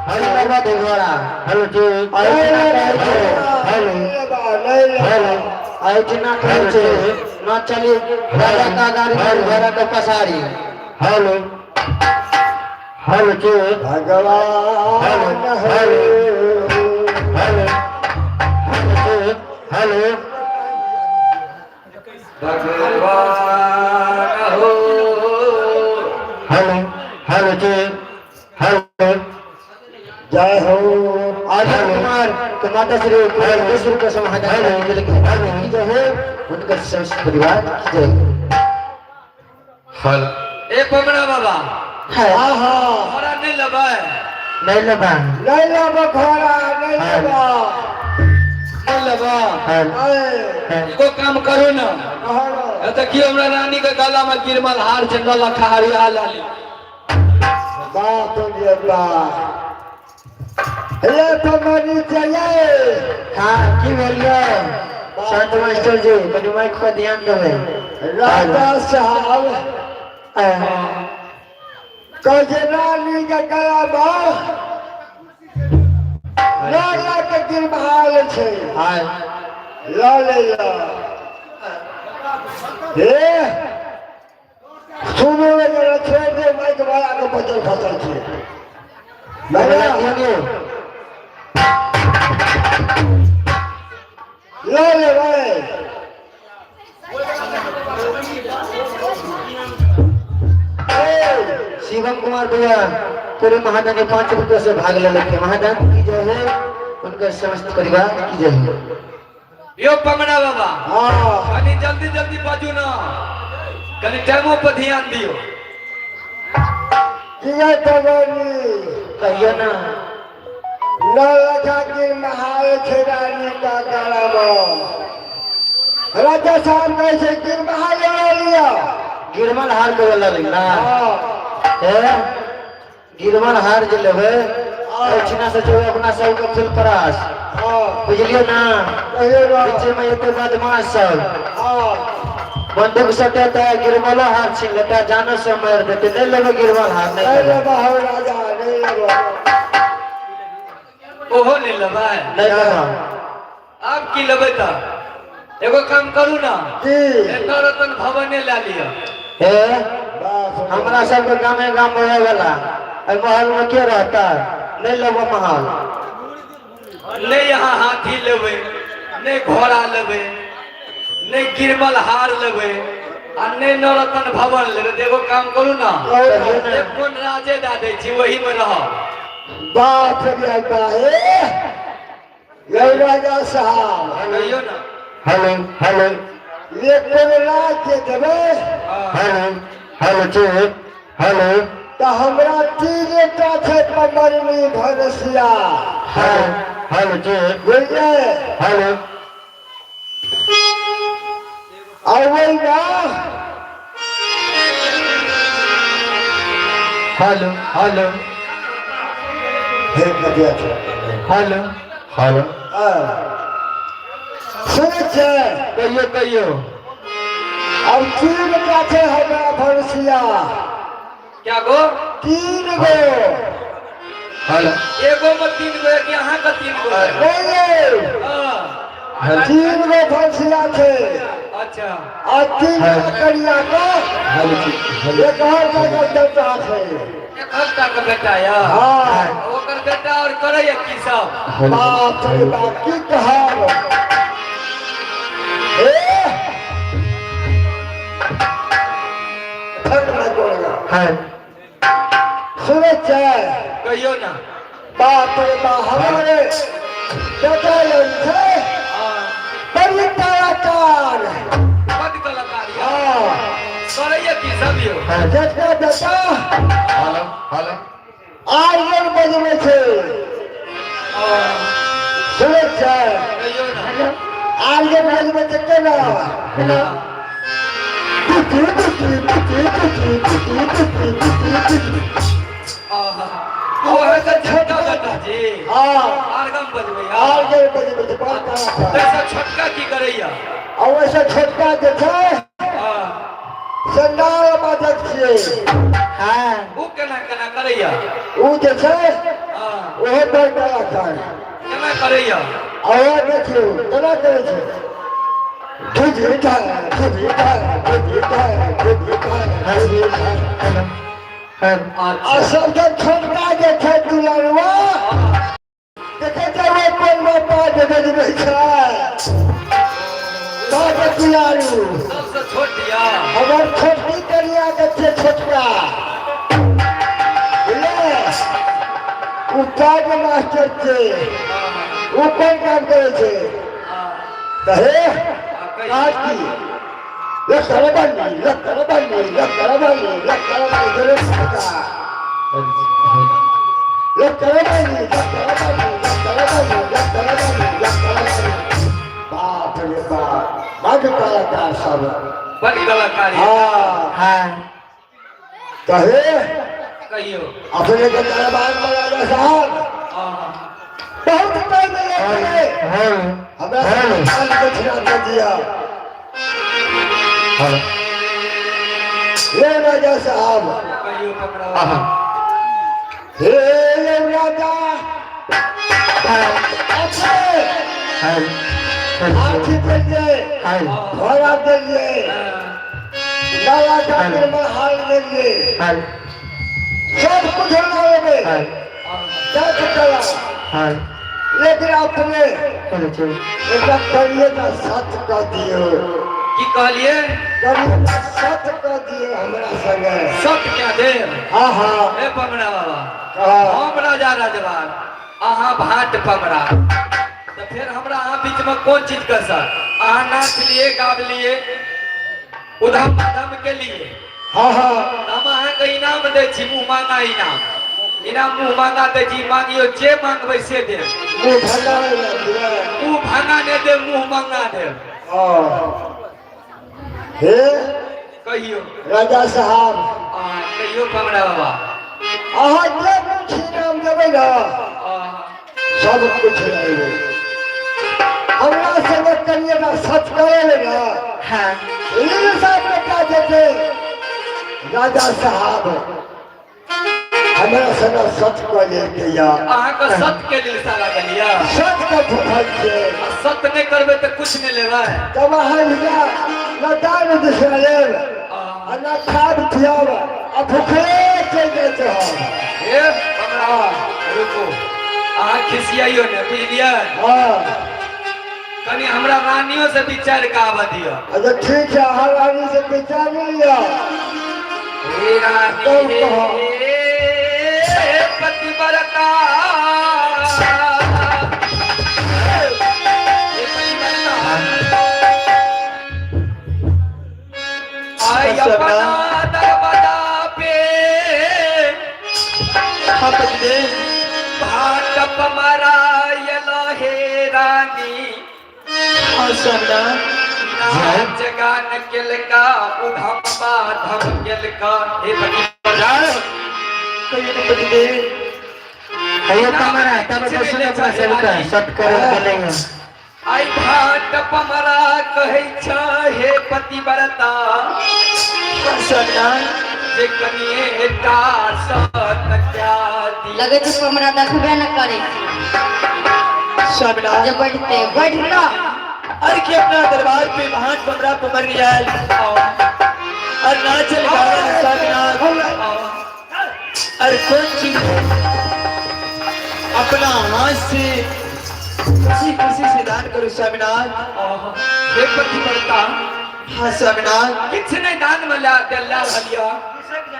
हेलो दे घोड़ा। हेलो जी। एहिठिना कहै छै। हेलो। नहीं लेबै। हेलो। एहिठिना कहै छै न, चली राजा का गाड़ी, घोड़ा के पसारी। हेलो हेलो जी। भगवान है। हेलो हेलो जी। हेलो। भगवान हो। हेलो हेलो जी। हेलो। जय हो। अजय कुमार के माता श्री 20 रुपये से महादान की जय हो, उनकर समस्त परिवार की जय हो। हेलो। ए बमरा बाबा। है। हाँ हाँ। घोड़ा नहीं लेबै? नहीं लेबा। नहीं लेबै घोड़ा, नहीं लेबै। नहीं लेबै? है। नहीं। एगो काम करू ना। कहो। ए देखियो, हमरा रानी के गला में गिरमल हार छै, 9 लाख हार आ लाली। बाप रे बाप, ये तो मरी चाहिए। हाँ, की भेलियै संत मास्टर जी? कनि माइक पर ध्यान देबै। राजा साहब। कहे रानी के गला में 9 लाख के गिरबहाल छै। हाँ। ल ले ल हे, सुनू ने जरा, छोड़ दे माइक वाला के, बचल फसल छै। बोला दियौ। ल लेबै। शिवम कुमार भैया पूरे महादानी 5 रुपये से भाग ले लेते। महादान की जय है, उनका समस्त परिवार की जय हो। यो बमरा बाबा। हाँ। कनी जल्दी जल्दी बाजू ना, कनी टाइमो पर ध्यान दियो। किया तबनी? कहियो ना। 9 लाख के महाल छै रानी का गला में। राजा साहब कहै छै गिरमहाल लऽ लिअ। गिरमल हार के वाला ना? हाँ। हे, गिरमल हार जे लेबै, एहिठिना से जो अपना सबके फुलपरास। हाँ। बुझलियै ना? कहियो ना। बीचे में एते बदमाश सब हाँ। बंदूक सटेता है, गिरमलो हार छीन लेता है, जानो से मार देते। नहीं लेबै गिरमल हार, नहीं नहीं लेबै। लेबै हो राजा, नहीं लेबै। ओहो नहीं लेबै? नहीं लेबै। आब की लेबै? तऽ एगो काम करू ना। की? एक रतन भवने लए लिअ। हे। बाप रे। हमरा सबके गामे गाम रहे वाला, एहि महल में के रहता? नहीं लेबो महल। नहि यहाँ हाथी लेबै, नहि घोड़ा लेबै, नहि गिरमल हार लेबै आ नहि नवरत्न भवन लेबै, तऽ एगो काम करू ना। कहियो ना। एक कोन राजे दए दै छी, ओहीमे रहब। बाप रे बाप, हे यौ राजा साहब। कहियो ना। Hello hello. ये कोन राज्य देबै? हाँ। हेलो हेलो जी। हेलो। तऽ हमरा तीन टा छै पमरनी भनसिया। हेलो हेलो जी। बुझलियै? हेलो। आ ओहिमे हेलो हेलो। हे कटिया छै। हेलो। हेलो। हाँ। सुनै छियै? कहियो कहियो। आब तीन टा छै हमरा भनसिया। क्या गो? तीन गो। हेलो। एगो में तीन गो कि अहाँके तीन गो? नहीं नहीं। हाँ। तीन गो भनसिया छै। अच्छा। आ तीन टा करिया के हेलो जी। हेलो। एक हर जगह देवता छै। एकहक के बेटा यऽ? हाँ। ओकर बेटा और करैया की सब? बाप रे बाप, की कहब। ए ठंड में गोलगा हाँ सुनै छै? कहियो ना। बाप रे बाप, हमारे बेटा लोग छै हाँ, बड़ी कलाकार। बड कलाकार यऽ। हाँ। करैया की सब यौ? जेठका बेटा हेलो हेलो। आर्यन बजबै छै। हाँ, सुनै छै? कहियो ना। आर्यन बजबै छै केना? बुद्धि बुद्धि बुद्धि बुद्धि बुद्धि बुद्धि बुद्धि बुद्धि। आहा, ओहे तऽ छोटका बेटा जी? हाँ। आरगम बजबै? आर्यन बजबै छै, बड़ कलाकार। तैसँ छोटका की करैया? आ ओहिसँ छोटका जे छै हाँ, से नाल बाजक छियै। हाँ। ओ केना केना करैया? ओ जे छै हाँ, ओहो बड़ कलाकार। केना करैया? आ ओ देखियौ केना करै छै, धुजी ढाल धुजी ढाल धुजी ढाल धुजी ढाल धुजी ढाल। हाँ आ अच्छा। सबसँ छोटका जे छै दुलरुआ, देखै छै ओ कोनमे पाँच बजबै छै, पाँच दुलारू। सबसँ छोट यऽ? हमर छोटकी कनिया के छै छोटका, बुझलियै? ओ काज मास्टर छै। ओ कोन काम करै छै? तऽ हे काज की, लक्कर बन्नी लक्कर बन्नी लक्कर बन्नी लक्कर बन्नी लक्कर बन्नी लक्कर बन्नी लक्कर बन्नी लक्कर बन्नी लक्कर बन्नी। बाप रे बाप, बड कलाकार सब। बड कलाकार यऽ। हाँ। हाँ। कहे। कहियो। अपने के दरबार में राजा साहब हाँ, बहुत टाइम लगे। हाँ हमरा कान दक्षिणा दे दिया। हेलो। हे राजा साहब। कहियो पकड़ा। हे राजा, अच्छे हाँ हाथी देलिए, हाँ घोड़ा देलिए, लाला का में हाल देलिए, हाँ सब कुछ ना लेबे। हाँ क्या कला। हाँ लेकिन अपने चलो चलो। एकरा करिए का सच कह दियो। की कहलिए? करिए का सच कह दियो हमरा संगे। सत क्या देव? हाँ हाँ। हे पमरा बाबा। हाँ। हम राजा रजवार, अहाँ भाट पमरा, तऽ फेर हमरा अहाँ बीच में कोन चीज के सर? अहाँ नाच लिए, गाब लिए, उधम माधम के लिए। हाँ हाँ। हम अहाँके इनाम दै छी, मुँह मांगा इनाम, इनाम मुँह मांगा दै छी। मांगियो, जे मांगबै से देब। मुँह भंगा नहीं। मुँह भांगा नहि देब, मुँह मांगा देब। हाँ, हे कहियो। राजा साहब। अहाँ कहियो पमरा बाबा। अहाँ जे कुछ इनाम देबै ने, सब कुछ लेबै। हमरा संगे करिए ना सच करे ले ना। हाँ। लील साहब बेटा जेते राजा साहब हमरा संगे सच कह लेलकै या। अहाँके सत के लिलसा लागल यऽ? सच के भूखल छै। आ सत नहि करबै तऽ कुछ नहि लेबै? तब अहाँ हिया न दान दिशा लेब आ न खाद पियाब आ भूखले चलि जाइ छै हम। हे हमरा रुकू, अहाँ खिसियाइयो ने, बुझलियै? हाँ। कनि हमरा रानियो से विचार के आबऽ दिअ। अच्छा ठीक छै, अहाँ रानी से विचार लिअ। हे रानी, तब कहो। हे पतिव्रता, हे पतिव्रता, आई अपना दरवाजा पे हाँ पतिदेव। भाट पमरायल हे रानी। हाँ स्वामीनाथ। नाच गान केलका, उधम बाधम केलका, हे पतिव्रता। कहियो ने पतिदेव। अयो कमरा तब तो सुन अपना सबका सत करे बोलेंगे। आई भाट पमरा कहै छ, हे पतिव्रता, हाँ स्वामीनाथ। जे कनिए टा सत क्या दी। लगै छै हमरा देखबे न करै छै। स्वामीनाथ। जे बढ़ते बढ़ना। अरे के अपना दरबार पे भाट बमरा पमर आयल और नाचल गावल स्वामीनाथ। और कौन चीज अपना हाथ से खुशी खुशी से दान करू स्वामीनाथ। हे पतिव्रता। हाँ स्वामीनाथ। किछु नहि दान में ला देला रहलिया।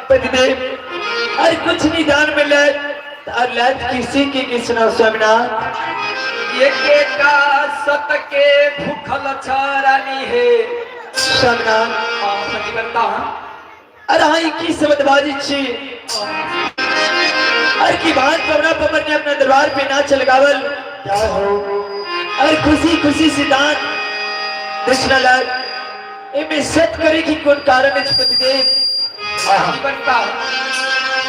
पतिदेव, अरे कुछ नहीं दान में ले और लैत किसी की की सुनाओ स्वामीनाथ। एकेटा सत के भूखल छ रानी हे। स्वामीनाथ। पतिव्रता। अरे हाँ, की शब्द बाजी छी? अरे की बात पवना पवन ने अपना दरबार पे नाच लगावल। क्या हो? अरे खुशी खुशी से दान दक्षिणा लाल, एमे सत करे की कौन कारण है पतिदेव? पतिव्रता,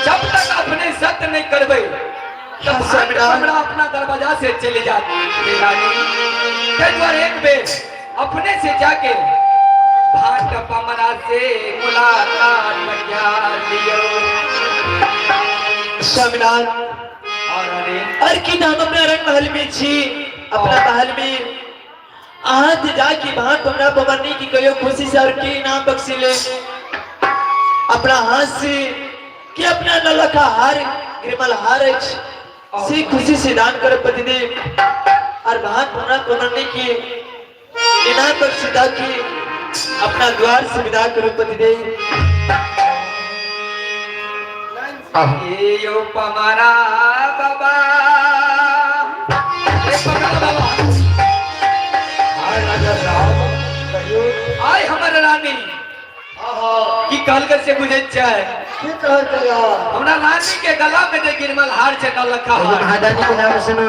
जब तक अपने सत नहीं करबै तब हाँ, भाग स्वामीनाथ। हमरा अपना दरवाजा से चले जात हे रानी। ताहि दुआरे एक बेर अपने से जाके भाट पमरा से मुलाकात करा लियो। स्वामीनाथ। और रानी। अरे की नाम अपना रंग महल में छी, अपना महल में अहाँ ते जाके भात हमरा पवनी की कहियो खुशी से और की नाम बख्शी ले अपना हाथ से कि अपना नलखा हार, गिरमल हार अछि से खुशी से दान कर पतिदेव, और भात हमरा पवनी की इनाम बख्शी दा की अपना द्वार से विदा करो पतिदेव। ए यो पमरा बाबा, ए पमरा बाबा। आय राजा साहब, कहियो। आय हमर रानी की कहलकै से बुझै छै? की कहै छै? हमरा रानी के गला में जे गिरमल हार छै, नौलखा हार। महादानी के नाम सुनू,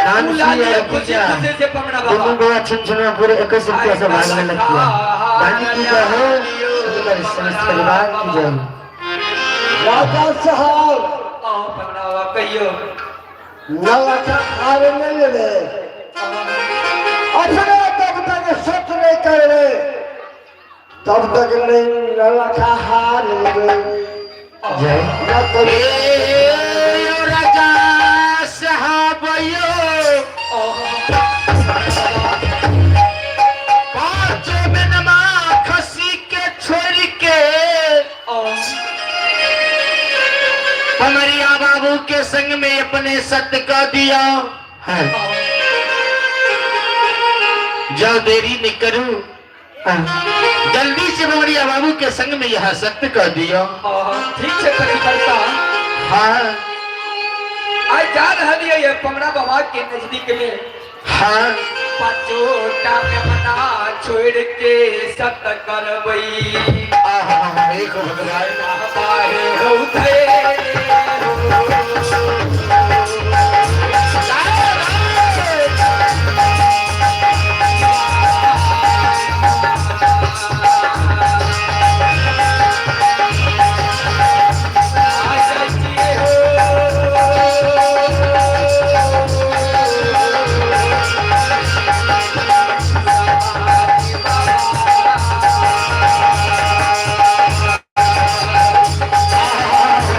नाम उ ला सुनी लिअ और खुशी पूजा खुशी से पमरा बाबा। दोनों गोवा छुन छुन पूरे 21 रुपया से भाग में लग गया। दानी की जय हो, सुंदर समस्त परिवार की जय हो। राजा साहब। आओ पमरा बाबा, कहियो। नलखा हार नहीं लेबे, अपने तब तक सत नहीं करबे तब तक नहीं नलखा हार लेबे। जय। न करू। राजा साहब यो, पांचों बिनमा खसी के छोड़ के पमरिया बाबू के संग में अपने सत्य का दिया हाँ। जाओ, देरी नहीं करूं। हाँ। जल्दी से पमरिया बाबू के संग में यह सत्य कर दिया। ठीक छै परिकर्ता। हाँ। आइ जा रहलियै ये पमरा बाबा के नजदीक में। हाँ। पाँचोटा मेमना छोड़ के सत करबै। आहा, एक भगवान। बाहे होते।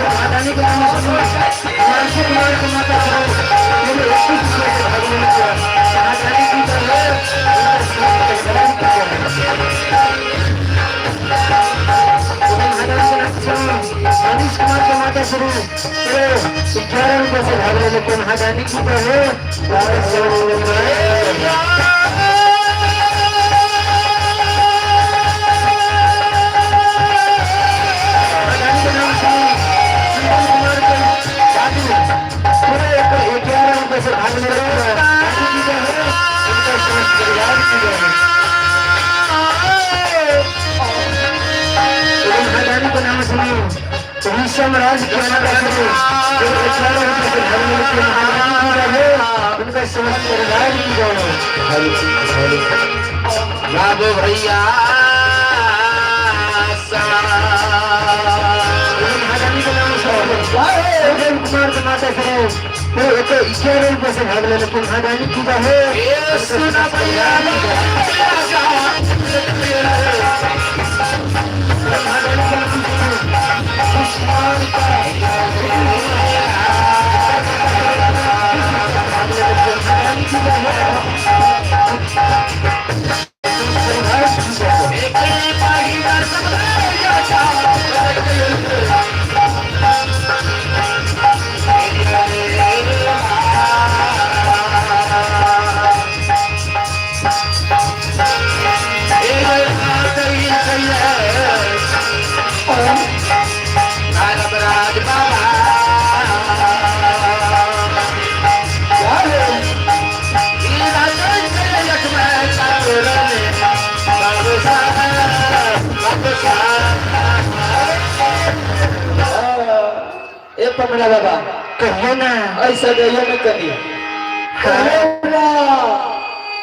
महादानी के नाम सुनू, हिमांशु कुमार के माता श्री पूरे 21 रुपया से भाग में लग गया। महादानी की जय हो, सुंदर समस्त परिवार की जय हो। महादानी के नाम सुनू, मनीष कुमार के माता श्री पूरे 11 रुपये से भाग ले लेते। महादानी की जय हो, सुंदर समस्त परिवार की जय हो। महादानी के नाम सुनू, चंदन कुमार के दादू पूरे 11 रुपये से भाग ले रहे हैं। दादू की जय हो, उनका समस्त परिवार की जय हो। एवं महादानी का नाम सुनो, ऋषभ राज के माता श्री पूरे 11 रुपये से भाग ले लेते हैं। महादानी की जय हो, उनका समस्त परिवार की जय हो। बाबू भैया। एवं महादानी का नाम सुनो, संजय कुमार के माता श्री पूरे 11 रुपये से भाग ले लेते हैं। महादानी की जय हो, उनका समस्त परिवार की जय हो। महादानी का नाम सुनो, कुमार का महादानी की जय हो, परिवार की जय हो। पमरा बाबा। कहियो ना। ऐसा जइयो ने कनी।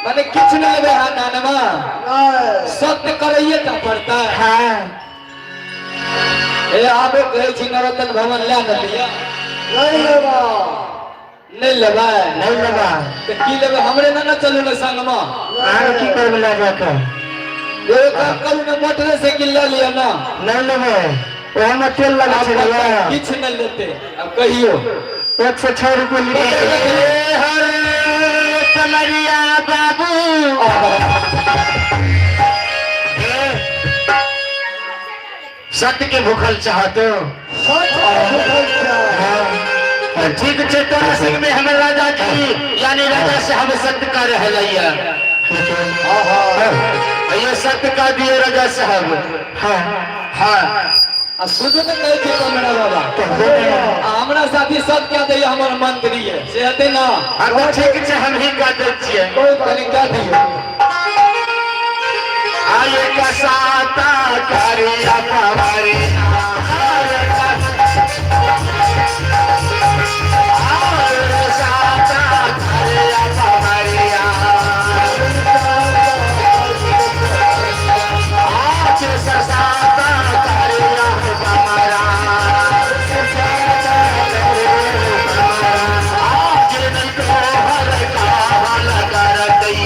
माने किछु नहि लेबै अहाँ दानमा? नहीं। सत्य करैये टा पड़तै। हाँ। ए आबो कहै छी नवरत्न भवन लए ने लिअ। नहीं लेबा। नहि लेबै? नहीं लेबा। तऽ की लेबै? हमरे ने ने चलू ने संगमे। अहाँ की करबै लए जाके? एगो काम करू ने, मोटरसाइकिल लऽ लिअ ने। नहीं लेबै, ओहोमे तेल लगै छै ने। किछु नहि लेतै, आब कहियौ। 106 रुपये लीटर। हर कमरिया बाबू, सत्य के भूखल चाहते हो? सच भूखल छै। ठीक छै, तोरा संग में हमें राजा जी यानी राजा साहब सत्य का रहलैया। ये सत्य का दिए राजा साहब। हाँ। हाँ। आ सुनू ने, कहै छी कमरा बाबा, आ हमरा साथी सब क्या दैया हमर मंत्री है, से हेतै ने? हाँ तो ठीक छै, हम ही कह दै छियै। कनि कह दियौ। आये का साता करिया पवारी, साता करिया पवारिया, आज साता करिया पवारा, आज तोहर काहल करतई,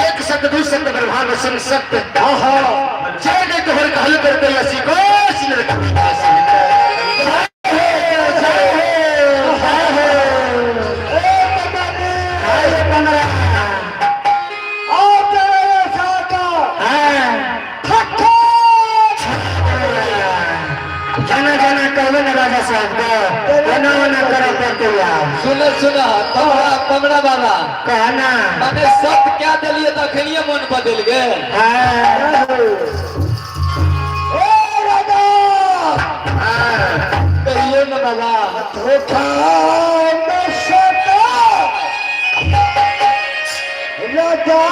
एक सत्य, दू सत्य, ब्रह्मा वसन सत्य। जय ने तोहर कहल करते असी कोस नरक। जय हो, जय हो, ए कमरी, आइए कमरा। आ तेरे साका। हाँ। ठक्का। जाना जाना कहबे ना राजा साहब के, एना ओना करे पड़ते यार। सुन सुन कमरा, कमरा बाबा। कहना। माने सत्य क्या देलियै तऽ अखनिये मन बदलि गेल? हाँ। ए राजा। कहियौ ने बाबा। धोखा में सता राजा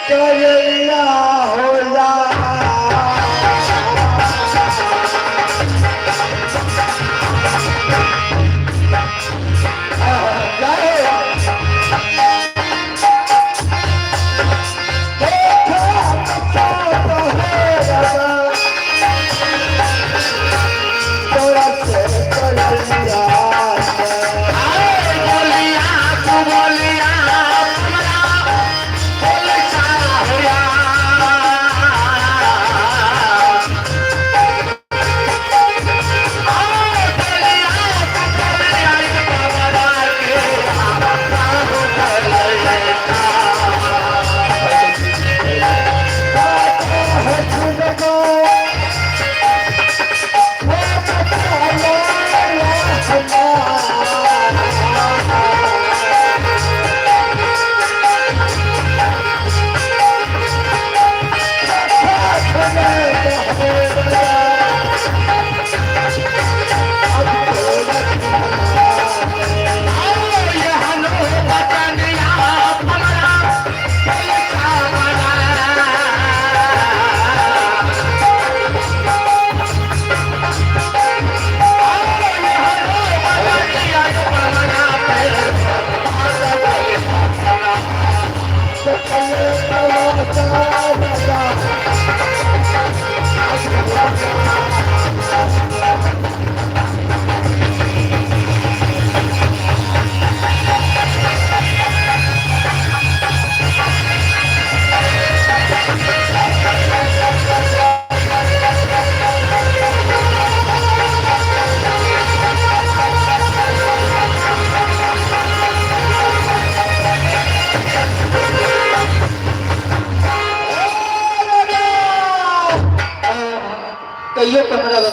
करैया होला। धोखा में सता हो राजा, तोरा से करैया। बोलिया तू बोलिया।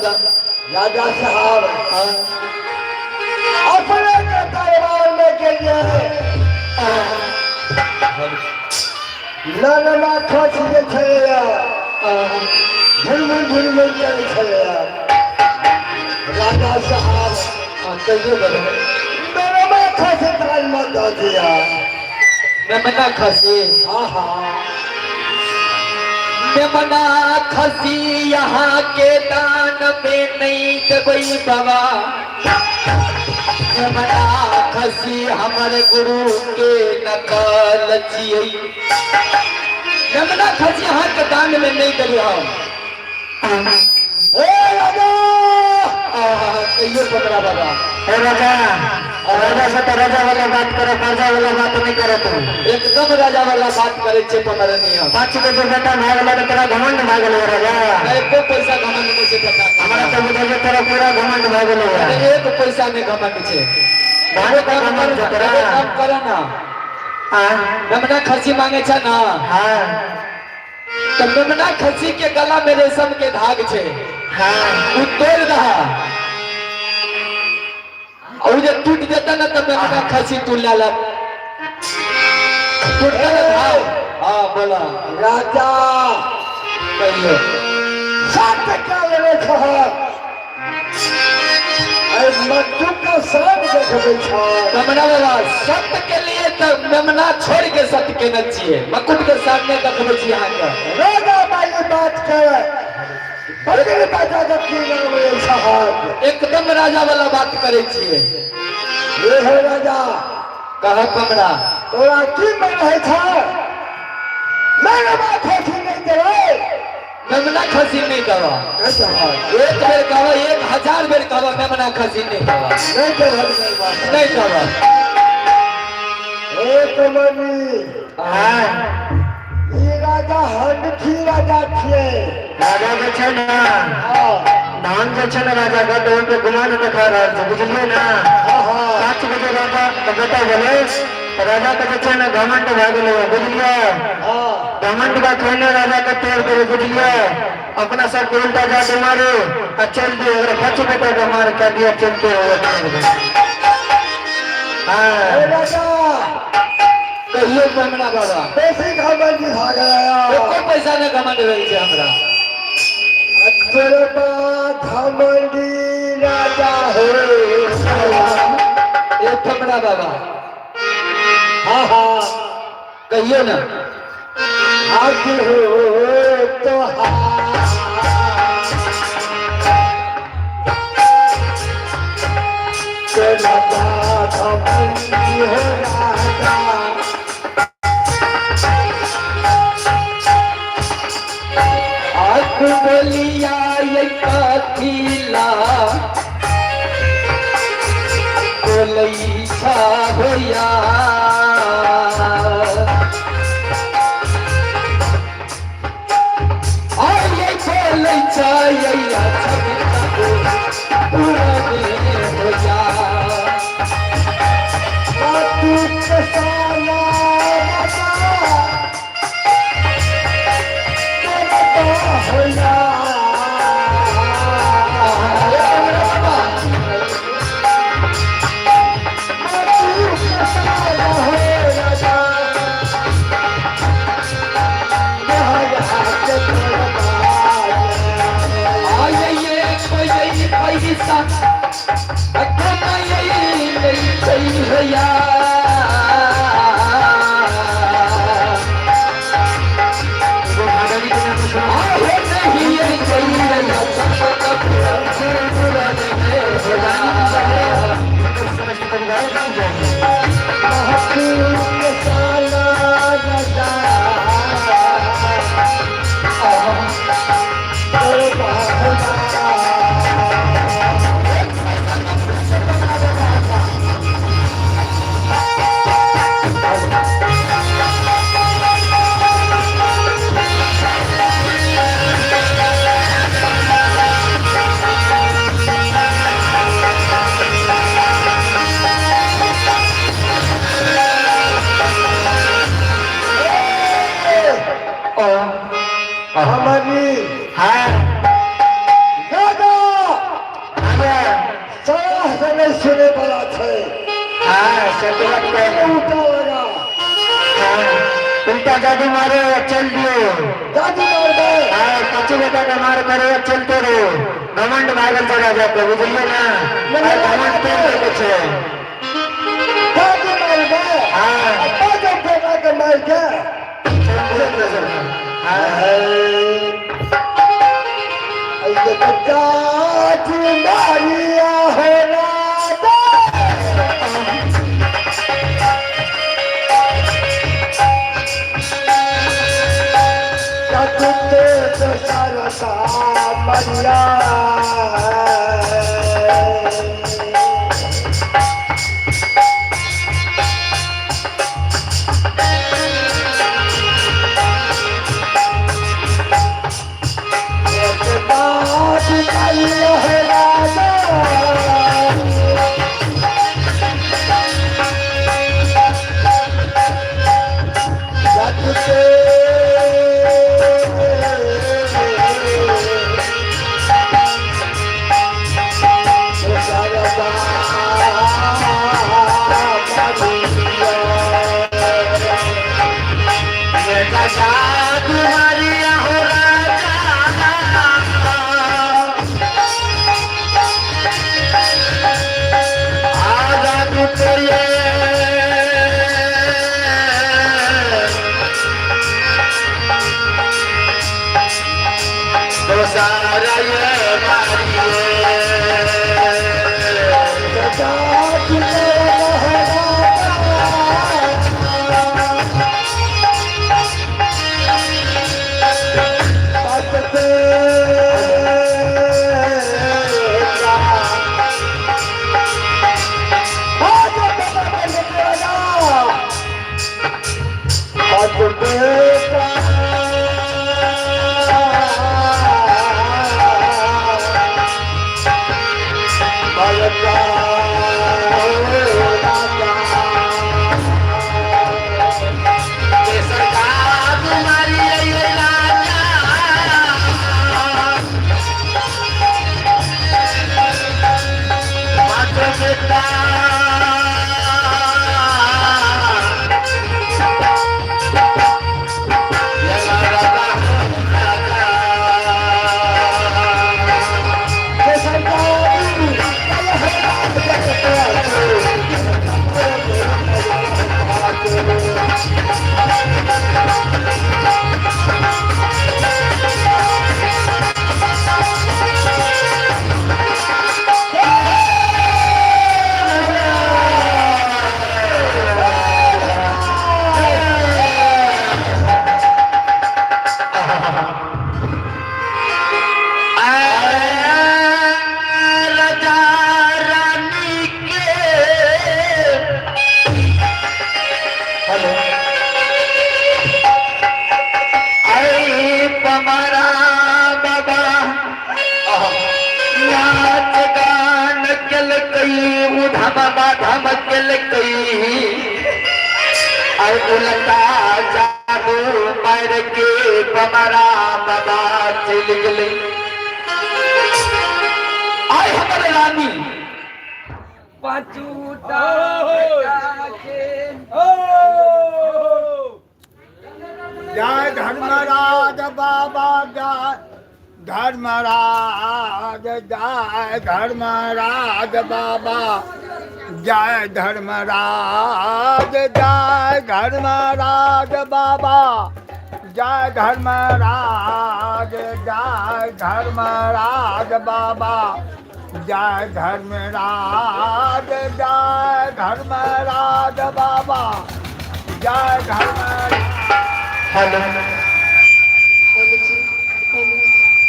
राजा। राजा साहब अपने के दरबार में गेलियै, ननमा खस जे छलैया झुलमुल झुलमुल करै छलैया। राजा साहब, कहियो बाबा। ननमा खस दान में दऽ दिया। मेमना खसी? हाँ हाँ। मेमना खसी यहाँ के दान में नहीं देबै बाबा। मेमना खसी हमर गुरु के नकल छियै। मेमना खसी अहाँ के दान में नहीं देबै हम। हे राजा। कहियो पकड़ा बाबा। हे राजा, राजा से तो राजा वाला बात करो, प्रजा वाला बात नहीं करो तू। एकदम राजा वाला बात करे छे पमरनी हम। 5 गो बेटा भए गेलै तऽ तोरा घमंड भए गेलै राजा। एको पैसा घमंड नहीं छे बेटा। हमरा तऽ बुझै छै तोरा पूरा घमंड भए गेलै। अरे, एक पैसा नहीं घमंड छे। भारे का घमंड छौ तोरा। एगो काम कर ना। मेमना खसी मांगे छे ना? हाँ। तो मेमना खसी के गला में रेशम के धाग छे। उ तोड़ दहा और जे टूट जेता ना, तो मेमना खसी तू ला ला। टूटता ना धाग? हाँ, बोला। राजा। कहियो। 7 टका लेने छहक, अरे मट्टू का शान देखबै छह। मेमना बाबा, सत्य के लिए तो मेमना छोड़ के सत्य के न छिए, मकुट के सामने देखबै छी अहाँके। राजा वाली बात करे, बगल बाजा के की नाम लै छहक? एकदम राजा वाला बात करे छिए। ये हे राजा। कह कमरा। तोरा की मन है छ? मेरे खसी नहीं देबै? मेमना खसी नहीं दवा। नहीं देबै। एक बेर कहवा, 1000 बेर कहवा, मेमना खसी नहीं दवा। नहीं देबै, नहीं बात। नहीं दवा। हे कमनी। हाँ। ई राजा हंडखी राजा छियै। राजा जे छै ने, धान जे छै ने राजा के, तऽ ओहिके गुमान देखा रहल छै, बुझलियै ने? हाँ हाँ। 5 बजे राजा के बेटा भेलै तऽ राजा के जे छै ने घमंड भए गेलै, बुझलियै? हाँ। घमंड का खैने राजा के तोड़ देबै, बुझलियै? अपना सबके उल्टा जाके मारू आ चल दियो। अगर 5 बेटा के मार कर दिया, चलते हो। हाँ। हे राजा। कहियो मेमना बाबा। बेसी घमंडी भऽ गेलै। एको पैसा नहि घमंड भेल छै हमरा। तोरे बाप घमंडी राजा हो। एक कमरा बाबा। हाँ हाँ। कहियो ना। आग हो तो हाँ तेरा बाप घमंडी हो राजा। आख बोलिया ये कथिला बोलै छा होया, आये बोलै छा ये हो जा। तू कसाला राजा तेरा तो होया। तू कसाला हो राजा महाराज दरबार। आये ये कोई पैसा कमाये नहीं चाहिए। एगो महारानी के नाम सुनो। आये नहीं ये चाहिए। समझ परिवार नहीं जाएंगे। तू कसाला राजा दरबार। हमारी हाँ। दादा। नहीं सुने वाला छे। हाँ, सतवत अपने उल्टा लगा। हाँ, उल्टा जादू मारे चल दियो। जादू मार दे। हाँ, पांचों बेटा के मार करे चलते रहो। घमंड भागल चला जाते, बुझलिए ना? आइ घमंड तोड़ देके छै। जादू मार दे। हाँ। पांचों बेटा के मार के। हाँ। ये तो जादू मारिया हो राजा। जादू तो सारा मरिया। जादू मारिया हो राजा। जादू मारिया हो राजा। आजाद करिए। तो सारा ये मारिए। सरकार तुम्हारी राजा। मात्र पिता राजा रानी के हेलो अरे पमारा बाबा नाच गान केलकै, उधम बाधम केलकै। अरे उलटा जादू मार के पमारा बाबा चलि गेलै। आय हमर रानी। पाँचूटा बेटा के जय धर्मराज बाबा, जय धर्मराज, जय धर्मराज बाबा, जय धर्मराज, जय धर्मराज बाबा, जय धर्मराज, जय धर्मराज बाबा, जय धर्मराज, जय धर्मराज बाबा, जय धर्मराज। हेलो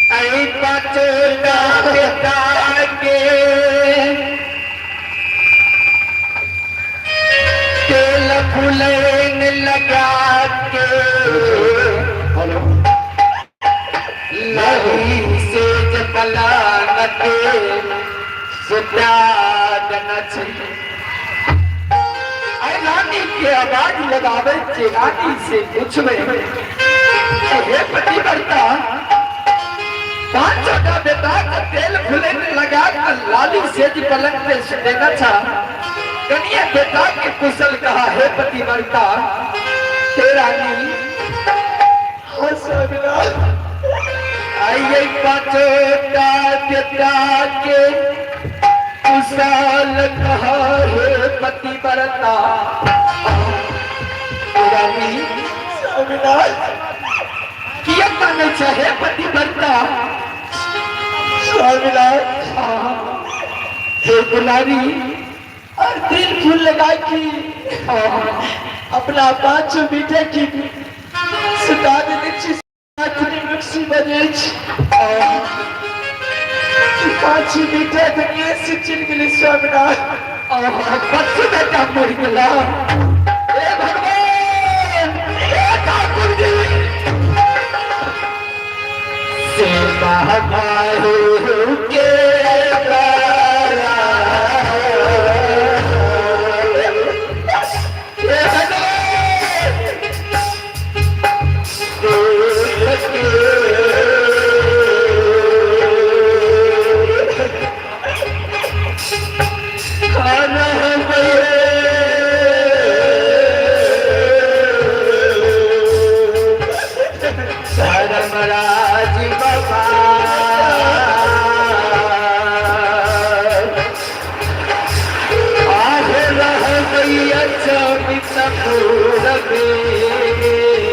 अरे पाँचोटा बेटा के तेल फुलैन लगा के लही से पलान के सुता देना चाहिए। अरे रानी के आवाज लगावे के रानी से पूछवे, हे पतिव्रता, पांचों का बेटा का तेल फुले लगा के का लाली सेज पलंग पे सुतेना छा कनिया बेटा के कुशल कहा हे पति मरता तेरा नी आइए पाँचोटा बेटा के कुशल कहा हे पति बरता रानी किया कानै छै हे पति बरता हे दुलारी और दिल फूल लगा की अपना पांचों बेटे की सुता देने छी मैथिली मिक्सी बजै छी पांचों बेटे दुनिया से चलि गेलै स्वामीनाथ। बच्चू बेटा मरि गेला। हे भगवान, हे ठाकुर जी, से महाबाहु के द्वारा। हे भगवान, देख के धर्मराज बाबा आह रह गैया चमित पूरबे हे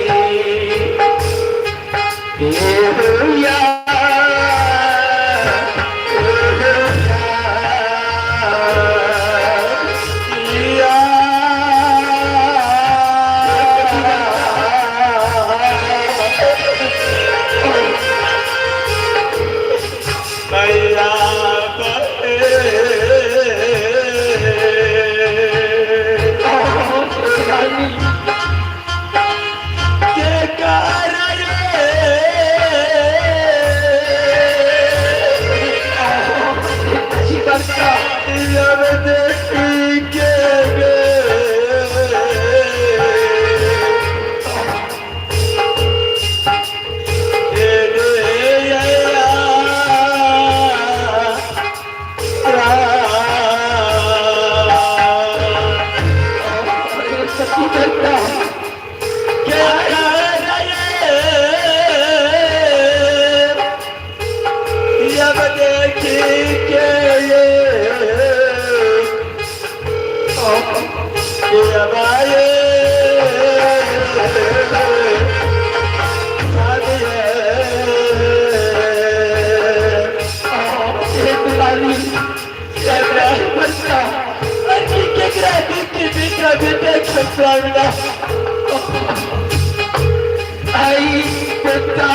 आई पिता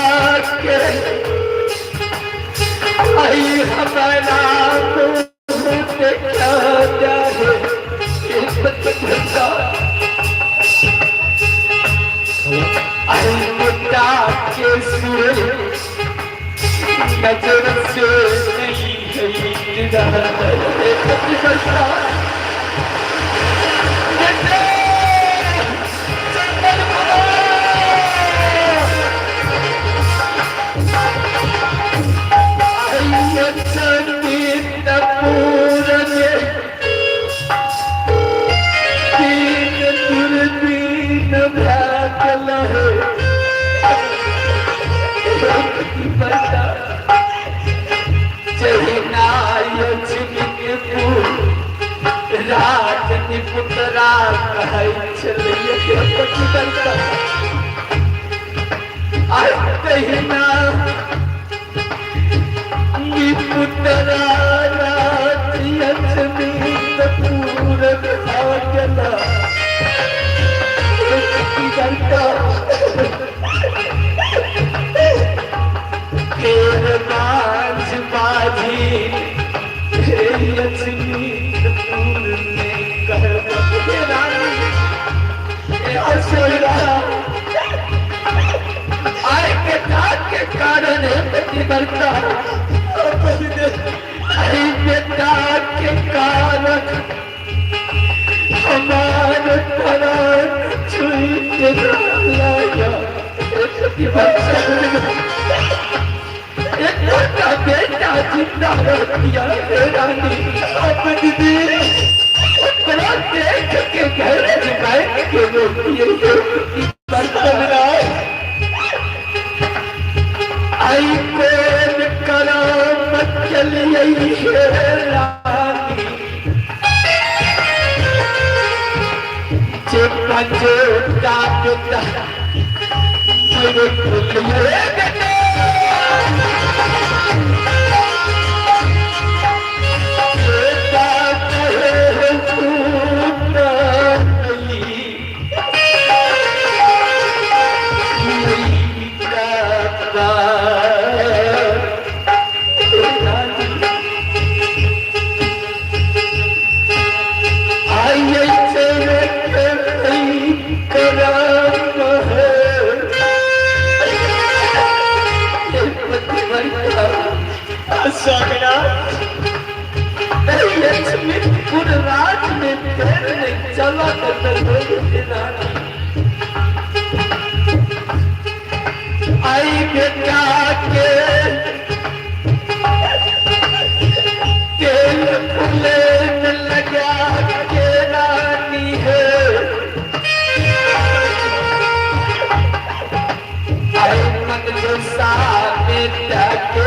के आई हमारा मुँह देखा जाए आई पिता के सुर नजर से नहीं है। चंदन पुतरा कहै छलियै आइ तहिना पुतरा पूर गेला। फेर बाज बाजी हे लक्ष्मी पूर में कह रानी आय बेटा के कारण प्रतिबद्धता आई बेटा के कारण हमार प्राण छूट गया। एक बेटा जिंदा जिंदा रहतिया हे रानी। अब दीदी ओकरा देख के घर बैठ के रोटिए आई कोन कराम चलिए हे रानी। जे पंजोटा बेटा मेरे खुलिए बेटा बेटा कहे लक्ष्मीपुर राज में तेल नहीं चला आई बेटा के तेल फूले लगा के रानी है। आई मन जो बेटा के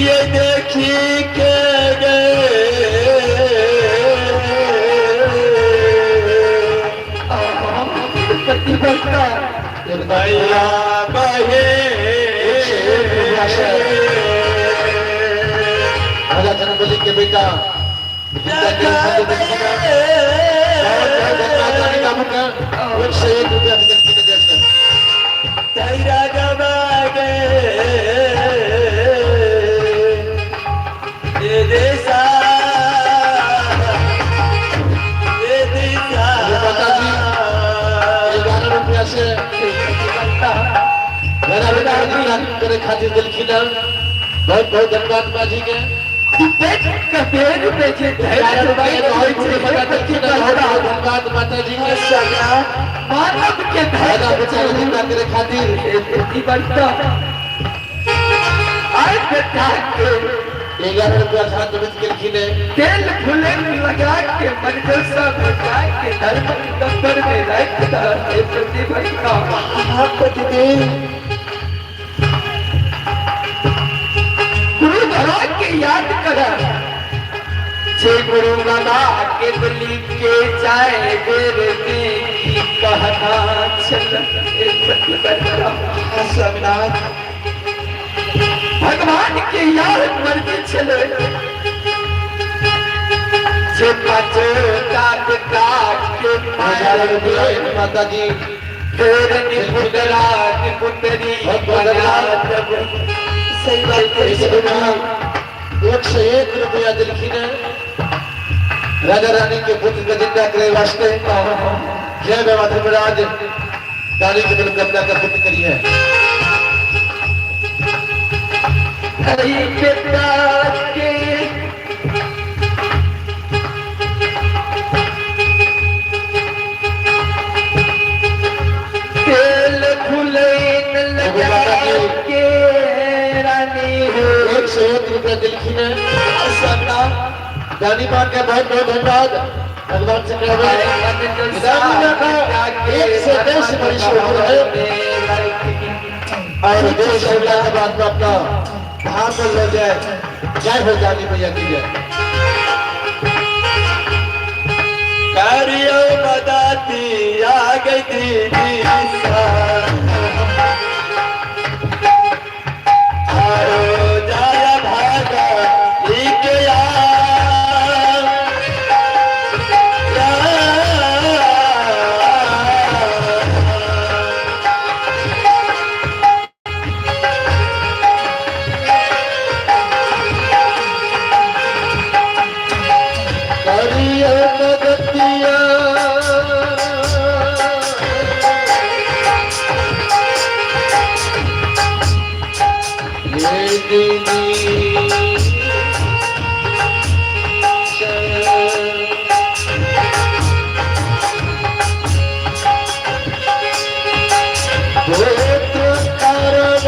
ये देखी के गए। भैया बहे। राजा जनबली के बेटा जिंदा के खातिर देलखिन हन। बहुत बहुत धन्यवाद रानी बाबू का, 101 रुपया भी देलखिन हन जैसे। तैरा गवागे ये देसा ये दिशा। माता जी 11 रुपया से मेरा बेटा जिंदा करे खातिर देलखिन हन। बहुत बहुत धन्यवाद माँ जी के। 11 रुपया बहुत बहुत देलखिन हन। बहुत बहुत धन्यवाद माता जी के। मानव के राजा बेटा के जिंदा करे खातिर आय बेटा के 11 रुपया साथ में केलखिन हन। तेल फुले लगा के मनजलसा बचा के धर्म दफ्तर में रख दे प्रतिभा। हाँ पतिदेव। गुरु धरा के याद कर जे गुरु बाबा के बलि के जाए बेर में की कहना चल प्रतिभा। हाँ स्वामीनाथ। भगवान के याद मर्जी चले जे पाँच काट काट के 1000 रुपया माता जी फिर निपुतरा निपुतरी बहुत बहुत धन्यवाद। सही बात है। इस बिना 101 रुपया दिलखिन हन राजा रानी के पुत्र के जिंदा करे वास्ते। जय बाबा धर्मराज, रानी के दिल कब्जा का पुत्र करिए। हरी पिता के तेल फुलैन लगा के रानी हो। 101 रुपया दिलखिन हन। स्वामीनाथ। रानी माँ का बहुत बहुत धन्यवाद। भगवान से कह रानी माँ का 110 वर्ष उम्र है और देश सेवा के बाद में अपना धाम पर ले जाए। जय हो रानी मैया की जय। करियो मदती आ गई दीदी सा आरो जाया भागा एक या करियो मदतिया ये दीदी। पुत्र कारण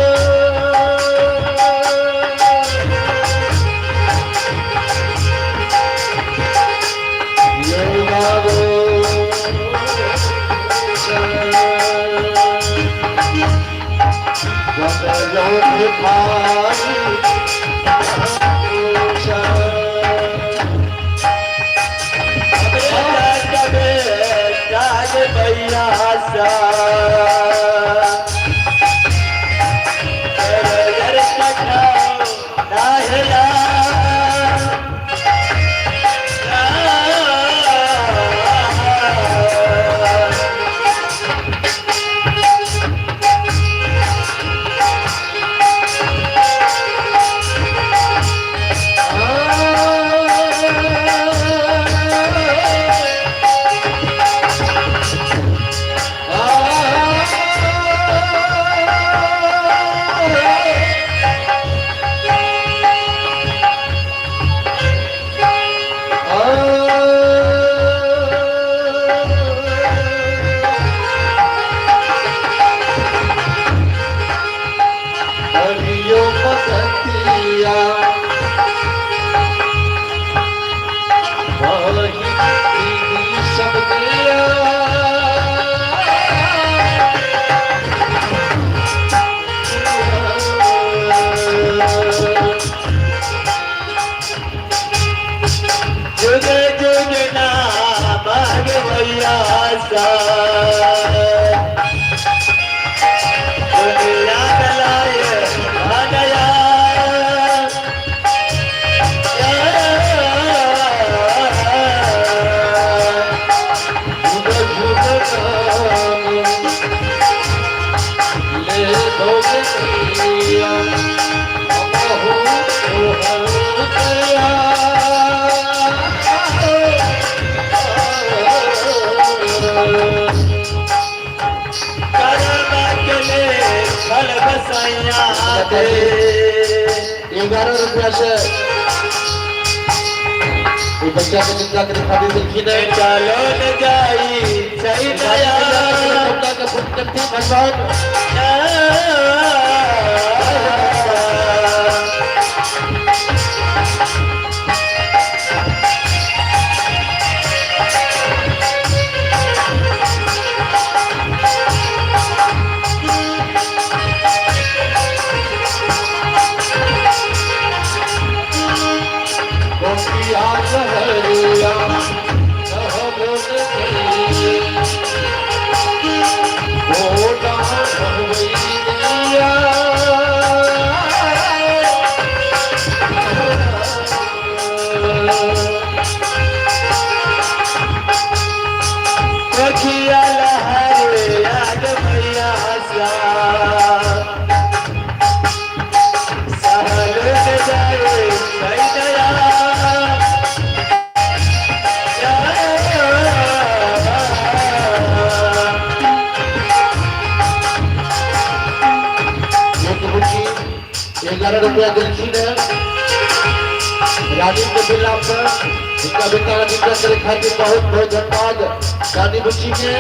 हरियो मगतिया वही सब दिया। जुग जुग नाम भैया सा। सैया दे। 11 रुपया से ई बच्चा के चिंता करे खातिर दिलखिन है। चलो न जाई सैया। कमला के पुण्य करती भगवान। गोपिया लहरिया सहबन गोदा भगवैया। सखिया लहरे याद भैया सा सहल न जाए सैया। एक बुच्ची 11 रुपया दिलखिन है रानी के बिल पर। इनका बेटा चिंता करे खातिर बहुत बहुत धन्यवाद रानी बुच्ची के।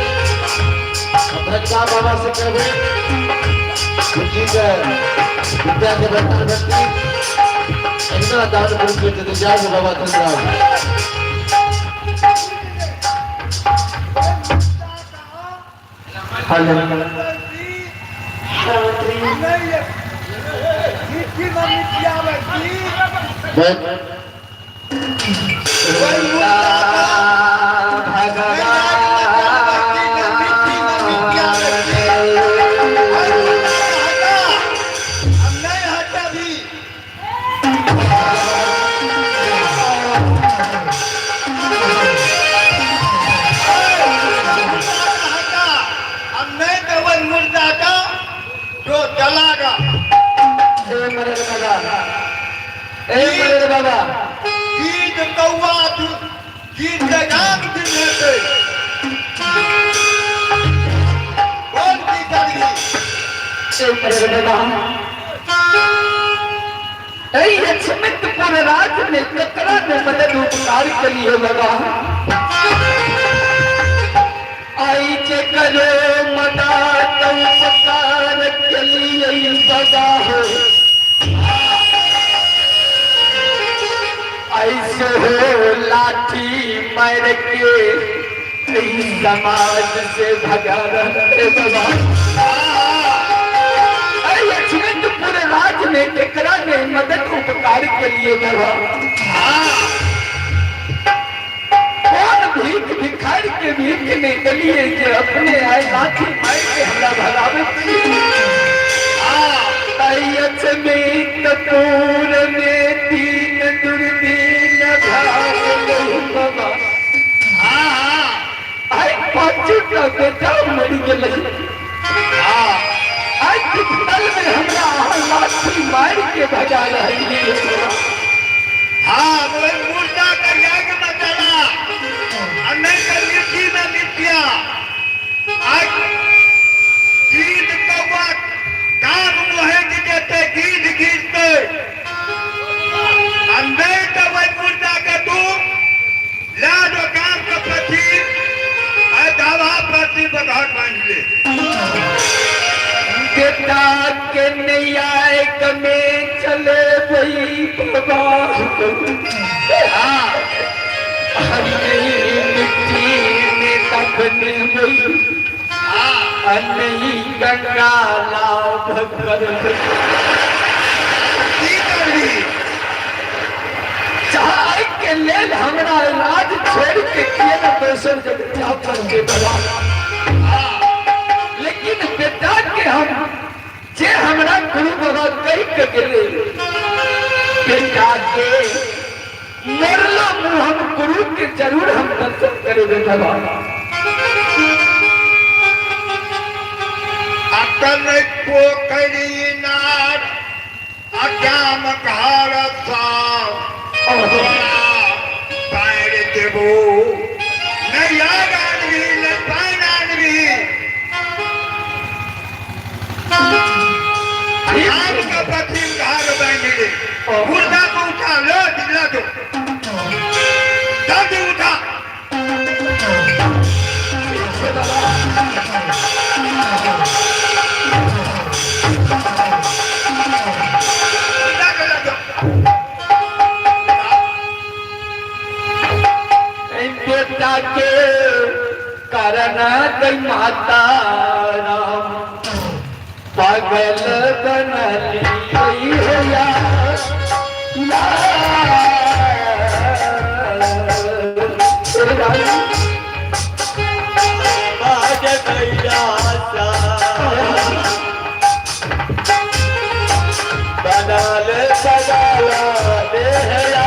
धनका बाबा से कहबे बुच्ची के विद्या के भंडार भक्ति इतना दान पुरुष के जय जय बाबा धनराज। हेलो। बैठ। जो जलागा। ए मरे रे बाबा, ए मरे रे बाबा। गीत कौआ तू गीत के गान दिन हेतै बोल की करही। ए मरे रे बाबा, ऐ लक्ष्मीपुर राज में ककरा ने मदद उपकार करी है बाबा? आई जे करो मदद उपकार के लिए बाबा हो, ऐसे हो लाठी मार के इस समाज से भगा रहे बाबा। अरे लक्ष्मीपुर राज में एकरा ने मदद उपकार के लिए बाबा? कौन भीख भिखारी के भीख नहीं दिलिए जे अपने आए लाठी मार के हमरा भगावे? लक्ष्मीपुर में तीन दुर्दीन भाग गई बाबा। आई पांच का बेटा मर गेलै। आई पिछल में हमरा लाठी मार के भगा रही है। हाँ, तो वही मुर्दा का याग में जला और नहीं तो मिट्टी में मिट्टिया। आज गीत कौआ कान मुहे की देते गीत गीतते और नहीं तो वही मुर्दा के तू ला जो काम के पति और दावा पति पर घर बांध ले। बेटा के न्याय में चले वही बाबा। हाँ। नहीं मिट्टी में दफन हुई, नहीं गंगा लाभ कर। की करही? चाहे के लेल हमरा राज छोड़ के किए न दोसर जगह जा पर के बाबा, लेकिन बेटा के हम जे हमरा गुरु बाबा कह के गेले, बेटा के मरलो मुँह हम गुरु के जरूर हम दर्शन करेंगे बाबा। अटल पोखरी नार अज्ञान घर पैर देबो नहीं आग आनबी नहीं पानि आनबी। बेटा के कारण गई माता राम पागल बनली है यार बनल सजाल देहया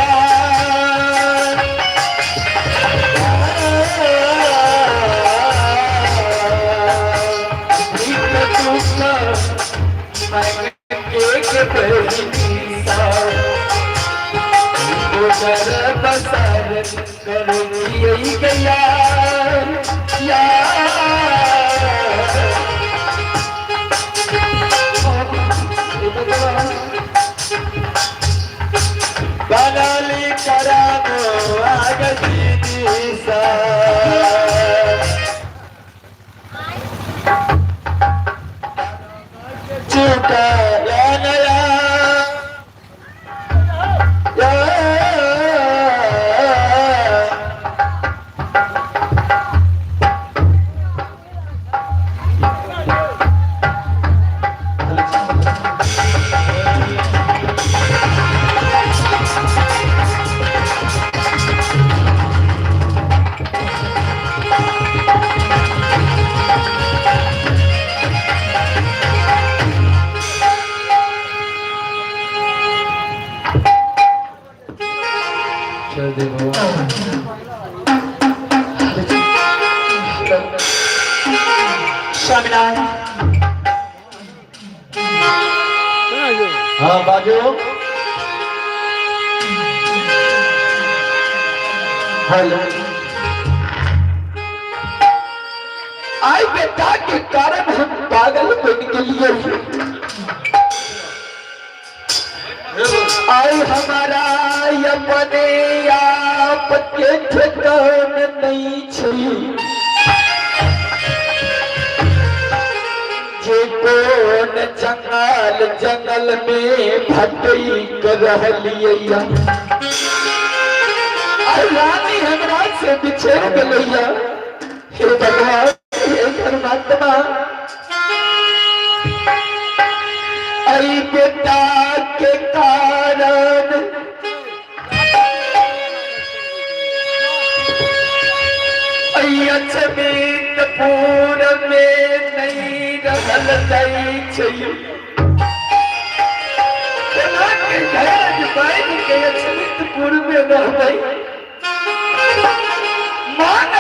बनली करानो आगती दिशा चुका नया चल दे बाबा। स्वामीनारायण। हाँ बाजू। हेलो। आई बेटा के कारण हम पागल बन गेलिए। आई हमारा अपने आप के ठिकान नहीं छी जे कोन जंगल जंगल में भटक रहलिए। आई रानी हमरा से बिछड़ गेलैया। हे भगवान, हे परमात्मा, आई बेटा के कारण आई अछमीतपुर में नहीं रहल जाइ छै। केना के घर बांधि के अछमीतपुर में रहबै? मान